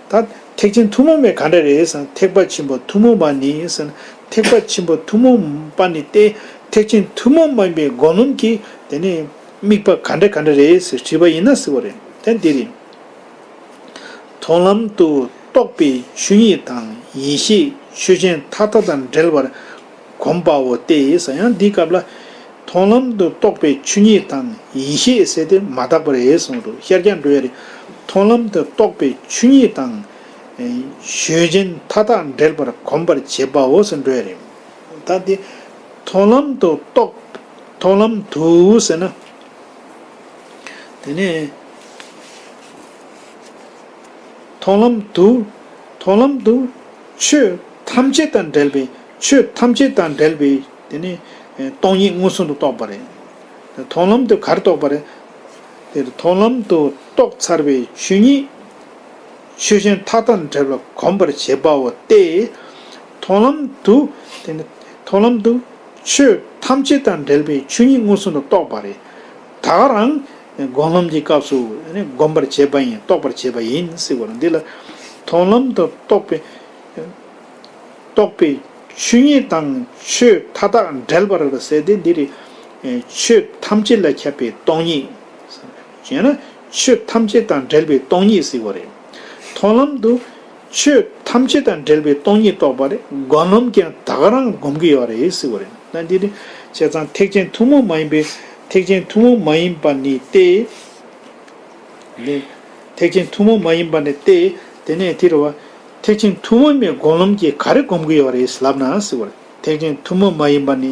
ད་ཐེག་ཆེན་ཐུན་མོང་མའི་ག་འདྲ་རེད་ཟེར་ན། ཐེག་པ་ཆེན་པོ་ཐུན་མོང་མ་ནི་ཟེར་ན། ཐེག་པ་ཆེན་པོ་ཐུན་མོང་མ་ནི་སྟེ། ཐེག་ཆེན་ཐུན་མོང་མ་ཡིན་པའི་སྒོམ་ལམ་གྱི་དེ་ནི་དམིགས་པ་ག་འདྲ་ག་འདྲ་རེད་ཟེར་དྲིས་པ་ཡིན་ན་ཟེར་བ་རེད། དེ་འདི་རེད། མཐོང་ལམ་དུ་རྟོགས་པའི་ཆོས་ཉིད་དང་ཡེ་ཤེས་ཆོས་ཅན་མཐའ་དག་དང་བྲལ་བར་གོམས་པའོ་སྟེ་ཟེར། ཡང་འདིའི་སྐབས་ལ་མཐོང་ལམ་དུ་རྟོགས་པའི་ཆོས་ཉིད་དང་ཡེ་ཤེས་ཟེར་དེ་མ་དག་པ་རེད་གསུངས་འདུག་ཤར་རྒྱག་འགྲོ་ཡ་རེད། མཐོང་ལམ་དུ་རྟོགས་པའི་ཆོས་ཉིད་དང་ཆོས་ཅན་མཐའ་དག་བྲལ་བར་གོམས་པར་བྱེད་པའོ་ཟེར་འགྲོ་ཡ་རེད། ད་འདི་མཐོང་ལམ་དུ་རྟོགས། མཐོང་ལམ་དུ་ཟེར་ན། དེ་ནས་མཐོང་ལམ་དུ། མཐོང་ལམ་དུ་ཆོས་ཐམས་ཅད་དང་བྲལ་བའི། ཆོས་ཐམས་ཅད་དང་བྲལ་བའི་དེ་ནི་སྟོང་ཉིད་མངོན་སུམ་དུ་རྟོགས་པ་རེད། མཐོང་ལམ་དུ་ག་རེ་རྟོགས་པ་རེད། དེར་མཐོང་ལམ་དུ་རྟོགས་ཚར་བའི་ཆོས་ཉིད་ཆོས་ཅན་མཐའ་དག་བྲལ་བར་གོམས་པར་བྱེད་པའོ་སྟེ། མཐོང་ལམ་དུ་དེ་ནི་མཐོང་ལམ་དུ་ཆོས་ཐམས་ཅད་དང་བྲལ་བའི་ཆོས་ཉིད་མངོན་སུམ་དུ་རྟོགས་པ་རེད། ད་ག་རང་སྒོམ་ལམ་གྱི་སྐབས་སུ་ནི་གོམས་པར་བྱེད་པ་ཡིན། རྟོགས་པར་བྱེད་པ་ཡིན་ཟེར་བ་རེད། འདི་ལ་མཐོང་ལམ་དུ་རྟོགས་པའི་རྟོགས་པའི་ཆོས་ཉིད་དང་ཆོས་མཐའ་དག་བྲལ་བར་ཟེར་ཏེ་འདི་རེད། ཆོས་ཐམས་ཅད་ལ་ཁྱབ་པའི་སྟོང་ཉིད། བྱས་ན་ཆོས་ཐམས་ཅད་དང་བྲལ་བའི་སྟོང་ཉིད་ཟེར་བ་རེད། མཐོང་ལམ་དུ་ཆོས་ཐམས་ཅད་དང་བྲལ་བའི་སྟོང་ཉིད་རྟོགས་པ་རེད། སྒོམ་ལམ་ཀྱང་ད་ག་རང་སྒོམ་གྱི་ཡོད་རེད་ཟེར་བ་རེད། ད་འདི་ནི་བྱས་ཙང་ཐེག་ཆེན་ཐུན་མོང་མ་ཡིན་པའི། ཐེག་ཆེན་ཐུན་མོང་མ་ཡིན་པ་ནི་སྟེ། ནི། ཐེག་ཆེན་ཐུན་མོང་མ་ཡིན་པ་ནི་སྟེ། དེ་ནས་དེ་རུ་བ། ཐེག་ཆེན་ཐུན་མོང་མའི་སྒོམ་ལམ་གྱིས་ག་རེ་སྒོམ་གྱི་ཡོད་རེད་ལབ་ན་ཟེར་བ་རེད། ཐེག་ཆེན་ཐུན་མོང་མ་ཡིན་པ་ནི་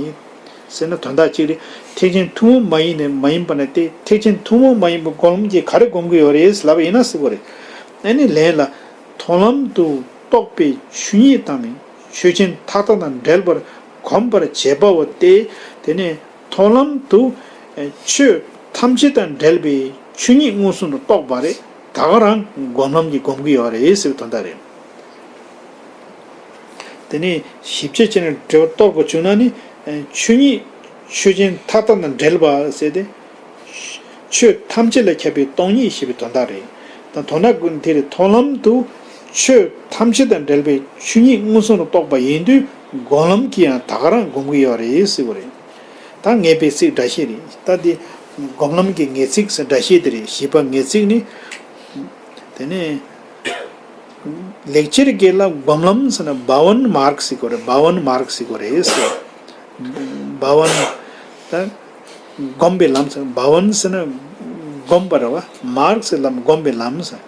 ཟེར་ན་དོན་དག་གཅིག་རེད། ཐེག་ཆེན་ཐུན་མོང་མ་ཡིན་ནི་མ་ཡིན་པ་ནི་སྟེ། ཐེག་ཆེན་ཐུན་མོང་མ་ཡིན་པའི་སྒོམ་ལམ་གྱིས་ག་རེ་སྒོམ་གྱི་ཡོད་རེད་ལབ་ཡིན་ན་ཟེར་བ་རེད། ཨ་ནི་ལན་ལ། མཐོང་ལམ་དུ་རྟོགས་པའི་ཆོས་ཉིད་དང་ཆོས་ཅན་མཐའ་དག་དང་བྲལ་བར་གོམས་པར་བྱེད་པའོ་སྟེ། དེ་ནས་མཐོང་ལམ་དུ་ཆོས་ཐམས་ཅད་དང་བྲལ་བའི་ཆོས་ཉིད་མངོན་སུམ་དུ་རྟོགས་པ་རེད། ད་ག་རང་སྒོམ་ལམ་གྱིས་སྒོམ་གྱི་ཡོད་རེད་ཟེར་བའི་དོན་དག་རེད། དེ་ནས་ཞིབ་དཔྱད་བྱས་ནས་འགྲེལ་པ་རྟོགས་དགོས་བྱུང་ན་ནི། ཆོས་ཉིད་ཆོས་ཅན་མཐའ་དག་དང་བྲལ་བ་ཟེར་ཏེ། ཆོས་ཐམས་ཅད་ལ་ཁྱབ་པའི་སྟོང་ཉིད་ཞེས་པའི་དོན་དག་རེད། ད་མདོར་ན་དེ་རེད། མཐོང་ལམ་དུ་ཆོས་ཐམས་ཅད་དང་བྲལ་བའི་ཆོས་ཉིད་མངོན་སུམ་དུ་རྟོགས་པ་ཡིན་དུས་སྒོམ་ལམ་གྱིས་ཡང་ད་ག་རང་སྒོམ་གྱི་ཡོད་རེད་ཟེར་བ་རེད། ད་ངེས་པའི་ཚིག་སྒྲ་བཤད་རེད། ད་འདི་སྒོམ་ལམ་གྱི་ངེས་ཚིག་ཟེར་སྒྲ་བཤད་དེ་རེད། བཞི་པ་ངེས་ཚིག་ནི། དེ་ནས། ལེགས་སྦྱར་སྐད་ལ་སྒོམ་ལམ་ཟེར་ན་བྷ་ཝན་མཱརྒ་ཟེར་གོ་རེད། བྷ་ཝན་མཱརྒ་ཟེར་གོ་རེད་ཟེར། བྷ་ཝན། ད་སྒོམ་པའི་ལམ་ཟེར། བྷ་ཝན་ཟེར་ན་སྒོམ་པ་རེད་བ། མཱརྒ་ཟེར་ལམ། སྒོམ་པའི་ལམ་ཟེར།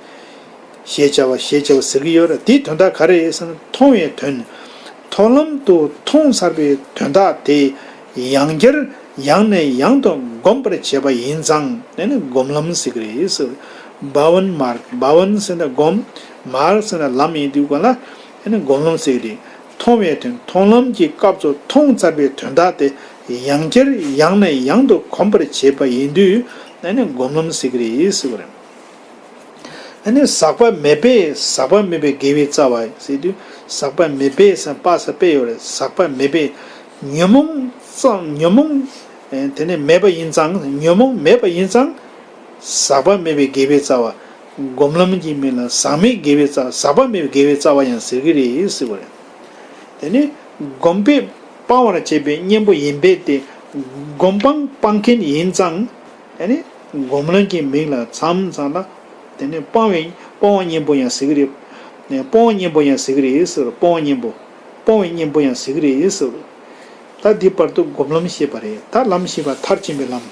ཞེས་བྱ་བ་ཞེས་བྱ་བ་ཟེར་གྱི་ཡོད་རེད། དེའི་དོན་དག་ག་རེ་རེད་ཟེར་ན་མཐོང་བའི་དོན། མཐོང་ལམ་དུ་མཐོང་ཚར་བའི་དོན་དག་དེ་ཡང་བསྐྱར་ཡང་ནས་ཡང་དུ་སྒོམ་པར་བྱེད་པ་ཡིན་ཙང་དེ་ནི་སྒོམ་ལམ་ཟེར་གྱི་རེད་ཟེར། བྷ་ཝན་མཱརྒ། བྷ་ཝན་ཟེར་ན་སྒོམ། མཱརྒ་ཟེར་ན་ལམ་ཡིན་དུས་ག་ལ་དེ་ནི་སྒོམ་ལམ་ཟེར་གྱི་རེད། མཐོང་བའི་དོན། མཐོང་ལམ་གྱི་སྐབས་སུ་མཐོང་ཚར་བའི་དོན་དག་དེ་ཡང་བསྐྱར་ཡང་ནས་ཡང་དུ་གོམས་པར་བྱེད་པ་ཡིན་དུས་དེ་ནི་སྒོམ་ལམ་ཟེར་གྱི་རེད་ཟེར་བ་རེད། ཨ་ནི་ཟག་པ་མེད་པས། ཟག་པ་མེད་པའི་དགེ་བའི་རྩ་བ་ཟེར་དུས། ཟག་པ་མེད་པས་ཟེར་པ་ས་པས་ཡོད་རེད། ཟག་པ་མེད་པས། ཉོན་མོངས་ཙམ། ཉོན་མོངས་དེ་ནི་མེད་པ་ཡིན་ཙང་། ཉོན་མོངས་མེད་པ་ཡིན་ཙང་། ཟག་པ་མེད་པའི་དགེ་བའི་རྩ་བ། སྒོམ་ལམ་གྱི་མིང་ལ་ཟག་མེད་དགེ་བའི་རྩ། ཟག་པ་མེད་པའི་དགེ་བའི་རྩ་བ་ཡང་ཟེར་གྱི་རེད་ཟེར་བ་རེད། དེ་ནི་སྒོམ་པས་སྤང་བར་བྱེད་པའི་གཉེན་པོ་ཡིན་པས་ཏེ། སྒོམ་སྤང་སྤང་མཁན་ཡིན་ཙང་། ཨ་ནི་སྒོམ་ལམ་གྱི་མིང་ལ་མཚམས་མཚམས་ལ་དེ་ནི་སྤོང་བའི་སྤོང་བ་གཉེན་པོ་ཡང་ཟེར་གྱི་རེད། སྤོང་བ་གཉེན་པོ་ཡང་ཟེར་གྱི་རེད་ཟེར། སྤོང་བ་གཉེན་པོ། སྤོང་བའི་གཉེན་པོ་ཡང་ཟེར་གྱི་རེད་ཟེར། ད་འདི་བར་དུ་སྒོམ་ལམ་བཤད་པ་རེད། ད་ལམ་བཞི་པ་མཐར་ཕྱིན་པའི་ལམ།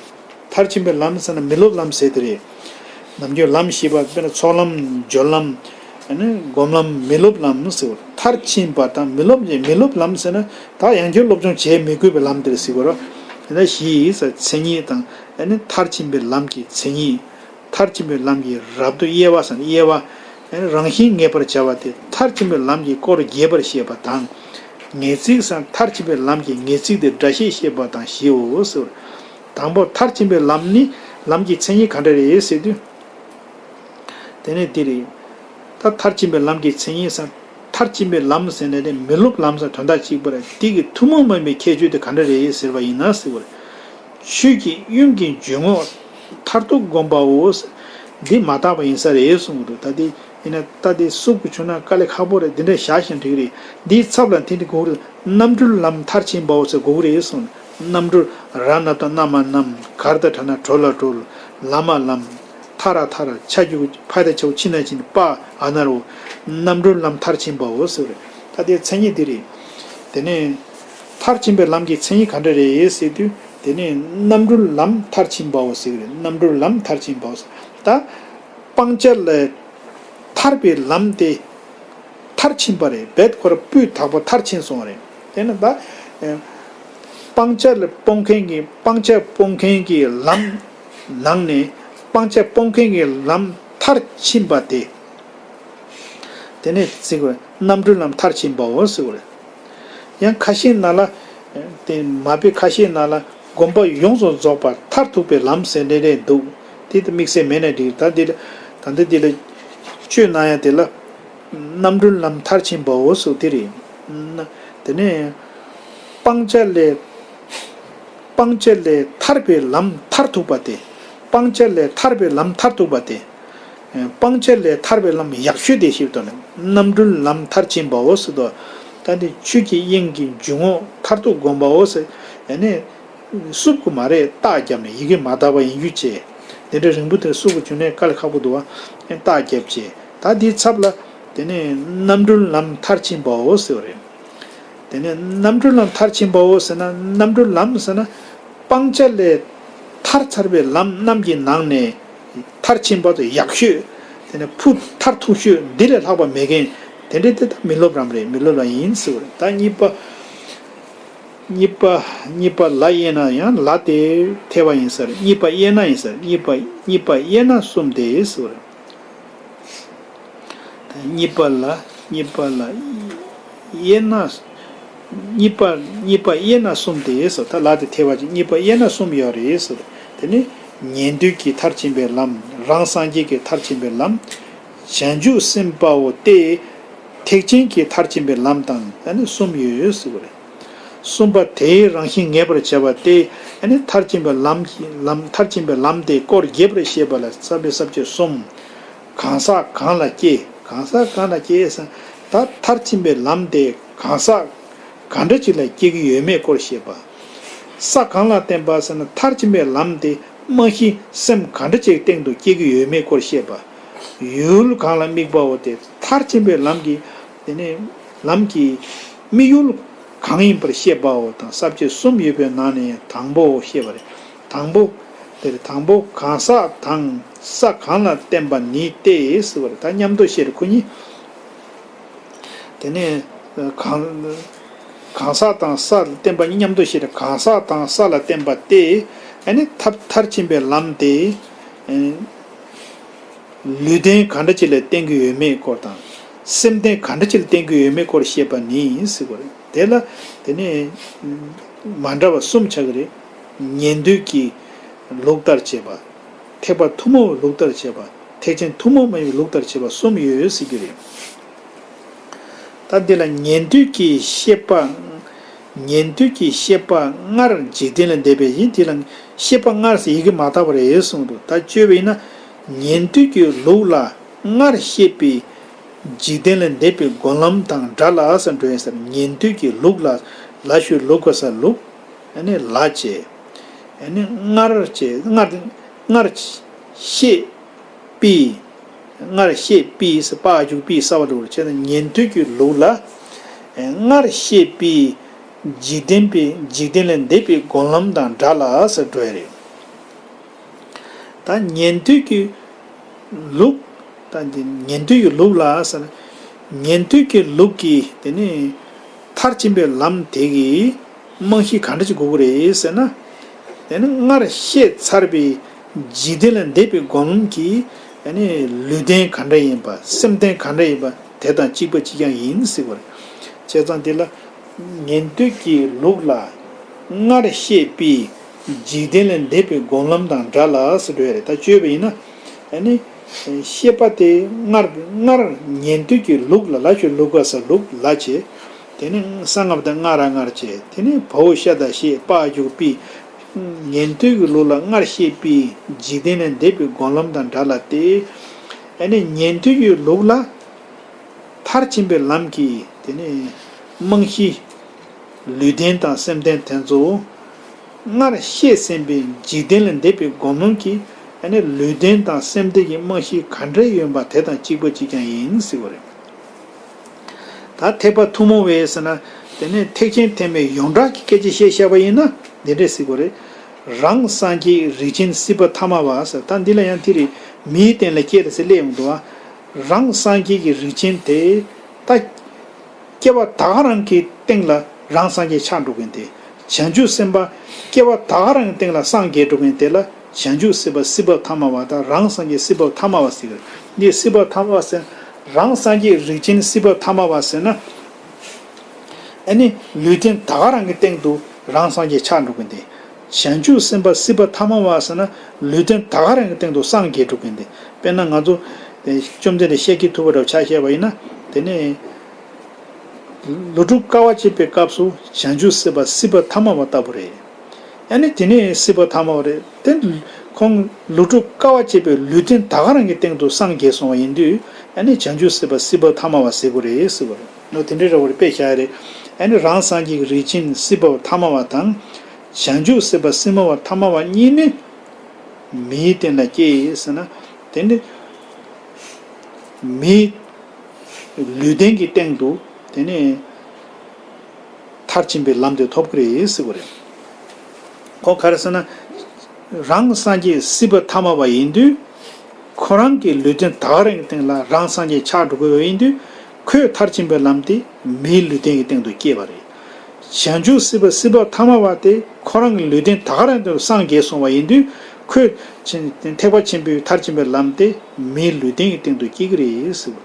མཐར་ཕྱིན་པའི་ལམ་ཟེར་ན་མི་སློབ་ལམ་ཟེར་དེ་རེད། ནམ་རྒྱུན་ལམ་བཞི་པ་དཔེར་ན་ཚོགས་ལམ། སྦྱོར་ལམ། ཨ་ནི་སྒོམ་ལམ་མི་སློབ་ལམ་ཟེར་བ། མཐར་ཕྱིན་པ་དང་མི་སློབ་ཀྱི། མི་སློབ་ལམ་ཟེར་ན་ད་ཡང་བསྐྱར་སློབ་སྦྱོང་བྱེད་མི་དགོས་པའི་ལམ་དེར་ཟེར་བ་རེད། ཨ་ནི་གཞི་ཡི་ས་མཚན་ཉིད་དང་། ཨ་ནི་མཐར་ཕྱིན་པའི་ལམ་གྱི་མཚན་ཉིད། མཐར་ཕྱིན་པའི་ལམ་གྱི་རབ་ཏུ་དབྱེ་བ་ཟེར་ན་དབྱེ་བ། ཨ་ནི་རང་བཞིན་ངེས་པར་བྱ་བ་སྟེ། མཐར་ཕྱིན་པའི་ལམ་གྱི་སྐོར་རྒྱས་པར་བཤད་པ་དང་། ངེས་ཚིག་ཟེར་ན་མཐར་ཕྱིན་པའི་ལམ་གྱི་ངེས་ཚིག་དེ་སྒྲ་བཤད་བཤད་པ་དང་བཞིའོ་ཟེར། དང་པོ་མཐར་ཕྱིན་པའི་ལམ་ནི་ལམ་གྱི་མཚན་ཉིད་ག་འདྲ་རེད་ཟེར་དུས། དེ་ནས་འདི་རེད། ད་མཐར་ཕྱིན་པའི་ལམ་གྱི་མཚན་ཉིད་ཟེར། མཐར་ཕྱིན་པའི་ལམ་ཟེར་ནས་དེ་མི་སློབ་ལམ་ཟེར་དོན་དག་གཅིག་པ་རེད། དེ་གི་ཐུན་མོང་མ་ཡིན་པའི་ཁྱད་ཆོས་དེ་ག་འདྲ་རེད་ཟེར་བ་ཡིན་ན་ཟེར་བ་རེད། ཆོས་ཀྱི་དབྱིངས་ཀྱི་འཇུག་ངོགས་མཐར་ཐུག་བསྒོམ་པའོ། འདི་མ་དག་པ་ཡིན་ས་རེད་གསུངས་འདུག་ད་དེ་ཡིན་ན་ད་དེ་སུབ་ཀྱི་བྱུང་ན་དཀའ་ལས་ཁག་པོ་རེད། འདི་འདྲ་བཞག་བཞིན་འགྲིག་རེད། འདིའི་ཚབ་ལ་འདི་འདྲ་དགོས་རེད། རྣམ་གྲོལ་ལམ་མཐར་ཕྱིན་པའོ་ཟེར་དགོས་ཀྱི་རེད་གསུངས། རྣམ་གྲོལ། ར་ན་བཏགས་རྣ་མ་རྣམ། གར་ད་དྲ་ན་གྲོ་ལ་གྲོལ། ལ་མ་ལམ། ཐ་ར་ཐར། ཆ་གི་གུ་ཕ་ད་ཆ་གུ་ཆི་ན་ཆིན། པ་འ་ན་རོ། རྣམ་གྲོལ་ལམ་མཐར་ཕྱིན་པའོ་ཟེར་བ་རེད། ད་དེ་མཚན་ཉིད་འདི་རེད། དེ་ནས་མཐར་ཕྱིན་པའི་ལམ་གྱི་མཚན་ཉིད་ག་འདྲ་རེད་ཟེར་དུས། དེ་ནས་རྣམ་གྲོལ་ལམ་མཐར་ཕྱིན་པའོ་ཟེར་གི་རེད། རྣམ་གྲོལ་ལམ་མཐར་ཕྱིན་པའོ་ཟེར། ད་སྤང་བྱ་ལས་ཐར་པའི་ལམ་དེ་མཐར་ཕྱིན་པ་རེད། རྦད་ཁོ་རང་སྤུས་དག་པོ་མཐར་ཕྱིན་སོང་བ་རེད། དེ་ནི་ད་སྤང་བྱ་ལ་སྤོང་མཁན་གྱི། སྤང་བྱ་སྤོང་མཁན་གྱི་ལམ་ནང་ནས་སྤང་བྱ་སྤོང་མཁན་གྱི་ལམ་མཐར་ཕྱིན་པ་དེ། དེ་ནས་ཟེར་བ་རྣམ་གྲོལ་ལམ་མཐར་ཕྱིན་པའོ་ཟེར་བ་རེད། ཡང་ཁ་ཤས་ནང་ལ། དེ་མ་དཔེ་ཁ་ཤས་ནང་ལ་སྒོམ་པ་ཡོངས་སུ་རྫོགས་པ་མཐར་ཐུག་པའི་ལམ་ཟེར་འདྲ་འདྲ་འདུག་དེ་ད་དམིགས་བསལ་མེད་ན་འགྲིག་ད་འདི་ལ། ད་འདི་འདི་ལ་བཅོས་གནང་ཡ་དེ་ལ། རྣམ་གྲོལ་ལམ་མཐར་ཕྱིན་པའོ་ཟེར་དེ་རེད། དེ་ནས་སྤང་བྱ་ལས། སྤང་བྱ་ལས་ཐར་པའི་ལམ་མཐར་ཐུག་པ་སྟེ། སྤང་བྱ་ལས་ཐར་པའི་ལམ་མཐར་ཐུག་པ་སྟེ། སྤང་བྱ་ལས་ཐར་པའི་ལམ་ཡག་ཤོས་དེ་ཞིག་ཏུ་ནི་རྣམ་གྲོལ་ལམ་མཐར་ཕྱིན་པའོ་ཟེར་དོ། ད་འདི་ཆོས་ཀྱི་དབྱིངས་ཀྱི་འཇུག་ངོགས་མཐར་ཐུག་བསྒོམ་པའོ་ཟེར། ཡ་ནི། སུབ་ཀྱི་མ་རེད། རྟགས་བརྒྱབ་ནས་ཡི་གེ་མ་དག་པ་ཡིན་རྒྱུ་བྱས། དེ་འདྲ་རིང་པོ་དེ་སུབ་ཀྱི་བྱུང་ནས་དཀའ་ལས་ཁག་པོ་འདུག་བ། རྟགས་བརྒྱབ་བྱས། ད་འདིའི་ཚབ་ལ། དེ་ནས་རྣམ་གྲོལ་ལམ་མཐར་ཕྱིན་པའོ་ཟེར་བ་རེད། དེ་ནས་རྣམ་གྲོལ་ལམ་མཐར་ཕྱིན་པའོ་ཟེར་ན། རྣམ་གྲོལ་ལམ་ཟེར་ན། སྤང་བྱ་ལས་ཐར་ཚར་བའི་ལམ་རྣམས་ཀྱི་ནང་ནས་མཐར་ཕྱིན་པ་དང་ཡག་ཤོས། དེ་ནས་ཕུ་མཐར་ཐུག་ཤོས་འདི་ལས་ལྷག་པ་མེད་མཁན། དེ་འདྲའི་དེ་དག་མི་སློབ་རམ་རེད། མི་སློབ་རམ་ཡིན་ཟེར་བ་རེད། ད་གཉིས་པ། གཉིས་པ། གཉིས་པ་ལ་དབྱེ་ན་ཡང་ལ་དེ་ཐེ་བ་ཡིན་ས་རེད། གཉིས་པ་དབྱེ་ན་ཡིན་ས་རེད། གཉིས་པ། གཉིས་པ་དབྱེ་ན་གསུམ་སྟེ་ཟེར་བ་རེད། གཉིས་པ་ལ། གཉིས་པ་ལ་དབྱེ་ན། གཉིས་པ། གཉིས་པ་དབྱེ་ན་གསུམ་སྟེ་ཟེར། ད་ལ་དེ་ཐེ་བ་ཅན། གཉིས་པ་དབྱེ་ན་གསུམ་ཡོད་རེད་ཟེར། དེ་ནི་ཉན་ཐོས་ཀྱི་མཐར་ཕྱིན་པའི་ལམ། རང་སངས་རྒྱས་ཀྱི་མཐར་ཕྱིན་པའི་ལམ། བྱང་ཆུབ་སེམས་དཔའ་བོ་སྟེ། ཐེག་ཆེན་གྱི་མཐར་ཕྱིན་པའི་ལམ་དང་ཨ་ནི་གསུམ་ཡོད་ཟེར་བ་རེད། གསུམ་པ་དེའི་རང་བཞིན་ངེས་པར་བྱ་བ་སྟེ། ཨ་ནི་མཐར་ཕྱིན་པའི་ལམ་གྱི་ལམ། མཐར་ཕྱིན་པའི་ལམ་དེའི་སྐོར་རྒྱས་པར་བཤད་པ་ལ་ས་བཅད་ས་བཅད་གསུམ། གང་ཟག་གང་ལ་སྐྱེ། གང་ཟག་གང་ལ་སྐྱེ་ཟེར། ད་མཐར་ཕྱིན་པའི་ལམ་དེ་གང་ཟག་གང་འདྲ་ཅིག་ལ་སྐྱེ་གི་ཡོད་མེད་སྐོར་བཤད་པ། ས་གང་ལ་བརྟེན་པ་ཟེར་ན། མཐར་ཕྱིན་པའི་ལམ་དེ་རྨང་གཞི་སེམས་གང་འདྲ་ཅིག་སྟེང་དུ་སྐྱེ་གི་ཡོད་མེད་སྐོར་བཤད་པ། ཡུལ་གང་ལ་དམིགས་པའོ་སྟེ། མཐར་ཕྱིན་པའི་ལམ་གྱི། དེ་ནས་ལམ་གྱི་དམིགས་ཡུལ་གང་ཡིན་པར་བཤད་པའོ་དང་ས་བཅད་གསུམ་ཡོད་པའི་ནང་ནས་དང་པོ་བཤད་པ་རེད། དང་པོ། དེར་དང་པོ་གང་ཟག་དང་ས་གང་ལ་བརྟེན་པ་ནི་སྟེ་ཟེར་བ་རེད། ད་མཉམ་དུ་བཤད་རེད་ཁོ་གཉིས། དེ་ནས་གང་། གང་ཟག་དང་ས་ལ་བརྟེན་པ་གཉིས་མཉམ་དུ་བཤད་རེད། གང་ཟག་དང་ས་ལ་བརྟེན་པ་སྟེ། ཨ་ནི་ཐབས་མཐར་ཕྱིན་པའི་ལམ་དེ། ལུས་རྟེན་གང་འདྲ་ཅིག་ལ་བརྟེན་གྱི་ཡོད་མེད་སྐོར་དང་། སེམས་རྟེན་གང་འདྲ་ཅིག་ལ་བརྟེན་གྱི་ཡོད་མེད་སྐོར་བཤད་པ་ནི་ཟེར་བ་རེད། དེ་ལ་དེ་ནས་མ་འདྲ་བ་གསུམ་ཆགས་ཀྱི་རེད། ཉན་ཐོས་ཀྱི་ལུགས་ལྟར་བྱེད་པ། ཐེག་པ་ཐུན་མོང་བའི་ལུགས་ལྟར་བྱེད་པ། ཐེག་ཆེན་ཐུན་མོང་མ་ཡིན་པའི་ལུགས་ལྟར་བྱེད་པ་གསུམ་ཡོད་ཟེར་གྱི་རེད། ད་འདི་ལ་ཉན་ཐོས་ཀྱི་ཤེས་པ། ཉན་ཐོས་ཀྱི་ཤེས་པ་སྔར་འཇིག་རྟེན་ལས་འདས་པའི་ཡིན། དེ་ལ་ཤེས་པ་སྔར་ཟེར་ཡི་གེ་མ་དག་པ་རེད་གསུངས་འདུག་ད་བཅོས་པ་ཡིན་ན། ཉན་ཐོས་ཀྱི་ལུགས་ལ་སྔར་བཤད་པའི་འཇིག་རྟེན་ལས་འདས་པའི་སྒོམ་ལམ་དང་འདྲ་ལ་ཟེར་འགྲོ་ཡིན་ཟེར། ཉན་ཐོས་ཀྱི་ལུགས་ལ། ལ་ཞུ་ལུག་ག་ས་ལུག་ཨ་ནི་ལ་བྱས། ཨ་ནི་སྔར་བྱས། སྔར་སྔར་བཤད་པའི། སྔར་བཤད་པའི་ས་པ་འཇུག་པའི་ས་བ་འགྲོ་བར་བྱས་ན། ཉན་ཐོས་ཀྱི་ལུགས་ལ་སྔར་བཤད་པའི་འཇིག་རྟེན་པའི་འཇིག་རྟེན་ལས་འདས་པའི་སྒོམ་ལམ་དང་འདྲ་ལ་ཟེར་འགྲོ་ཡ་རེད། ད་ཉན་ཐོས་ཀྱི་ལུགས། ད་འདི་ཉན་ཐོས་ཀྱི་ལུགས་ལ་ཟེར་ན། ཉན་ཐོས་ཀྱི་ལུགས་ཀྱི་དེ་ནི་མཐར་ཕྱིན་པའི་ལམ་དེ་གི་རྨང་གཞི་ག་འདྲ་ཅིག་དགོས་ཀྱི་རེད་ཟེར་ན། དེ་ནི་སྔར་བཤད་ཚར་བའི་འཇིག་རྟེན་ལས་འདས་པའི་སྒོམ་ལམ་གྱི་དེ་ནི་ལུས་རྟེན་ག་འདྲ་ཡིན་པ། སེམས་རྟེན་ག་འདྲ་ཡིན་པ་དེ་དང་གཅིག་པ་གཅིག་རྐྱང་ཡིན་ཟེར་བ་རེད། བྱས་ཙང་འདི་ལ་ཉན་ཐོས་ཀྱི་ལུགས་ལ་སྔར་བཤད་པའི་འཇིག་རྟེན་ལས་འདས་པའི་སྒོམ་ལམ་དང་འདྲ་ལ་ཟེར་འགྲོ་ཡ་རེད། ད་བརྗོད་པ་ཡིན་ན། ཨ་ནི། བཤད་པ་དེ་སྔར་སྔར་ཉན་ཐོས་ཀྱི་ལུགས་ལ། ལ་ཆོས་ལུགས་ཀ་ས་ལུགས་ལ་བྱས། དེ་ནི་གསང་སྔགས་དང་སྔར་སྔར་བྱས། དེ་ནི་བའོ་ཤ་དང་ཤེས་པ་འཇུག་པའི་ཉན་ཐོས་ཀྱི་ལུགས་ལ་སྔར་བཤད་པའི་འཇིག་རྟེན་ལས་འདས་པའི་སྒོམ་ལམ་དང་འདྲ་ལ་སྟེ། ཨ་ནི་ཉན་ཐོས་ཀྱི་ལུགས་ལ་མཐར་ཕྱིན་པའི་ལམ་གྱི་དེ་ནི་རྨང་གཞི། ལུས་རྟེན་དང་སེམས་རྟེན་དེ་ཚོ་སྔར་བཤད་ཟིན་པའི་འཇིག་རྟེན་ལས་འདས་པའི་སྒོམ་ལམ་གྱི་ཨ་ནི་ལུས་རྟེན་དང་སེམས་རྟེན་གྱི་རྨང་གཞི་ག་འདྲ་ཡོད་པ་དེ་དང་གཅིག་པ་གཅིག་རྐྱང་ཡིན་ཟེར་བ་རེད། ད་ཐེག་པ་ཐུན་མོང་བའི་ཟེར་ན། དེ་ནས་ཐེག་ཆེན་ཐེག་དམན་ཡོངས་གྲགས་ཀྱི་སྐད་ཆ་བཤད་བཤད་པ་ཡིན་ན་འདི་འདྲས་ཟེར་དགོས་རེད། རང་སངས་རྒྱས་རིགས་ཆེན་སྲིད་པ་ཐ་མ་བ་ཟེར། ད་འདི་ལ་ཡང་དེ་རེད། མིའི་སྟེང་ལ་སྐྱེས་ཏེ་ཟེར་སླེབས་ཡོང་འདུག་བ། རང་སངས་རྒྱས་ཀྱི་རིགས་ཆེན་དེ་ད་སྐྱེ་བ་ད་ག་རང་གི་སྟེང་ལ་རང་སངས་རྒྱས་ཆགས་འགྲོ་མཁན་དེ། བྱང་ཆུབ་སེམས་དཔའ་སྐྱེ་བ་ད་ག་རང་གི་སྟེང་ལ་སངས་རྒྱས་འགྲོ་མཁན་དེ་ལ་བྱང་ཆུབ་སྲིད་པ་སྲིད་པ་ཐ་མ་བ་དང་རང་སངས་རྒྱས་སྲིད་པ་ཐ་མ་བ་ཟེར་གི་རེད། འདི་སྲིད་པ་ཐ་མ་བ་ཟེར། རང་སངས་རྒྱས་རིགས་ཆེན་སྲིད་པ་ཐ་མ་བ་ཟེར་ན། ཨ་ནི་ལུས་རྟེན་ད་ག་རང་གི་སྟེང་དུ་རང་སངས་རྒྱས་ཆགས་འགྲོ་གི་འདི། བྱང་ཆུབ་སེམས་དཔའ་སྲིད་པ་ཐ་མ་བ་ཟེར་ན་ལུས་རྟེན་ད་ག་རང་གི་སྟེང་དུ་སངས་རྒྱས་འགྲོ་གི་འདི། དཔེར་ན་ང་ཚོ་དེ་བཅོམ་ལྡན་འདས་ཤཱཀྱ་ཐུབ་པ་འདྲ་བོ་ཆ་བཞག་པ་ཡིན་ན། དེ་ནས་ལོ་དྲུག་དཀའ་བ་སྤྱད་པའི་སྐབས་སུ་བྱང་ཆུབ་སེམས་དཔའ་སྲིད་པ་ཐ་མ་བ་ལྟ་བུ་རེད། ཨ་ནི་དེ་ནས་སྲིད་པ་ཐ་མ་བ་རེད། དེ་ཁོང་ལོ་དྲུག་དཀའ་བ་སྤྱད་པའི་ལུས་རྟེན་ད་ག་རང་གི་སྟེང་དུ་སངས་རྒྱས་སོང་བ་ཡིན་དུས། ཨ་ནི་བྱང་ཆུབ་སེམས་དཔའ་སྲིད་པ་ཐ་མ་བ་ཟེར་དགོས་རེད་ཟེར་བ་རེད། ནོ་དེ་འདྲའི་འདྲ་བོ་རེད། དཔེ་བཞག་ཡ་རེད། ཨ་ནི་རང་སངས་རྒྱས་ཀྱི་རིགས་ཆེན་སྲིད་པ་ཐ་མ་བ་དང་། བྱང་ཆུབ་སེམས་དཔའ་སྲིད་པ་ཐ་མ་བ་གཉིས་ནི་མིའི་སྟེང་ལ་སྐྱེས་ཟེར་ན། དེ་ནི་མིའི་ལུས་རྟེན་གྱི་སྟེང་དུ་དེ་ནི་མཐར་ཕྱིན་པའི་ལམ་དེ་ཐོབ་ཀྱི་རེད་ཟེར་བ་རེད། ཁོ་ག་རེ་ཟེར་ན། རང་སངས་རྒྱས་སྲིད་པ་ཐ་མ་བ་ཡིན་དུས། ཁོ་རང་གི་ལུས་རྟེན་ད་ག་རང་གི་སྟེང་ལ་རང་སངས་རྒྱས་ཆགས་འགྲོ་གི་ཡོད་ཡིན་དུས། ཁོས་མཐར་ཕྱིན་པའི་ལམ་དེ་མིའི་ལུས་རྟེན་གྱི་སྟེང་དུ་སྐྱེས་པ་རེད། བྱང་ཆུབ་སྲིད་པ་སྲིད་པ་ཐ་མ་བ་དེ་ཁོ་རང་གི་ལུས་རྟེན་ད་ག་རང་དུ་སངས་རྒྱས་སོང་བ་ཡིན་དུས། ཁོས་ཆེན་ཐེག་པ་ཆེན་པོའི་མཐར་ཕྱིན་པའི་ལམ་དེ་མིའི་ལུས་རྟེན་གྱི་སྟེང་དུ་སྐྱེ་གི་རེད་ཟེར་བ།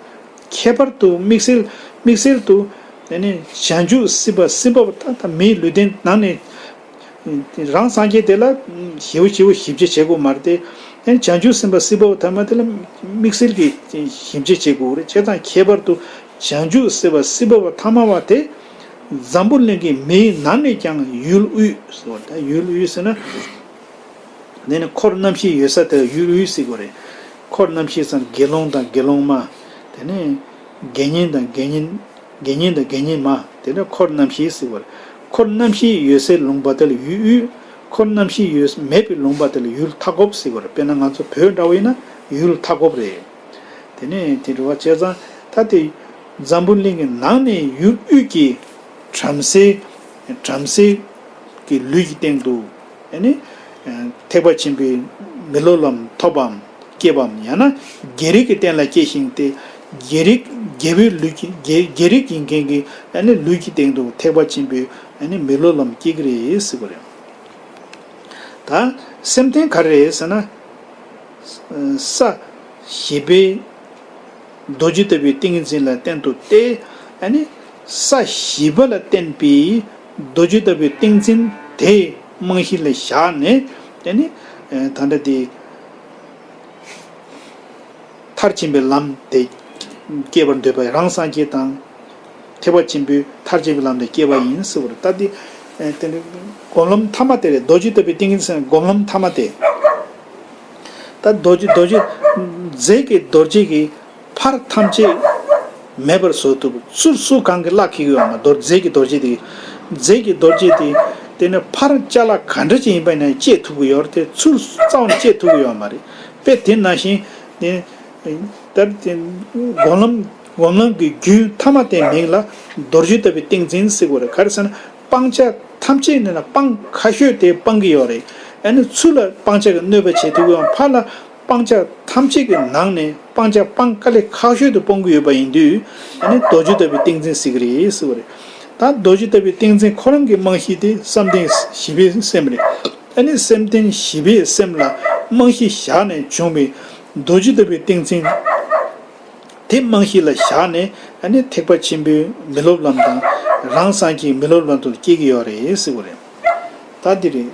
ཁྱད་པར་དུ་དམིགས་བསལ་དམིགས་བསལ་དུ་དེ་ནི་བྱང་ཆུབ་སྲིད་པ་སྲིད་པ་ད་ལྟ་མིའི་ལུས་རྟེན་ནང་ནས་རང་སངས་རྒྱས་དེ་ལ་ཞེ་པོ་ཞེ་པོ་ཞིབ་དཔྱད་བྱེད་དགོས་མ་རེད་དེ། དེ་ནི་བྱང་ཆུབ་སེམས་དཔའ་སྲིད་པ་ཐ་མ་དེ་ལ་དམིགས་བསལ་གྱི་ཞིབ་དཔྱད་བྱེད་དགོས་རེད། བྱས་ཙང་ཁྱད་པར་དུ་བྱང་ཆུབ་སྲིད་པ་སྲིད་པ་ཐ་མ་བ་དེ་འཛམ་བུ་གླིང་གི་མིའི་ནང་ནས་ཀྱང་ཡུལ་དབུས་ཟེར་བ་དང་། ཡུལ་དབུས་ཟེར་ན། དེ་ནི་འཁོར་རྣམ་བཞི་ཡོད་ས་དེ་ཡུལ་དབུས་ཟེར་དགོས་རེད། འཁོར་རྣམ་བཞི་ཟེར་ན་དགེ་སློང་དང་དགེ་སློང་མ། དེ་ནས་དགེ་བསྙེན་དང་དགེ་བསྙེན། དགེ་བསྙེན་དང་དགེ་བསྙེན་མ། དེ་ནས་འཁོར་རྣམ་བཞི་ཟེར་དགོས་རེད། འཁོར་རྣམ་བཞི་ཡོད་སའི་ལུང་པ་དེ་ལ་ཡུལ་དབུས། འཁོར་རྣམ་བཞི་ཡོད་མེད་པའི་ལུང་པ་དེ་ལ་ཡུལ་མཐའ་འཁོབ་ཟེར་དགོས་རེད། དཔེར་ན་ང་ཚོ་བོད་འདྲ་བོ་ཡིན་ན་ཡུལ་མཐའ་འཁོབ་རེད། དེ་ནས་དེ་འདྲ་བ་བྱས་ཙང་ད་དེ་འཛམ་བུ་གླིང་གི་ནང་ནས་ཡུལ་དབུས་ཀྱི་བྲམ་ཟེ། བྲམ་ཟེ་གི་ལུས་ཀྱི་སྟེང་དུ། ཨ་ནི། ཐེག་པ་ཆེན་པོའི་མི་སློབ་ལམ་ཐོབ་པའམ་སྐྱེས་པའམ་ཡང་ན་རྒྱལ་རིགས་ཀྱི་སྟེང་ལ་སྐྱེས་ཤིང་སྟེ། རྒྱལ་རིགས་རྒྱལ་པོའི་ལུས་ཀྱི་རྒྱལ་རྒྱལ་རིགས་ཡིན་མཁན་གྱི་ཨ་ནི་ལུས་ཀྱི་སྟེང་དུ་ཐེག་པ་ཆེན་པོའི་ཨ་ནི་མི་སློབ་ལམ་སྐྱེ་གི་རེད་ཟེར་བ་རེད། ད་སེམས་རྟེན་ག་རེ་རེད་ཟེར་ན། ས་བཞི་པའི་རྡོ་རྗེ་ལྟ་བུའི་ཏིང་ངེ་འཛིན་ལ་བརྟེན་དུ་སྟེ། ཨ་ནི་ས་བཞི་པ་ལ་བརྟེན་པའི་རྡོ་རྗེ་ལྟ་བུའི་ཏིང་འཛིན་དེ་རྨང་གཞི་ལ་བཞག་ནས། ཨ་ནི་ད་ལྟ་དེ་མཐར་ཕྱིན་པའི་ལམ་དེ་སྐྱེ་བར་འདོད་པ་རང་སངས་རྒྱས་དང་། ཐེག་པ་ཆེན་པོའི་མཐར་ཕྱིན་པའི་ལམ་དུ་སྐྱེ་བ་ཡིན་ཟེར་བ་རེད། ད་འདི་དེ་ནི་སྒོམ་ལམ་ཐ་མ་དེ་རེད། རྡོ་རྗེ་ལྟ་བུའི་ཏིང་ངེ་འཛིན་སྒོམ་ལམ་ཐ་མ་དེ། ད་རྡོ་རྗེ་རྡོ་རྗེ་རྫས་ཀྱི་རྡོ་རྗེ་གིས་ཕར་ཐམས་ཅད་མེད་པར་བཟོ་ཐུབ། ཚུར་སུ་གང་གིས་གླགས་འཁེལ་གྱི་ཡོད་མ་རེད། རྫས་ཀྱི་རྡོ་རྗེ་དེ། རྫས་ཀྱི་རྡོ་རྗེ་དེ། དེ་ནི་ཕར་ཅ་ལག་ག་འདྲ་ཅིག་ཡིན་པ་ཡིན་ན་བཅད་ཐུབ་ཀྱི་ཡོད་རེད་དེ། ཚུར་རྩ་བ་ནས་བཅད་ཐུབ་ཀྱི་ཡོད་མ་རེད། དཔེ་དེ་ནང་བཞིན་དེ། ལྟར་ཏེ། སྒོམ་ལམ། སྒོམ་ལམ་གྱི་རྒྱུན་ཐ་མ་དེའི་མིང་ལ་རྡོ་རྗེ་ལྟ་བུའི་ཏིང་འཛིན་ཟེར་དགོས་རེད། ག་རེ་ཟེར་ན་སྤང་བྱ་ཐམས་ཅད་ནི་ལ་སྤང་ཁ་ཤོས་དེ་སྤང་གི་ཡོད་རེད། ཨ་ནི་ཚུར་ལ་སྤང་བྱ་གི་གནོད་པ་བྱེད་ཐུབ་ཀྱི་ཡོད། ཕར་ལ་ སྤང་བྱ་ཐམས་ཅད་ཀྱི་ནང་ནས་སྤང་བྱ་སྤང་དཀའ་ལས་ཁག་ཤོས་དེ་སྤོང་གི་ཡོད་པ་ཡིན་དུས། ཨ་ནི་རྡོ་རྗེ་ལྟ་བུའི་ཏིང་འཛིན་ཟེར་གྱི་རེད་ཟེར་བ་རེད། ད་རྡོ་རྗེ་ལྟ་བུའི་ཏིང་འཛིན་ཁོ་རང་གི་རྨང་གཞི་དེ་བསམ་གཏན་བཞི་པའི་སེམས་རེད། ཨ་ནི་བསམ་གཏན་བཞི་པའི་སེམས་ལ་རྨང་གཞི་བཞག་ནས་བྱུང་བའི་རྡོ་རྗེ་ལྟ་བུའི་ཏིང་འཛིན་དེ་རྨང་གཞི་ལ་བཞག་ནས། ཨ་ནི་ཐེག་པ་ཆེན་པོའི་མི་སློབ་ལམ་དང་རང་སངས་རྒྱས་མི་སློབ་ལམ་དུ་སྐྱེ་གི་ཡོད་རེད་ཟེར་བ་རེད། ད་འདི་རེད།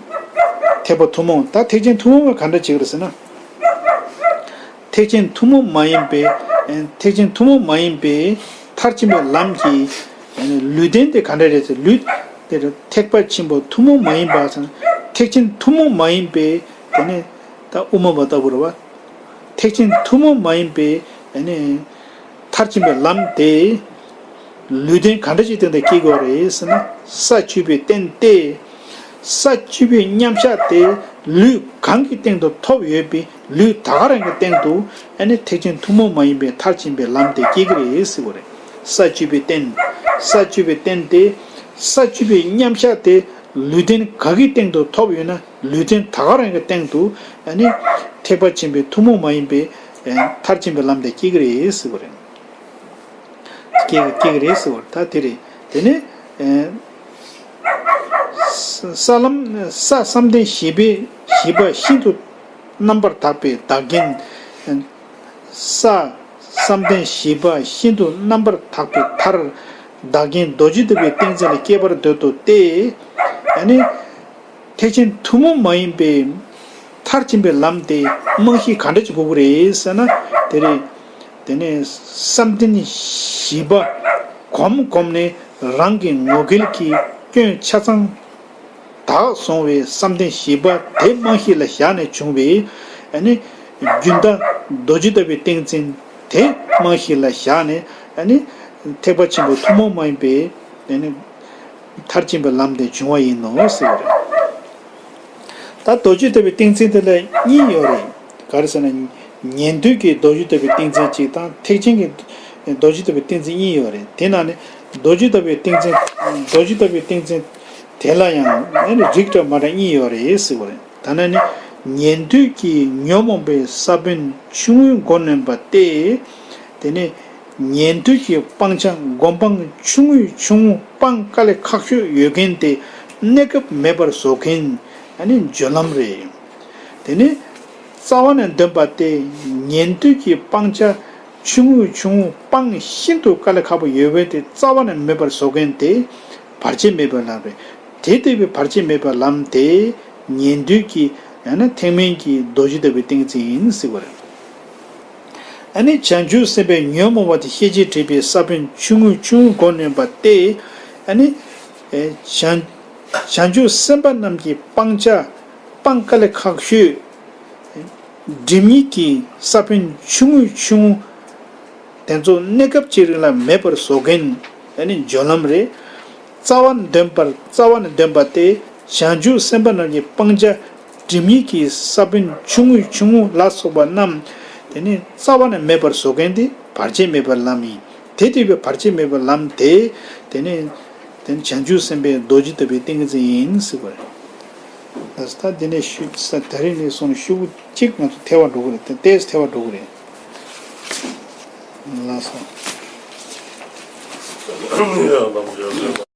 ཐེག་པ་ཐུན་མོང་། ད་ཐེག་ཆེན་ཐུན་མོང་བ་ག་འདྲ་བྱེད་ཀྱི་རེད་ཟེར་ན། ཐེག་ཆེན་ཐུན་མོང་མ་ཡིན་པའི། ཨེ། ཐེག་ཆེན་ཐུན་མོང་མ་ཡིན་པའི་མཐར་ཕྱིན་པའི་ལམ་གྱི། ཨེ། ལུས་རྟེན་དེ་ག་འདྲ་རེད་ཟེར། ལུས་དེར་ཐེག་པ་ཆེན་པོ་ཐུན་མོང་མ་ཡིན་པ་ཟེར་ན། ཐེག་ཆེན་ཐུན་མོང་མ་ཡིན་པའི། དེ་ནས་ད་དབུ་མ་པ་ལྟ་བུ་རེད་བ། ཐེག་ཆེན་ཐུན་མོང་མ་ཡིན་པའི། ཨེ་ནས། མཐར་ཕྱིན་པའི་ལམ་དེ། ལུས་རྟེན་ག་འདྲ་ཞིག་སྟེང་དུ་སྐྱེ་དགོས་རེད་ཟེར་ན། ས་བཅུ་པའི་རྟེན་ཏེ། ས་བཅུ་པའི་མཉམ་གཞག་དེ་ལུས་གང་གི་སྟེང་དུ་ཐོབ་ཡོད་པའི། ལུས་ད་ག་རང་གི་སྟེང་དུ། ཨ་ནི་ཐེག་ཆེན་ཐུན་མོང་མ་ཡིན་པའི་མཐར་ཕྱིན་པའི་ལམ་དེ་སྐྱེ་གི་རེད་ཟེར་བ་རེད། ས་བཅུ་པའི་རྟེན། ས་བཅུ་པའི་རྟེན་ཏེ། ས་བཅུ་པའི་མཉམ་གཞག་དེ་ལུས་རྟེན་ག་གི་སྟེང་དུ་ཐོབ་ཡོད་ན། ལུས་རྟེན་ད་ག་རང་གི་སྟེང་དུ། ཨ་ནི་ཐེག་པ་ཆེན་པོའི་ཐུན་མོང་མ་ཡིན་པའི། ཨེ། མཐར་ཕྱིན་པའི་ལམ་དེ་སྐྱེ་གི་རེད་ཟེར་བ་རེད། སྐྱེ་སྐྱེ་གི་རེད་ཟེར་བ་ད་དེ་རེད། དེ་ནས། ཨེ། ས་ལམ། ས་བསམ་གཏན་བཞི་པའི་བཞི་པ་ཤིན་ཏུ་རྣམ་པར་དག་པའི་བདག་རྐྱེན། ས་བསམ་གཏན་བཞི་པ་ཤིན་ཏུ་རྣམ་པར་དག་པའི་མཐར། བདག་རྐྱེན་རྡོ་རྗེ་ལྟ་བུའི་ཏིང་འཛིན་ལ་སྐྱེ་བར་འདོད་དོ་སྟེ། ཨ་ནི། ཐེག་ཆེན་ཐུན་མོང་མ་ཡིན་པའི་མཐར་ཕྱིན་པའི་ལམ་དེ་རྨང་གཞི་ག་འདྲ་ཅིག་དགོས་ཀྱི་རེད་ཟེར་ན། དེ་རེད། དེ་ནས་བསམ་གཏན་བཞི་པ་གོམས་གོམས་ནས་རང་གི་ངོ་སྐལ་གྱི་སྐྱོན་ཆ་ཚང་དག་སོང་བའི་བསམ་གཏན་བཞི་པ་དེ་རྨང་གཞི་ལ་བཞག་ནས་བྱུང་བའི། ཨ་ནི་རྒྱུན་མཐའ་རྡོ་རྗེ་ལྟ་བུའི་ཏིང་འཛིན་དེ་རྨང་གཞི་ལ་བཞག་ནས། ཨ་ནི་ཐེག་པ་ཆེན་པོའི་ཐུན་མོང་མ་ཡིན་པའི། ཨ་ནི། མཐར་ཕྱིན་པའི་ལམ་དེ་བྱུང་བ་ཡིན་ནོ་ཟེར་བ་རེད། ད་རྡོ་རྗེ་ལྟ་བུའི་ཏིང་འཛིན་དེ་ལ་གཉིས་ཡོད་རེད། ག་རེ་ཟེར་ན། ཉན་ཐོས་ཀྱི་རྡོ་རྗེ་ལྟ་བུའི་ཏིང་འཛིན་གཅིག་དང་། ཐེག་ཆེན་གྱི་རྡོ་རྗེ་ལྟ་བུའི་ཏིང་འཛིན་གཉིས་ཡོད་རེད། དེ་ནང་ནས་རྡོ་རྗེ་ལྟ་བུའི་ཏིང་འཛིན། རྡོ་རྗེ་ལྟ་བུའི་ཏིང་འཛིན་དེ་ལ་ཡང་ཨ་ནི་རིགས་འདྲ་མ་འདྲ་གཉིས་ཡོད་རེད་ཟེར་བ་རེད། ད་ནི་ཉན་ཐོས་ཀྱི་ཉོན་མོངས་པའི་ས་བོན་ཆུང་ངུའི་མགོ་གནོན་པ་སྟེ། དེ་ནས་ཉན་ཐོས་ཀྱི་སྤང་བྱ་སྒོམ་སྤང་ཆུང་ངུའི་ཆུང་ངུ་སྤང་དཀའ་ལས་ཁག་ཤོས་ཡོད་མཁན་དེ་གནས་སྐབས་མེད་པར་བཟོ་མཁན། ཨ་ནི་སྦྱོར་ལམ་རེད། དེ་ནས་རྩ་བ་ནས་འདོན་པ་སྟེ། ཉན་ཐོས་ཀྱི་སྤང་བྱ་ཆུང་ངུའི་ཆུང་ངུ་སྤང་ཤིན་ཏུ་དཀའ་ལས་ཁག་པོ་ཡོད་པས་དེ་རྩ་བ་ནས་མེད་པར་བཟོ་མཁན་དེ་བར་ཆད་མེད་པའི་ལམ་རེད། དེ་ལྟ་བུའི་བར་ཆད་མེད་པའི་ལམ་དེ་ཉན་ཐོས་ཀྱི་ཡང་ན་ཐེག་དམན་གྱི་རྡོ་རྗེ་ལྟ་བུའི་ཏིང་འཛིན་ཡིན་ཟེར་བ་རེད། ཨ་ནི་བྱང་ཆུབ་སེམས་དཔའི་ཉོན་མོངས་པ་དེ་ཤེས་བྱའི་སྒྲིབ་པའི་ས་བོན་ཆུང་ངུའི་ཆུང་ངུ་མགོ་གནོན་པ་སྟེ། ཨ་ནི་ཨེ་བྱང་བྱང་ཆུབ་སེམས་དཔའ་རྣམས་ཀྱི་སྤང་བྱ་སྤང་དཀའ་ལས་ཁག་ཤོས་སྒྲིབ་གཉིས་ཀྱི་ས་བོན་ཆུང་ངུའི་ཆུང་ངུ། དེ་ཚོ་གནས་སྐབས་ཀྱི་རིང་ལ་མེད་པར་བཟོ་མཁན་ཨ་ནི་སྦྱོར་ལམ་རེད། རྩ་བ་ནས་འདོན་པར། རྩ་བ་ནས་འདོན་པ་སྟེ། བྱང་ཆུབ་སེམས་དཔའ་རྣམས་ཀྱི་སྤང་བྱ་སྒྲིབ་གཉིས་ཀྱི་ས་བོན་ཆུང་ངུའི་ཆུང་ངུ་ལ་སོགས་པ་རྣམས་དེ་ནི་རྩ་བ་ནས་མེད་པར་བཟོ་མཁན་དེ་བར་ཆད་མེད་པའི་ལམ་ཡིན། དེ་ལྟ་བུའི་བར་ཆད་མེད་པའི་ལམ་དེ་དེ་ནི་དེ་ནི་བྱང་ཆུབ་སེམས་དཔའི་རྡོ་རྗེ་ལྟ་བུའི་ཏིང་འཛིན་ཡིན་ཟེར་བ་རེད། ད་དེ་ནས་ཤུ་ས་དེ་རིང་ནས་བཟུང་ནས་ཤུ་གུ་གཅིག་ང་ཚོ་ཐལ་བ་འགྲོ་གི་རེད། དེ་ཏོག་ཙམ་ཐལ་བ་འགྲོ་གི་རེད། ལགས་སོ།